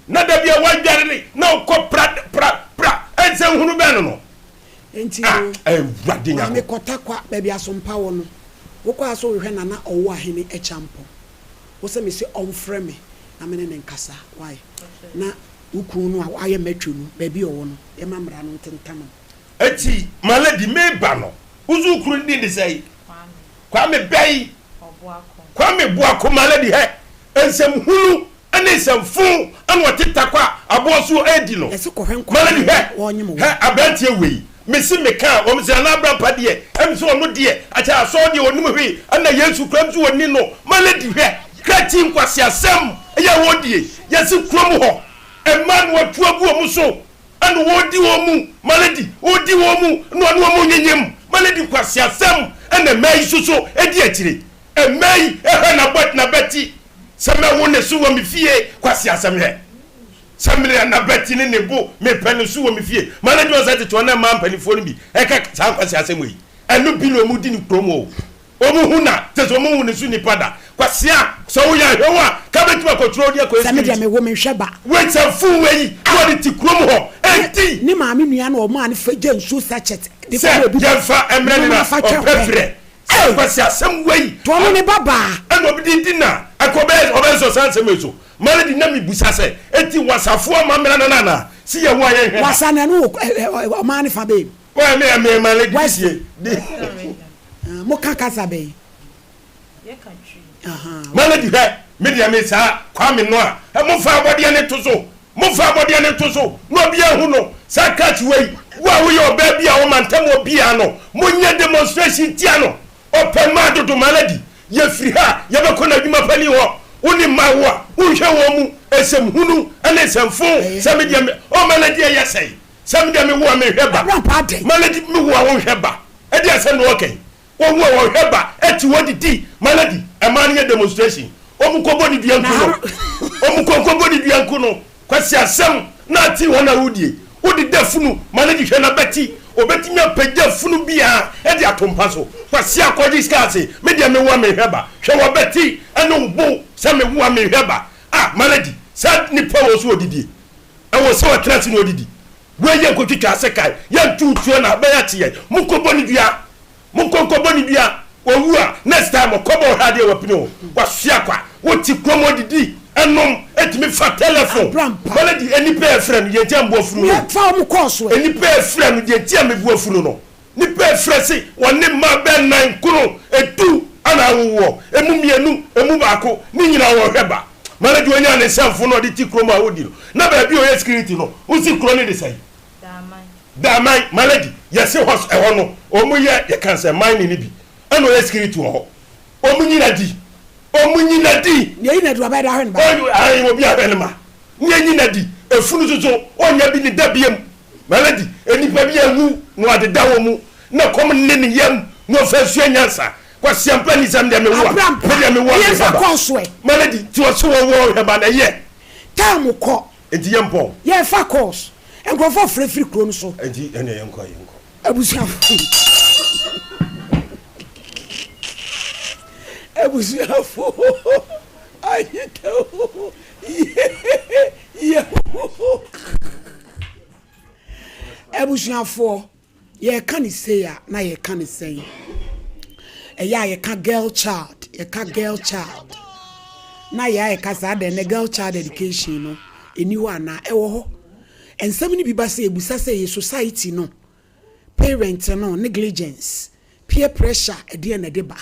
na da bi a woadware ne na wokɔ pra, pra, pra, nsɛnhunu bɛn no no? Enti Ah, no, Awurade Maame Nyankopɔn. kɔ Tarkwa, baabi Asompa wɔ no, wokɔ a so wohwehwɛ Nana Ɔwoahene Acheampong. Wo se mese ɔmfrɛ me na me ne no nkasa, why? Na wo kunu no a wayɛ matwo no, baabi a ɔwɔ no, yɛma mmara no ntentam no. Enti, my lady, meba no, wo nso wo kunu din de sɛn? Kwame bɛn? Kwame Boako Malady hɛ, nsɛm hunu ne nsɛm fo na ɔte takwa aboɔ so redi no. Malady hɛ, hɛ abranteɛ wei, mese meka a, wɔn se anaa abrampa deɛ, ɛm se ɔno deɛ, akyɛ asɔɔ deɛ ɔnim hwee, ɛna Yesu koraa ɛm se ɔnni no. Malady hwɛ, krakye nkwaseasɛm yɛ wɔdie, yɛse kurom hɔ, mmaa na wɔatu agu wɔn so. Ɛna wɔredi wɔn mu malady, wɔredi wɔn mu na ɔne wɔn nyenyem malady nkwaseasɛm ɛna mmaa yi soso ɛdi akyire. Mmaa yi ɛhwɛ n'abɔ n'abati sɛ mɛwo ne so wɔ me fie kwaseasɛm hwɛ sɛ mene n'abati ne ne bo mepɛ ne so wɔ me fie malady wɔn sɛ tete wɔn na mmaa mpanimfoɔ no bi ɛka saa nkwaseasɛm yi ɛno bi na wɔn di ne kurom o. Ɔmo hu na kyɛ sɛ ɔmo hu ne so nipa da. Kwasea sɛ woyɛ ahwɛ wo a ka bɛtumi akɔtwerɛ wode akɔyɛ Sɛ me deɛ security. me wo me nhwɛ ba. Wei sɛ fon wei na ɔde te kurom hɔ enti. Ne maame nua na ɔmaa no fa gya nsuo sachet de Sɛ kɔma obi yɛnfa mmrɛ no na fa twɛn ɔpɛ frɛ. Sɛ kwasea asɛm wei. To ɔno ne ba baa. Ɛna obi de di na ɛkɔ ɔbɛyɛ ɔbɛsɔ saa nsɛm wei so. Malady na me busa sɛ enti wasafoɔ amammerɛ no anaa? Se yɛwo a yɛnhwɛ da. Wasa na ɛno wɔ ɔman no fa bɛn mu? Why me me malady West. die di. Mo ka kasa bɛn? Malady hwɛ me deɛ me saa Kwame no a mo fa abɔdeɛ ne to so mo fa abɔdeɛ ne to so na obi ahu no saa catch wei wo a woyɛ ɔbaa bi a wo mantam obiara no mo nyɛ demonstration tia no ɔpɛ mmaa dodo Malady yɛ firi ha yɛbɛkɔ n'adwuma panin hɔ wo ne mmaa wo a wonhwɛ wɔn mu nsɛm hunu ne nsɛm fo sɛ me deɛ me oh Malady ɛyɛ sɛn Sɛ me deɛ me wo a me nhwɛ ba. Malady me wo a wo nhwɛ ba. Ɛdeɛ asɛm na wɔka yi. Wo wo a wɔhwɛ ba ɛte hɔ didi. Malady ɛmaa no yɛ demonstration. Wɔn kɔ bɔ ne dua nku no. Wɔn kɔ kɔ bɔ ne dua nku no. Kwasi asɛm na ate hɔ na wodie. Wo deda funu. Malady hwɛ na bɛti. Obetumi apagya funu biara ɛde ato mpa so. Kwasi akɔgye sika ase. Me deɛ me wo a me nhwɛ ba. Hwɛ wɔ bɛti ɛne wo bo sɛ me wo a me nhwɛ ba. Ah Malady saa nipa wɔ so odidie. Ɛwɔ sɛ ɔtena ase na ɔdidi. Wei yɛ nkotwitwa sekan, yɛnto tuo na abɛn akye yɛn. Monkɔbɔ no dua. Monkɔ nkɔbɔ no dua. Ɔwu a, next time ɔkɔbɔ ɔhwɛ adeɛ wapini o. Wasoa kwa. Wote kurom ɔdidi, ɛnom, ɛtumi fa telephone. Malady, nnipa a ɛfrɛ no deɛ nti a mebo afunu no. Nnipa a ɛfrɛ no deɛ nti a mebo afunu no. Nnipa refrɛ se wɔne mma bɛnnan, nkron, edu ana awowoɔ, emu mmienu, emu baako, ne nyinaa wɔhwɛ ba. Ma no deɛ ɔnyaa ne nsɛmfo na ɔde te kurom a ɔdi no. Na baabi a ɔyɛ security no, wosi kuro no de sɛn? Daaman. My lady, yɛse hɔ ɛhɔ no, wɔn yɛ, yɛka sɛ mining no bi, ɛna ɔyɛ security wɔ hɔ. Wɔn nyina di. Wɔn nyina di. Nea eyi na adu abɛyɛ de ahwɛ ne ba. Ayi obi ahwɛ ne ma. Nea enyi na di. Efunu soso ɔnya bi ne da biem. Malady, nnipa bi awu na ɔadeda wɔn mu, na kɔm nne ne yam, na ɔfa nsua nyansa. Kwasiampa ni sɛ medeɛ mewo a, medeɛ mewo a mehwɛ ba. Malady, nti ɔse wɔwo a ɔhwɛ ba na ɛyɛ. Time kɔ. Nti yɛmpɔn. Yɛfa course. Nkurɔfoɔ frɛ firi kuro no so. Enti ɛnneɛ yɛnkɔ, yɛnkɔ. Abusuafo Abusuafo ayetɛ o yɛ o Abusuafoɔ yɛka ne sei a na yɛka ne sɛn? Ɛyɛ a yɛka girl child, yɛka girl child na yɛ a yɛka saa dɛn na girl child education no ɛni hɔ anaa? Ɛwɔ hɔ. Nsɛm no bi ba sɛ yɛbusa sɛ yɛ society no, parent no negligence, peer pressure ɛdeɛn na ɛde ba?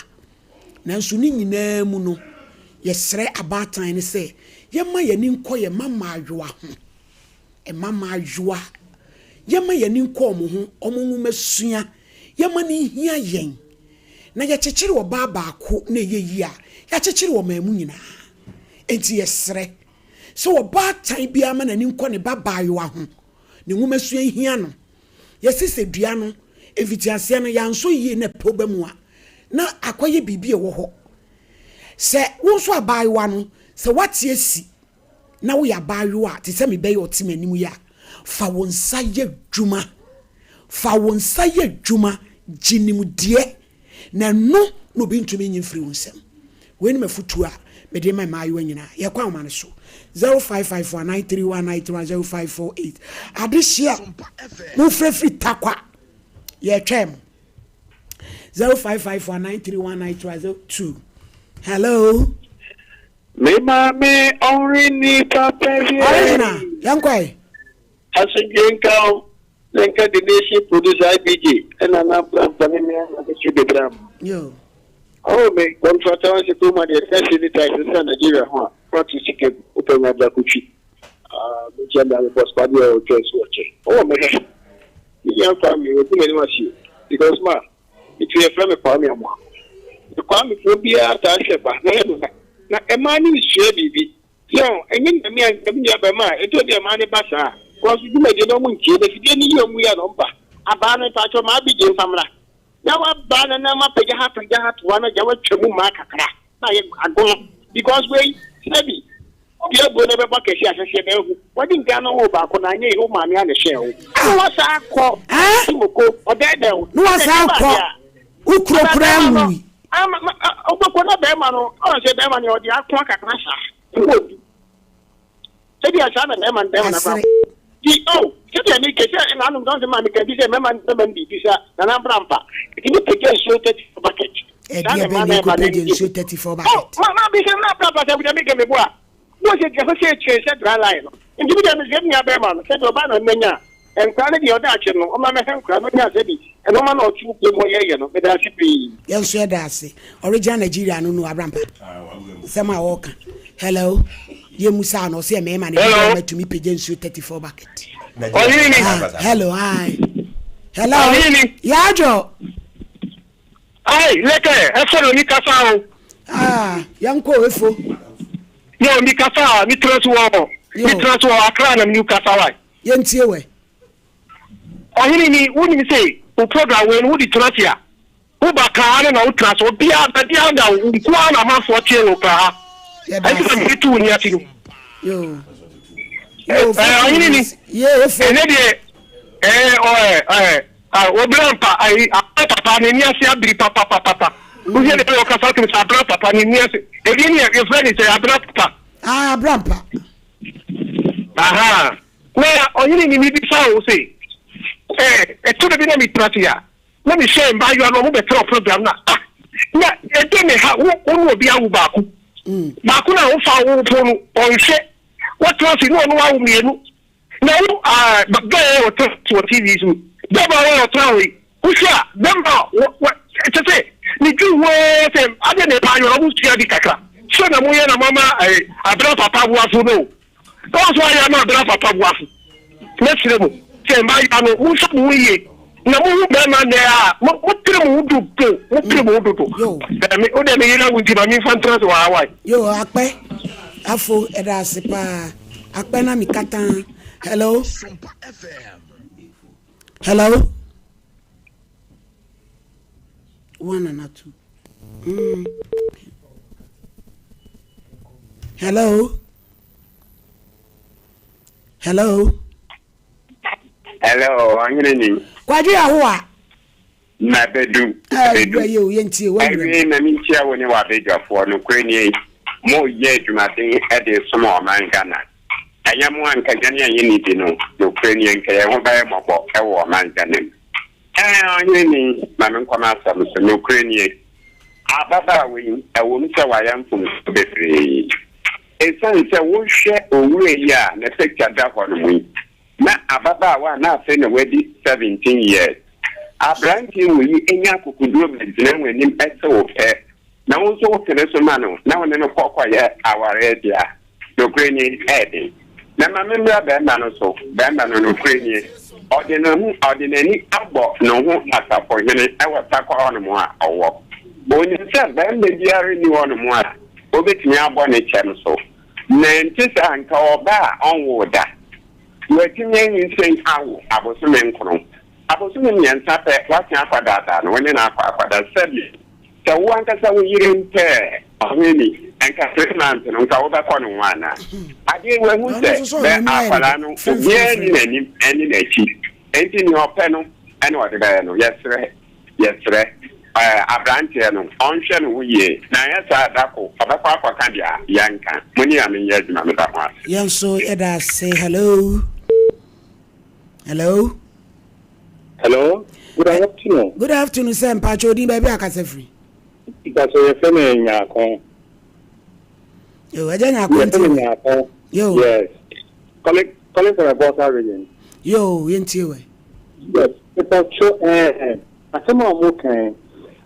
Nanso ne nyinaa mu no, yɛsrɛ abaatan no sɛ yɛmma yɛn ani nkɔ yɛn mma mmaayewa ho. Mma mmaayewa, yɛmma yɛn ani nkɔ wɔn ho, wɔn nwomasua, yɛmma no nhia yɛn. Na yɛkyekyere ɔbaa baako na ɛyɛ yie a, yɛakyekyere ɔman mu nyinaa. Enti yɛsrɛ sɛ ɔbaatan biara ma n'ani nkɔ ne ba baayewa ho, ne nwomasua hia no. Yɛse sɛ dua no, mfitiaseɛ no yɛansɔ yie na ɛpɔ ba mu a, na akɔyɛ biribi a ɛwɔ hɔ. Sɛ wo nso abaayewa no, sɛ woate asi na woyɛ abaayewa a, te sɛ me ba yi a ɔte m'anim yi a, fa wo nsa yɛ adwuma. Fa wo nsa yɛ adwuma, gye nimdeɛ. Na ɛno na obi ntumi nyi mfiri wo nsam. Wei ne m'afotuo a mede rema mmaayewa nyinaa. Yɛkɔ ahoma no so, 0554 931 931 0548. Adehyeɛ a mofrɛ firi Tarkwa, yɛretwɛn mo. 0554 931 931 2. Hello. Me maame ɔnwe papa bi. Original, yɛnkɔ ɛ. Asomdwoe nka wo na nka the nation producer IBJ ɛna na brampa ne me ama me de bram. Yo. Oh me kɔntrata wɔn sɛ kurom adeɛ taxi ne taxi sɛ Nigeria ho a watu sika gu wopɛ nya bra kotwi. Ah me nkyɛn bra me boss pa deɛ ɔtwa nsu ɔkyɛ. Oh me hwɛ me nua Kwame wagu m'anim ase o because ma me ti yɛfrɛ me Kwame Amoako. Na Kwame foɔ biara taa hwɛ ba na yɛ na ɛmaa ne nsua biribi. Zion, ɛnyɛ Nyame a nka me nua bɛma a, ɛtɔ bi a maa ne ba saa, cos dwumadie no ɔmo ntie, na fidie no yi ɔmo yi a na ɔmo ba, abaa no mpakyɛw maa BJ nfa mmra, na waba na na mapagya ha pagya ha toa na gya watwa mu maa kakra na ayɛ agono, because wei sɛbi wodua aburo na ɛbɛbɔ akɛseɛ ahyɛseɛ bɛahu, wadi nkan no woo baako na anyɛ yie wo maame a na ɛhyɛɛ wo, na wasan akɔ moko ɔdɛɛdɛɛ wo, na wasan akɔ wo kuro koraa nwui. Ama ma ɔbɛkɔ na bɛrima no ɔn sɛ bɛrima no ɔde ako akakra saa ɛmu odu sɛdeɛ saa na bɛrima no bɛrima no akora ti o sɛdeɛ mi kɛ sɛ nanom dɔn sɛ maa mi ka bi sɛ mɛma bɛrima no biribi sa nana mbra mpa ɛti mi pagya nsuo 34 bucket saa na mmaa na ɛba na ɛdi nsuo 34 bucket o ma ma bi sɛ nana mbra mpa sɛ ɛbi kɛ mi bo a Mo sɛ gyina hɔ sɛ kyerɛ sɛ dry line no nti me deɛ mesrɛ me nua bɛrima no sɛ deɛ ɔbaa na mɛnya nkora no deɛ ɔda akye no ɔma mɛhwɛ nkora no ɔnya sɛ bi ɛnɔma na ɔte wo kurom hɔ yɛyɛ no meda ase pii. Yɛn nso yɛda ase. Original Nigeria no no Abrampa. Nsɛm a wɔka. Hello. Yɛ musa no ɔsɛ mmarima na ebi ɔma tumi pagya nsuo 34 bucket. Ɔhene. Hello, hi. Hello. Ɔhene. Yadwo. Ai, lɛkɛ, ɛfo na mi kasa o. Ah, yɛn kɔ efo. Yo, mi kasa, mi tena so wɔ, mi tena so wɔ Accra na mi kasa wa. Yɛn tie wɛ. Ɔhene ni, wonim sɛ wo program wei no wode tena ase a, woba kaa no na wotena so, obia baabi a da wo nko ara na amanfoɔ tie wo kra ha. Ɛnti na mede to wo ni ase no. Yo. Ɔhene ni, ɛnɛ deɛ, ɛɛ, ɔɛ, ɛɛ. Ah obra mpa ayi abra papa ne ni ase abiri papapapapa wohwɛ ne bɛyɛ ɔkasa tum sɛ abra papa ne ni ase ebi ne yɛfrɛ ne sɛ abra papa. Ah abra mpa. Aha na ɔhene ni mi bisa wo se ɛɛ ɛtɔ da bi na mi tena se a na mi hwɛ mmaayewa no ɔmo bɛtena program na ah na ɛde ne ha wo wo ne obi awo baako baako na wofa wo po no ɔnhwɛ wɔtena se ne ɔno awo mmienu. Na wo ah bɛɛ yɛ ɔtena wɔ TV so bɛɛma wɔ ɔtena hɔ yi wohwɛ a bɛɛma wɔ wɔ kyɛ sɛ ne dwi ho ara sɛ adeɛ na ɛma ayɔrɔ mo sua bi kakra sɛ na moyɛ na mama ɛɛ abena papa boafo no na wɔn nso ayɛ ama abena papa boafo mɛsrɛ mo sɛ mmaa no monhwɛ mo ho yie Na mo hu bɛrima nnɛ a, mo mo pere mo ho dodo, mo pere mo ho dodo. Ɛ me, wo deɛ me yere awu nti ma me nfa ntena ase wɔ Hawaii. Yo, akpɛ, afo, ɛda ase paa. Akpɛ na mi katan. Hello. Hello. One and two. Hello. Hello. Hello, ɔhene ni. Kwadwo Yahowa. Mabedu, mabedu. Awura yi o, yɛntie wo awura. Awiei ma menkyia wo ne w'abadwafoɔ. Nokorɛ nie, moreyɛ adwumaden de resom ɔman Ghana. Ɛnyɛ mo a nka yɛne a yɛnni bi no, nokorɛ nie, nka yɛn ho bɛyɛ mmɔbɔ wɔ ɔman Ghana mu. Ɛɛ, ɔhene ni, ma menkɔ m'asɛm so. Nokorɛ nie, ababaawa yi, ɛwom sɛ wayɛ mfomsoɔ bebree, ɛsiane sɛ wohwɛ owura yi a ne picture da hɔnom yi, Na ababaawa a na afei na wadi 17 years. Aberanteɛ wɔ yi nya akokoduro bɛgyina w'anim se wo pɛ, na wo nso wopene so ma no na wo ne no kɔ kɔyɛ awareɛ deɛ a, nokorɛ nie, ɛyɛ den. Na ma me mmra barima no so, barima no, nokorɛ nie, ɔde ne ho, ɔde n'ani abɔ ne ho asafohene wɔ Tarkwa hɔnom a ɔwɔ. Ɔnim sɛ barima biara nni hɔnom a ɔbɛtumi abɔ ne kyɛm so. Na ɛnte saa a, anka ɔbaa a ɔnwoo da. Watumi anyinsɛn awo abosome nkron. Abosome mmiɛnsa pɛ, woasan akɔdaadaa no, wo ne no akɔ akɔda. Sɛbe, sɛ wo ankasa wo yere mpɛɛ ɔhene, anka three months no, nka wobɛkɔ ne ho anaa? Adeɛ yi, wahu sɛ bɛ akwadaa no, obiara nni n'anim ne n'akyi. Enti nea ɔpɛ no na ɔde bɛyɛ no. Yɛsrɛ. Yɛsrɛ eh, abranteɛ no ɔnhwɛ ne ho yie na anyɛ saa a dako ɔbɛkɔ akɔka deɛ yɛnka. Mo ne Nyame nyɛ adwuma meda mo ase. Yɛn nso yɛda ase. Hello. Hello. Hello, good afternoon. Good afternoon sir, mpakyɛ odin baabi a kasa firi. Mpakyɛ yɛfrɛ me Nyarko. Yo, agya Nyarko nti. Yɛfrɛ me Nyarko. Yo. Yes. Calling, calling from Volta region. Yo, yɛntie wɛ. Yes, mepatwo ɛɛ asɛm a ɔmo ka yi,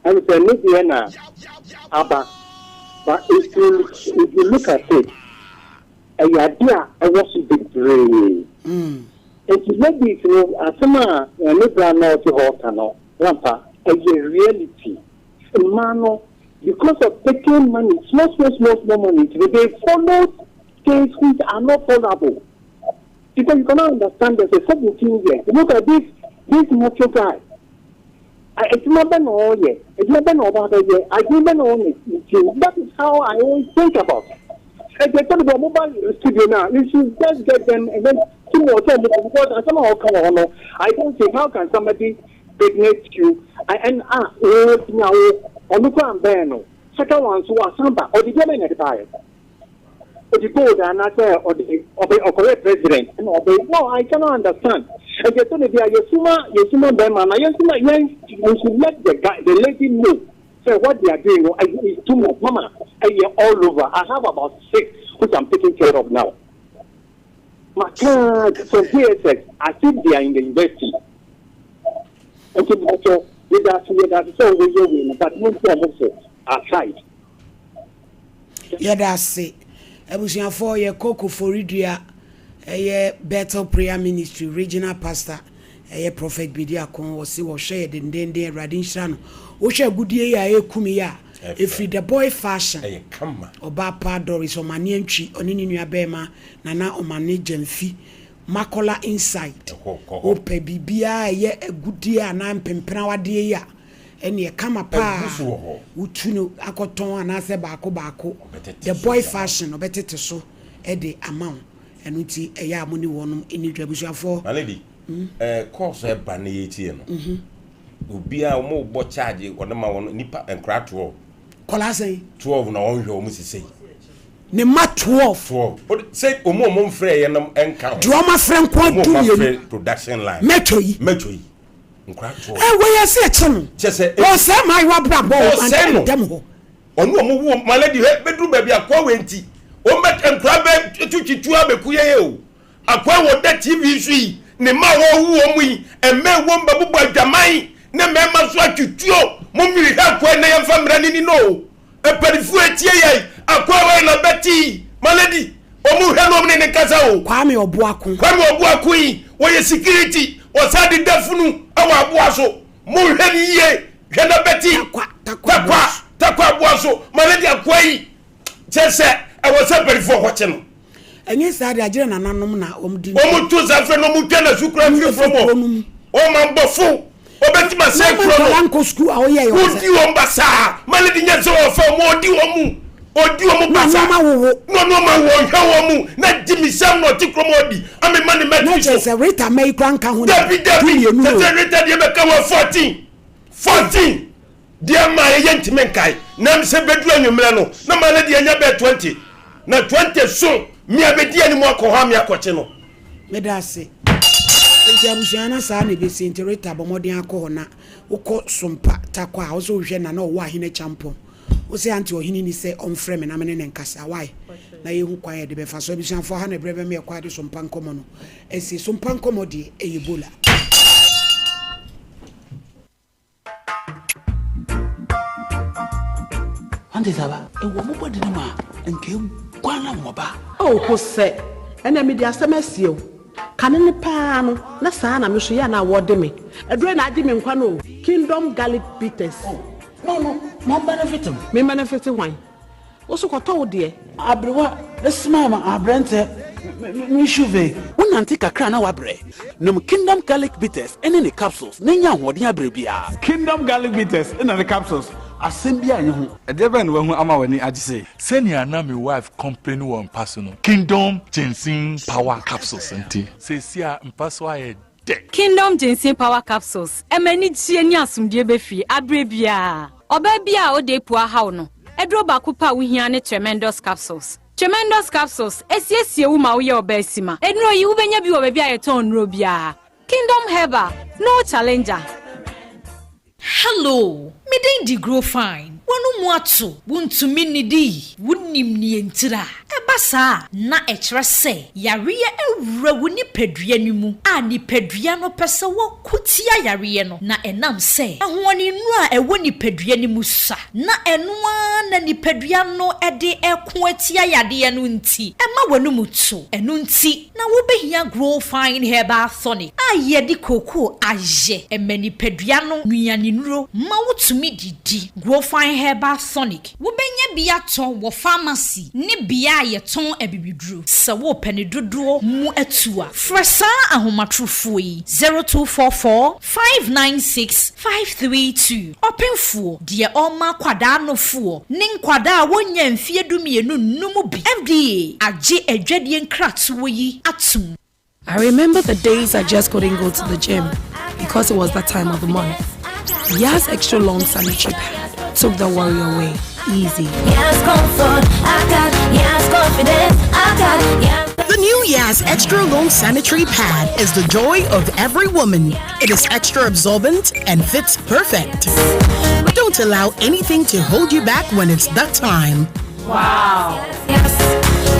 ɛne sɛ ne deɛ na aba, but if you if you look at it, ɛyɛ ade a ɛwɔ so bebree. Nti ladies no asɛm a ne bra na ɔte hɔ ka no, ampa ɛyɛ reality. Mmaa no because of taking money, small small small small money nti they follow things which are not followable. Because you cannot understand there's a 17 years. Look at this this macho guy. Adwuma bɛ na ɔyɛ, adwuma bɛ na ɔba abɛyɛ, adwuma bɛ na ɔwɔ ne tirim. That is how I always think about. Ɛdi ɛtɔ de bɔ ɔmo ba studio na you should just get them and then ti mu ɔsɛ ɔmo kɔ because asɛm a ɔka wɔ hɔ no I don't see how can somebody pregnant you and ah wɔn ti na wo ɔno kura mbɛn no second one so wasan ba ɔde deɛ bɛn na ɛde baayɛ. Ɔde gold anaasɛ ɔde ɔbɛ ɔkɔyɛ president ɛna ɔbɛ no I cannot understand ɛnti ɛtɔ da bi a yɛsuma yɛsuma bɛrima na yɛsuma yɛn we should let the guy the lady know sɛ what they are doing no is too much mama ɛyɛ all over I have about six which I'm taking care of now maka from JSS as if they are in the university nti mpakyɛ yɛda ase yɛda ase sɛ wɔyɛ wei no but mo nti ɔmo fo aside. Yɛda ase. Abusuafoɔ yɛkɔ Koforidua ɛyɛ Bethel Prayer Ministry Regional Pastor ɛyɛ Prophet Bediako ɔse wɔhwɛ yɛ dendenden Awurade nhyira no. Wohwɛ agudie yi a ɛrekum yi a ɛfiri The Boy Fashion Ɔbaa pa Doris Ɔmane Antwi ɔne ne nua bɛɛma Nana Ɔmane Gyamfi Makola Inside Wopɛ biribiara a ɛyɛ agudie anaa mpempenawadeɛ yi a ɛneɛ kama paa wotu no akɔtɔn anaasɛ baako baako the boy fashion ɔbɛtete so de ama wo ɛno nti ɛyɛ a mo ne wɔnom ɛni dwa abusuafoɔ. My lady, eh, course ɛba ne yɛtie no obiara wɔn bɔ charge wɔde ma wɔn nipa nkora 12. Kɔla sɛn? 12 na wɔn hwɛ wɔn sisei. Ne mma 12. 12 sɛ wɔn a wɔn mfrɛ yɛ no nka ho. Deɛ wɔn afrɛ nko adu mmienu. Production line. Mɛtwa yi. Mɛtwa yi. Nkora toɔ. Ɛ wei ɛsɛ ɛkye no. Kyɛ sɛ. Ɔsɛe mmaayewa abrabɔ wɔ Ɔsɛe no. dɛm hɔ. Ɔne ɔmo wo my lady hwɛ bɛduru baabi akoa wei nti wɔn bɛ nkora bɛ tu twi tuo abɛku yɛn o akoa wɔ da TV so yi ne mma a wɔwu wɔn yi ɛmɛ wɔn bɛ bobɔ adwaman ne mmarima so atwi tuo mo mmiri hwɛ akoa yi na yɛmfa mmara ne ni no o. Mpanyinfoɔ etie yɛn akoa wei na bɛte yi my lady ɔmo hwɛ no ɔmo ne ne kasa o. Kwame Ɔboako. Kwame Ɔboako yi wɔyɛ security wɔsan de da funu ɛwɔ aboa so mo hwɛ no yie hwɛ na bɛte Takwa Takwa Takwa Takwa aboa so my lady akoa yi kyɛ sɛ ɛwɔ sɛ mpanyinfoɔ kɔkye no. Ɛnyɛ saa deɛ agyerɛ nananom na wɔn di. Wɔn to nsa frɛ no wɔn twa na su kura firi fam hɔ. Wɔn ma mbɔfo wɔbɛtumi asɛe kuro no. Nkɔ sukuu a wɔyɛ yɛ wɔn di wɔn basaa ma ne de nyɛ sɛ wɔfa wɔn ɔdi wɔn mu. Ɔdi wɔn Na basa. nneɛma wowo. Na nneɛma wɔ ɔhwɛ wɔn mu. Na gyimisɛm na ɔte kurom a ɔdi. Amema ne mma Na tiri kyerɛ so. sɛ Rita mma yi koraa nka ho na Dabi dabi. 12 Sɛ o. sɛ Rita deɛ bɛka wɔ 14. 14 deɛ maa yɛ yɛntumi nkae. Nam sɛ bɛduru anwummerɛ no na maa no deɛ anya bɛɛ 20. Na 20 so me a bɛdi anim akɔ hɔ a me akɔkye no. Meda ase. Nti abusua na saa na ɛbɛsi nti Rita bɔ mmɔden akɔ hɔ na wokɔ Sompa Tarkwa a wo sɛ wohwɛ Nana ɔwɔ Ahene Kyampɔn. Wo se auntie ɔhene ni sɛ ɔmfrɛ me na me ne no nkasa why? Na yɛhu kwan a yɛde bɛfa so. Abusuafoɔ ha na ɛberɛ bɛma yɛkɔ ade Sompa nkɔmmɔ no asie. Sompa nkɔmmɔ deɛ ɛyɛ bola. Auntie Saba, ewɔ mo bɔdene mu a, nka eguan na wɔba. Oh Hosɛ, ɛnɛ mede asɛm asie wo. Kane no paa no, na saa na me nso yɛ a na wɔde me. Aduro na agye me nkwa no o, Kingdom Garlic Bitters. Oh, no no, ma ɔmbenefit me. Me mbenefit hwan? Wo so kɔtɔ wo deɛ. Aberewa smile ma aberɛntɛ me shuve. Wonante kakra a na woabrɛ. Nom Kingdom Garlic Bitters ne ne capsules na nya ahoɔden abrɛ biara. Kingdom Garlic Bitters na ne capsules, asɛm biara nni ho. Ɛdeɛ bɛn na wahu ama w'ani agye sei? Sɛnea na me wife complain wɔ mpa so no, Kingdom Ginseng Power Capsules nti, seesei a mpa so ayɛ dɛ. Kingdom Ginseng Power Capsules ɛma anigyeɛ ne asomdwoeɛ ba fie aberɛ biara. Ɔbaa biara a ɔda apu ahaw no, aduro baako pɛ a wohia ne Tremendous Capsules. Tremendous Capsules ɛsiesie wo ma woyɛ ɔbaa sima. Nnuro yi wobɛnya bi wɔ baabi a yɛtɔn nnuro biara. Kingdom Herbal, no challenger. Hello, me din de Grow Fine. W'ano mu ato, wuntumi nnidi, wunnim nea ntira. Ɛba saa a, na ɛkyerɛ sɛ yareɛ awura wo nipadua no mu a nipadua no pɛ sɛ wɔko tia yareɛ no, na ɛnam sɛ ahoɔdennuro a ɛwɔ nipadua no mu sua, na ɛno ara na nipadua no de reko atia yadeɛ no nti, ɛma w'anomu to. Ɛno nti na wobɛhia Grow Fine Herbal Tonic a yɛde kookoo ayɛ. Ɛma nipadua no nnuanennuro ma wotumi didi. Grow Fine Herbal Tonic. Wobɛnya bi atɔ wɔ pharmacy ne bea a yɛtɔn abibiduro. Sɛ worepɛ ne dodoɔ mu atu a, frɛ saa ahomatorofoɔ yi, 0244 596 532. Ɔpemfoɔ, deɛ ɔrema akwadaa nofoɔ ne nkwadaa a wɔnnya mfeɛ dumienu nnom bi. FDA agye adwadie nkratoɔ yi atom. I remember the days I just couldn't go to the gym because it was that time of the month. Yaz Extra Long Sanitary Pad took the worry away. Easy. Yaz comfort, I got Yaz confidence, I got Yaz. The new Yaz Extra Long Sanitary Pad is the joy of every woman. It is extra absorbent and fits perfect. Don't allow anything to hold you back when it's that time. Wow. Yes,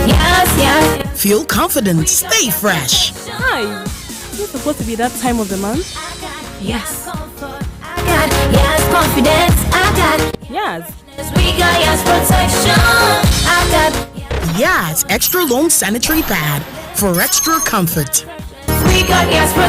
yes, yes. Feel confident, stay fresh. Hi. Is it supposed to be that time of the month? Yes. I got yes confidence. I got yes. We got yes protection. I got Yaz Extra Long Sanitary Pad for extra comfort. We got yes protection.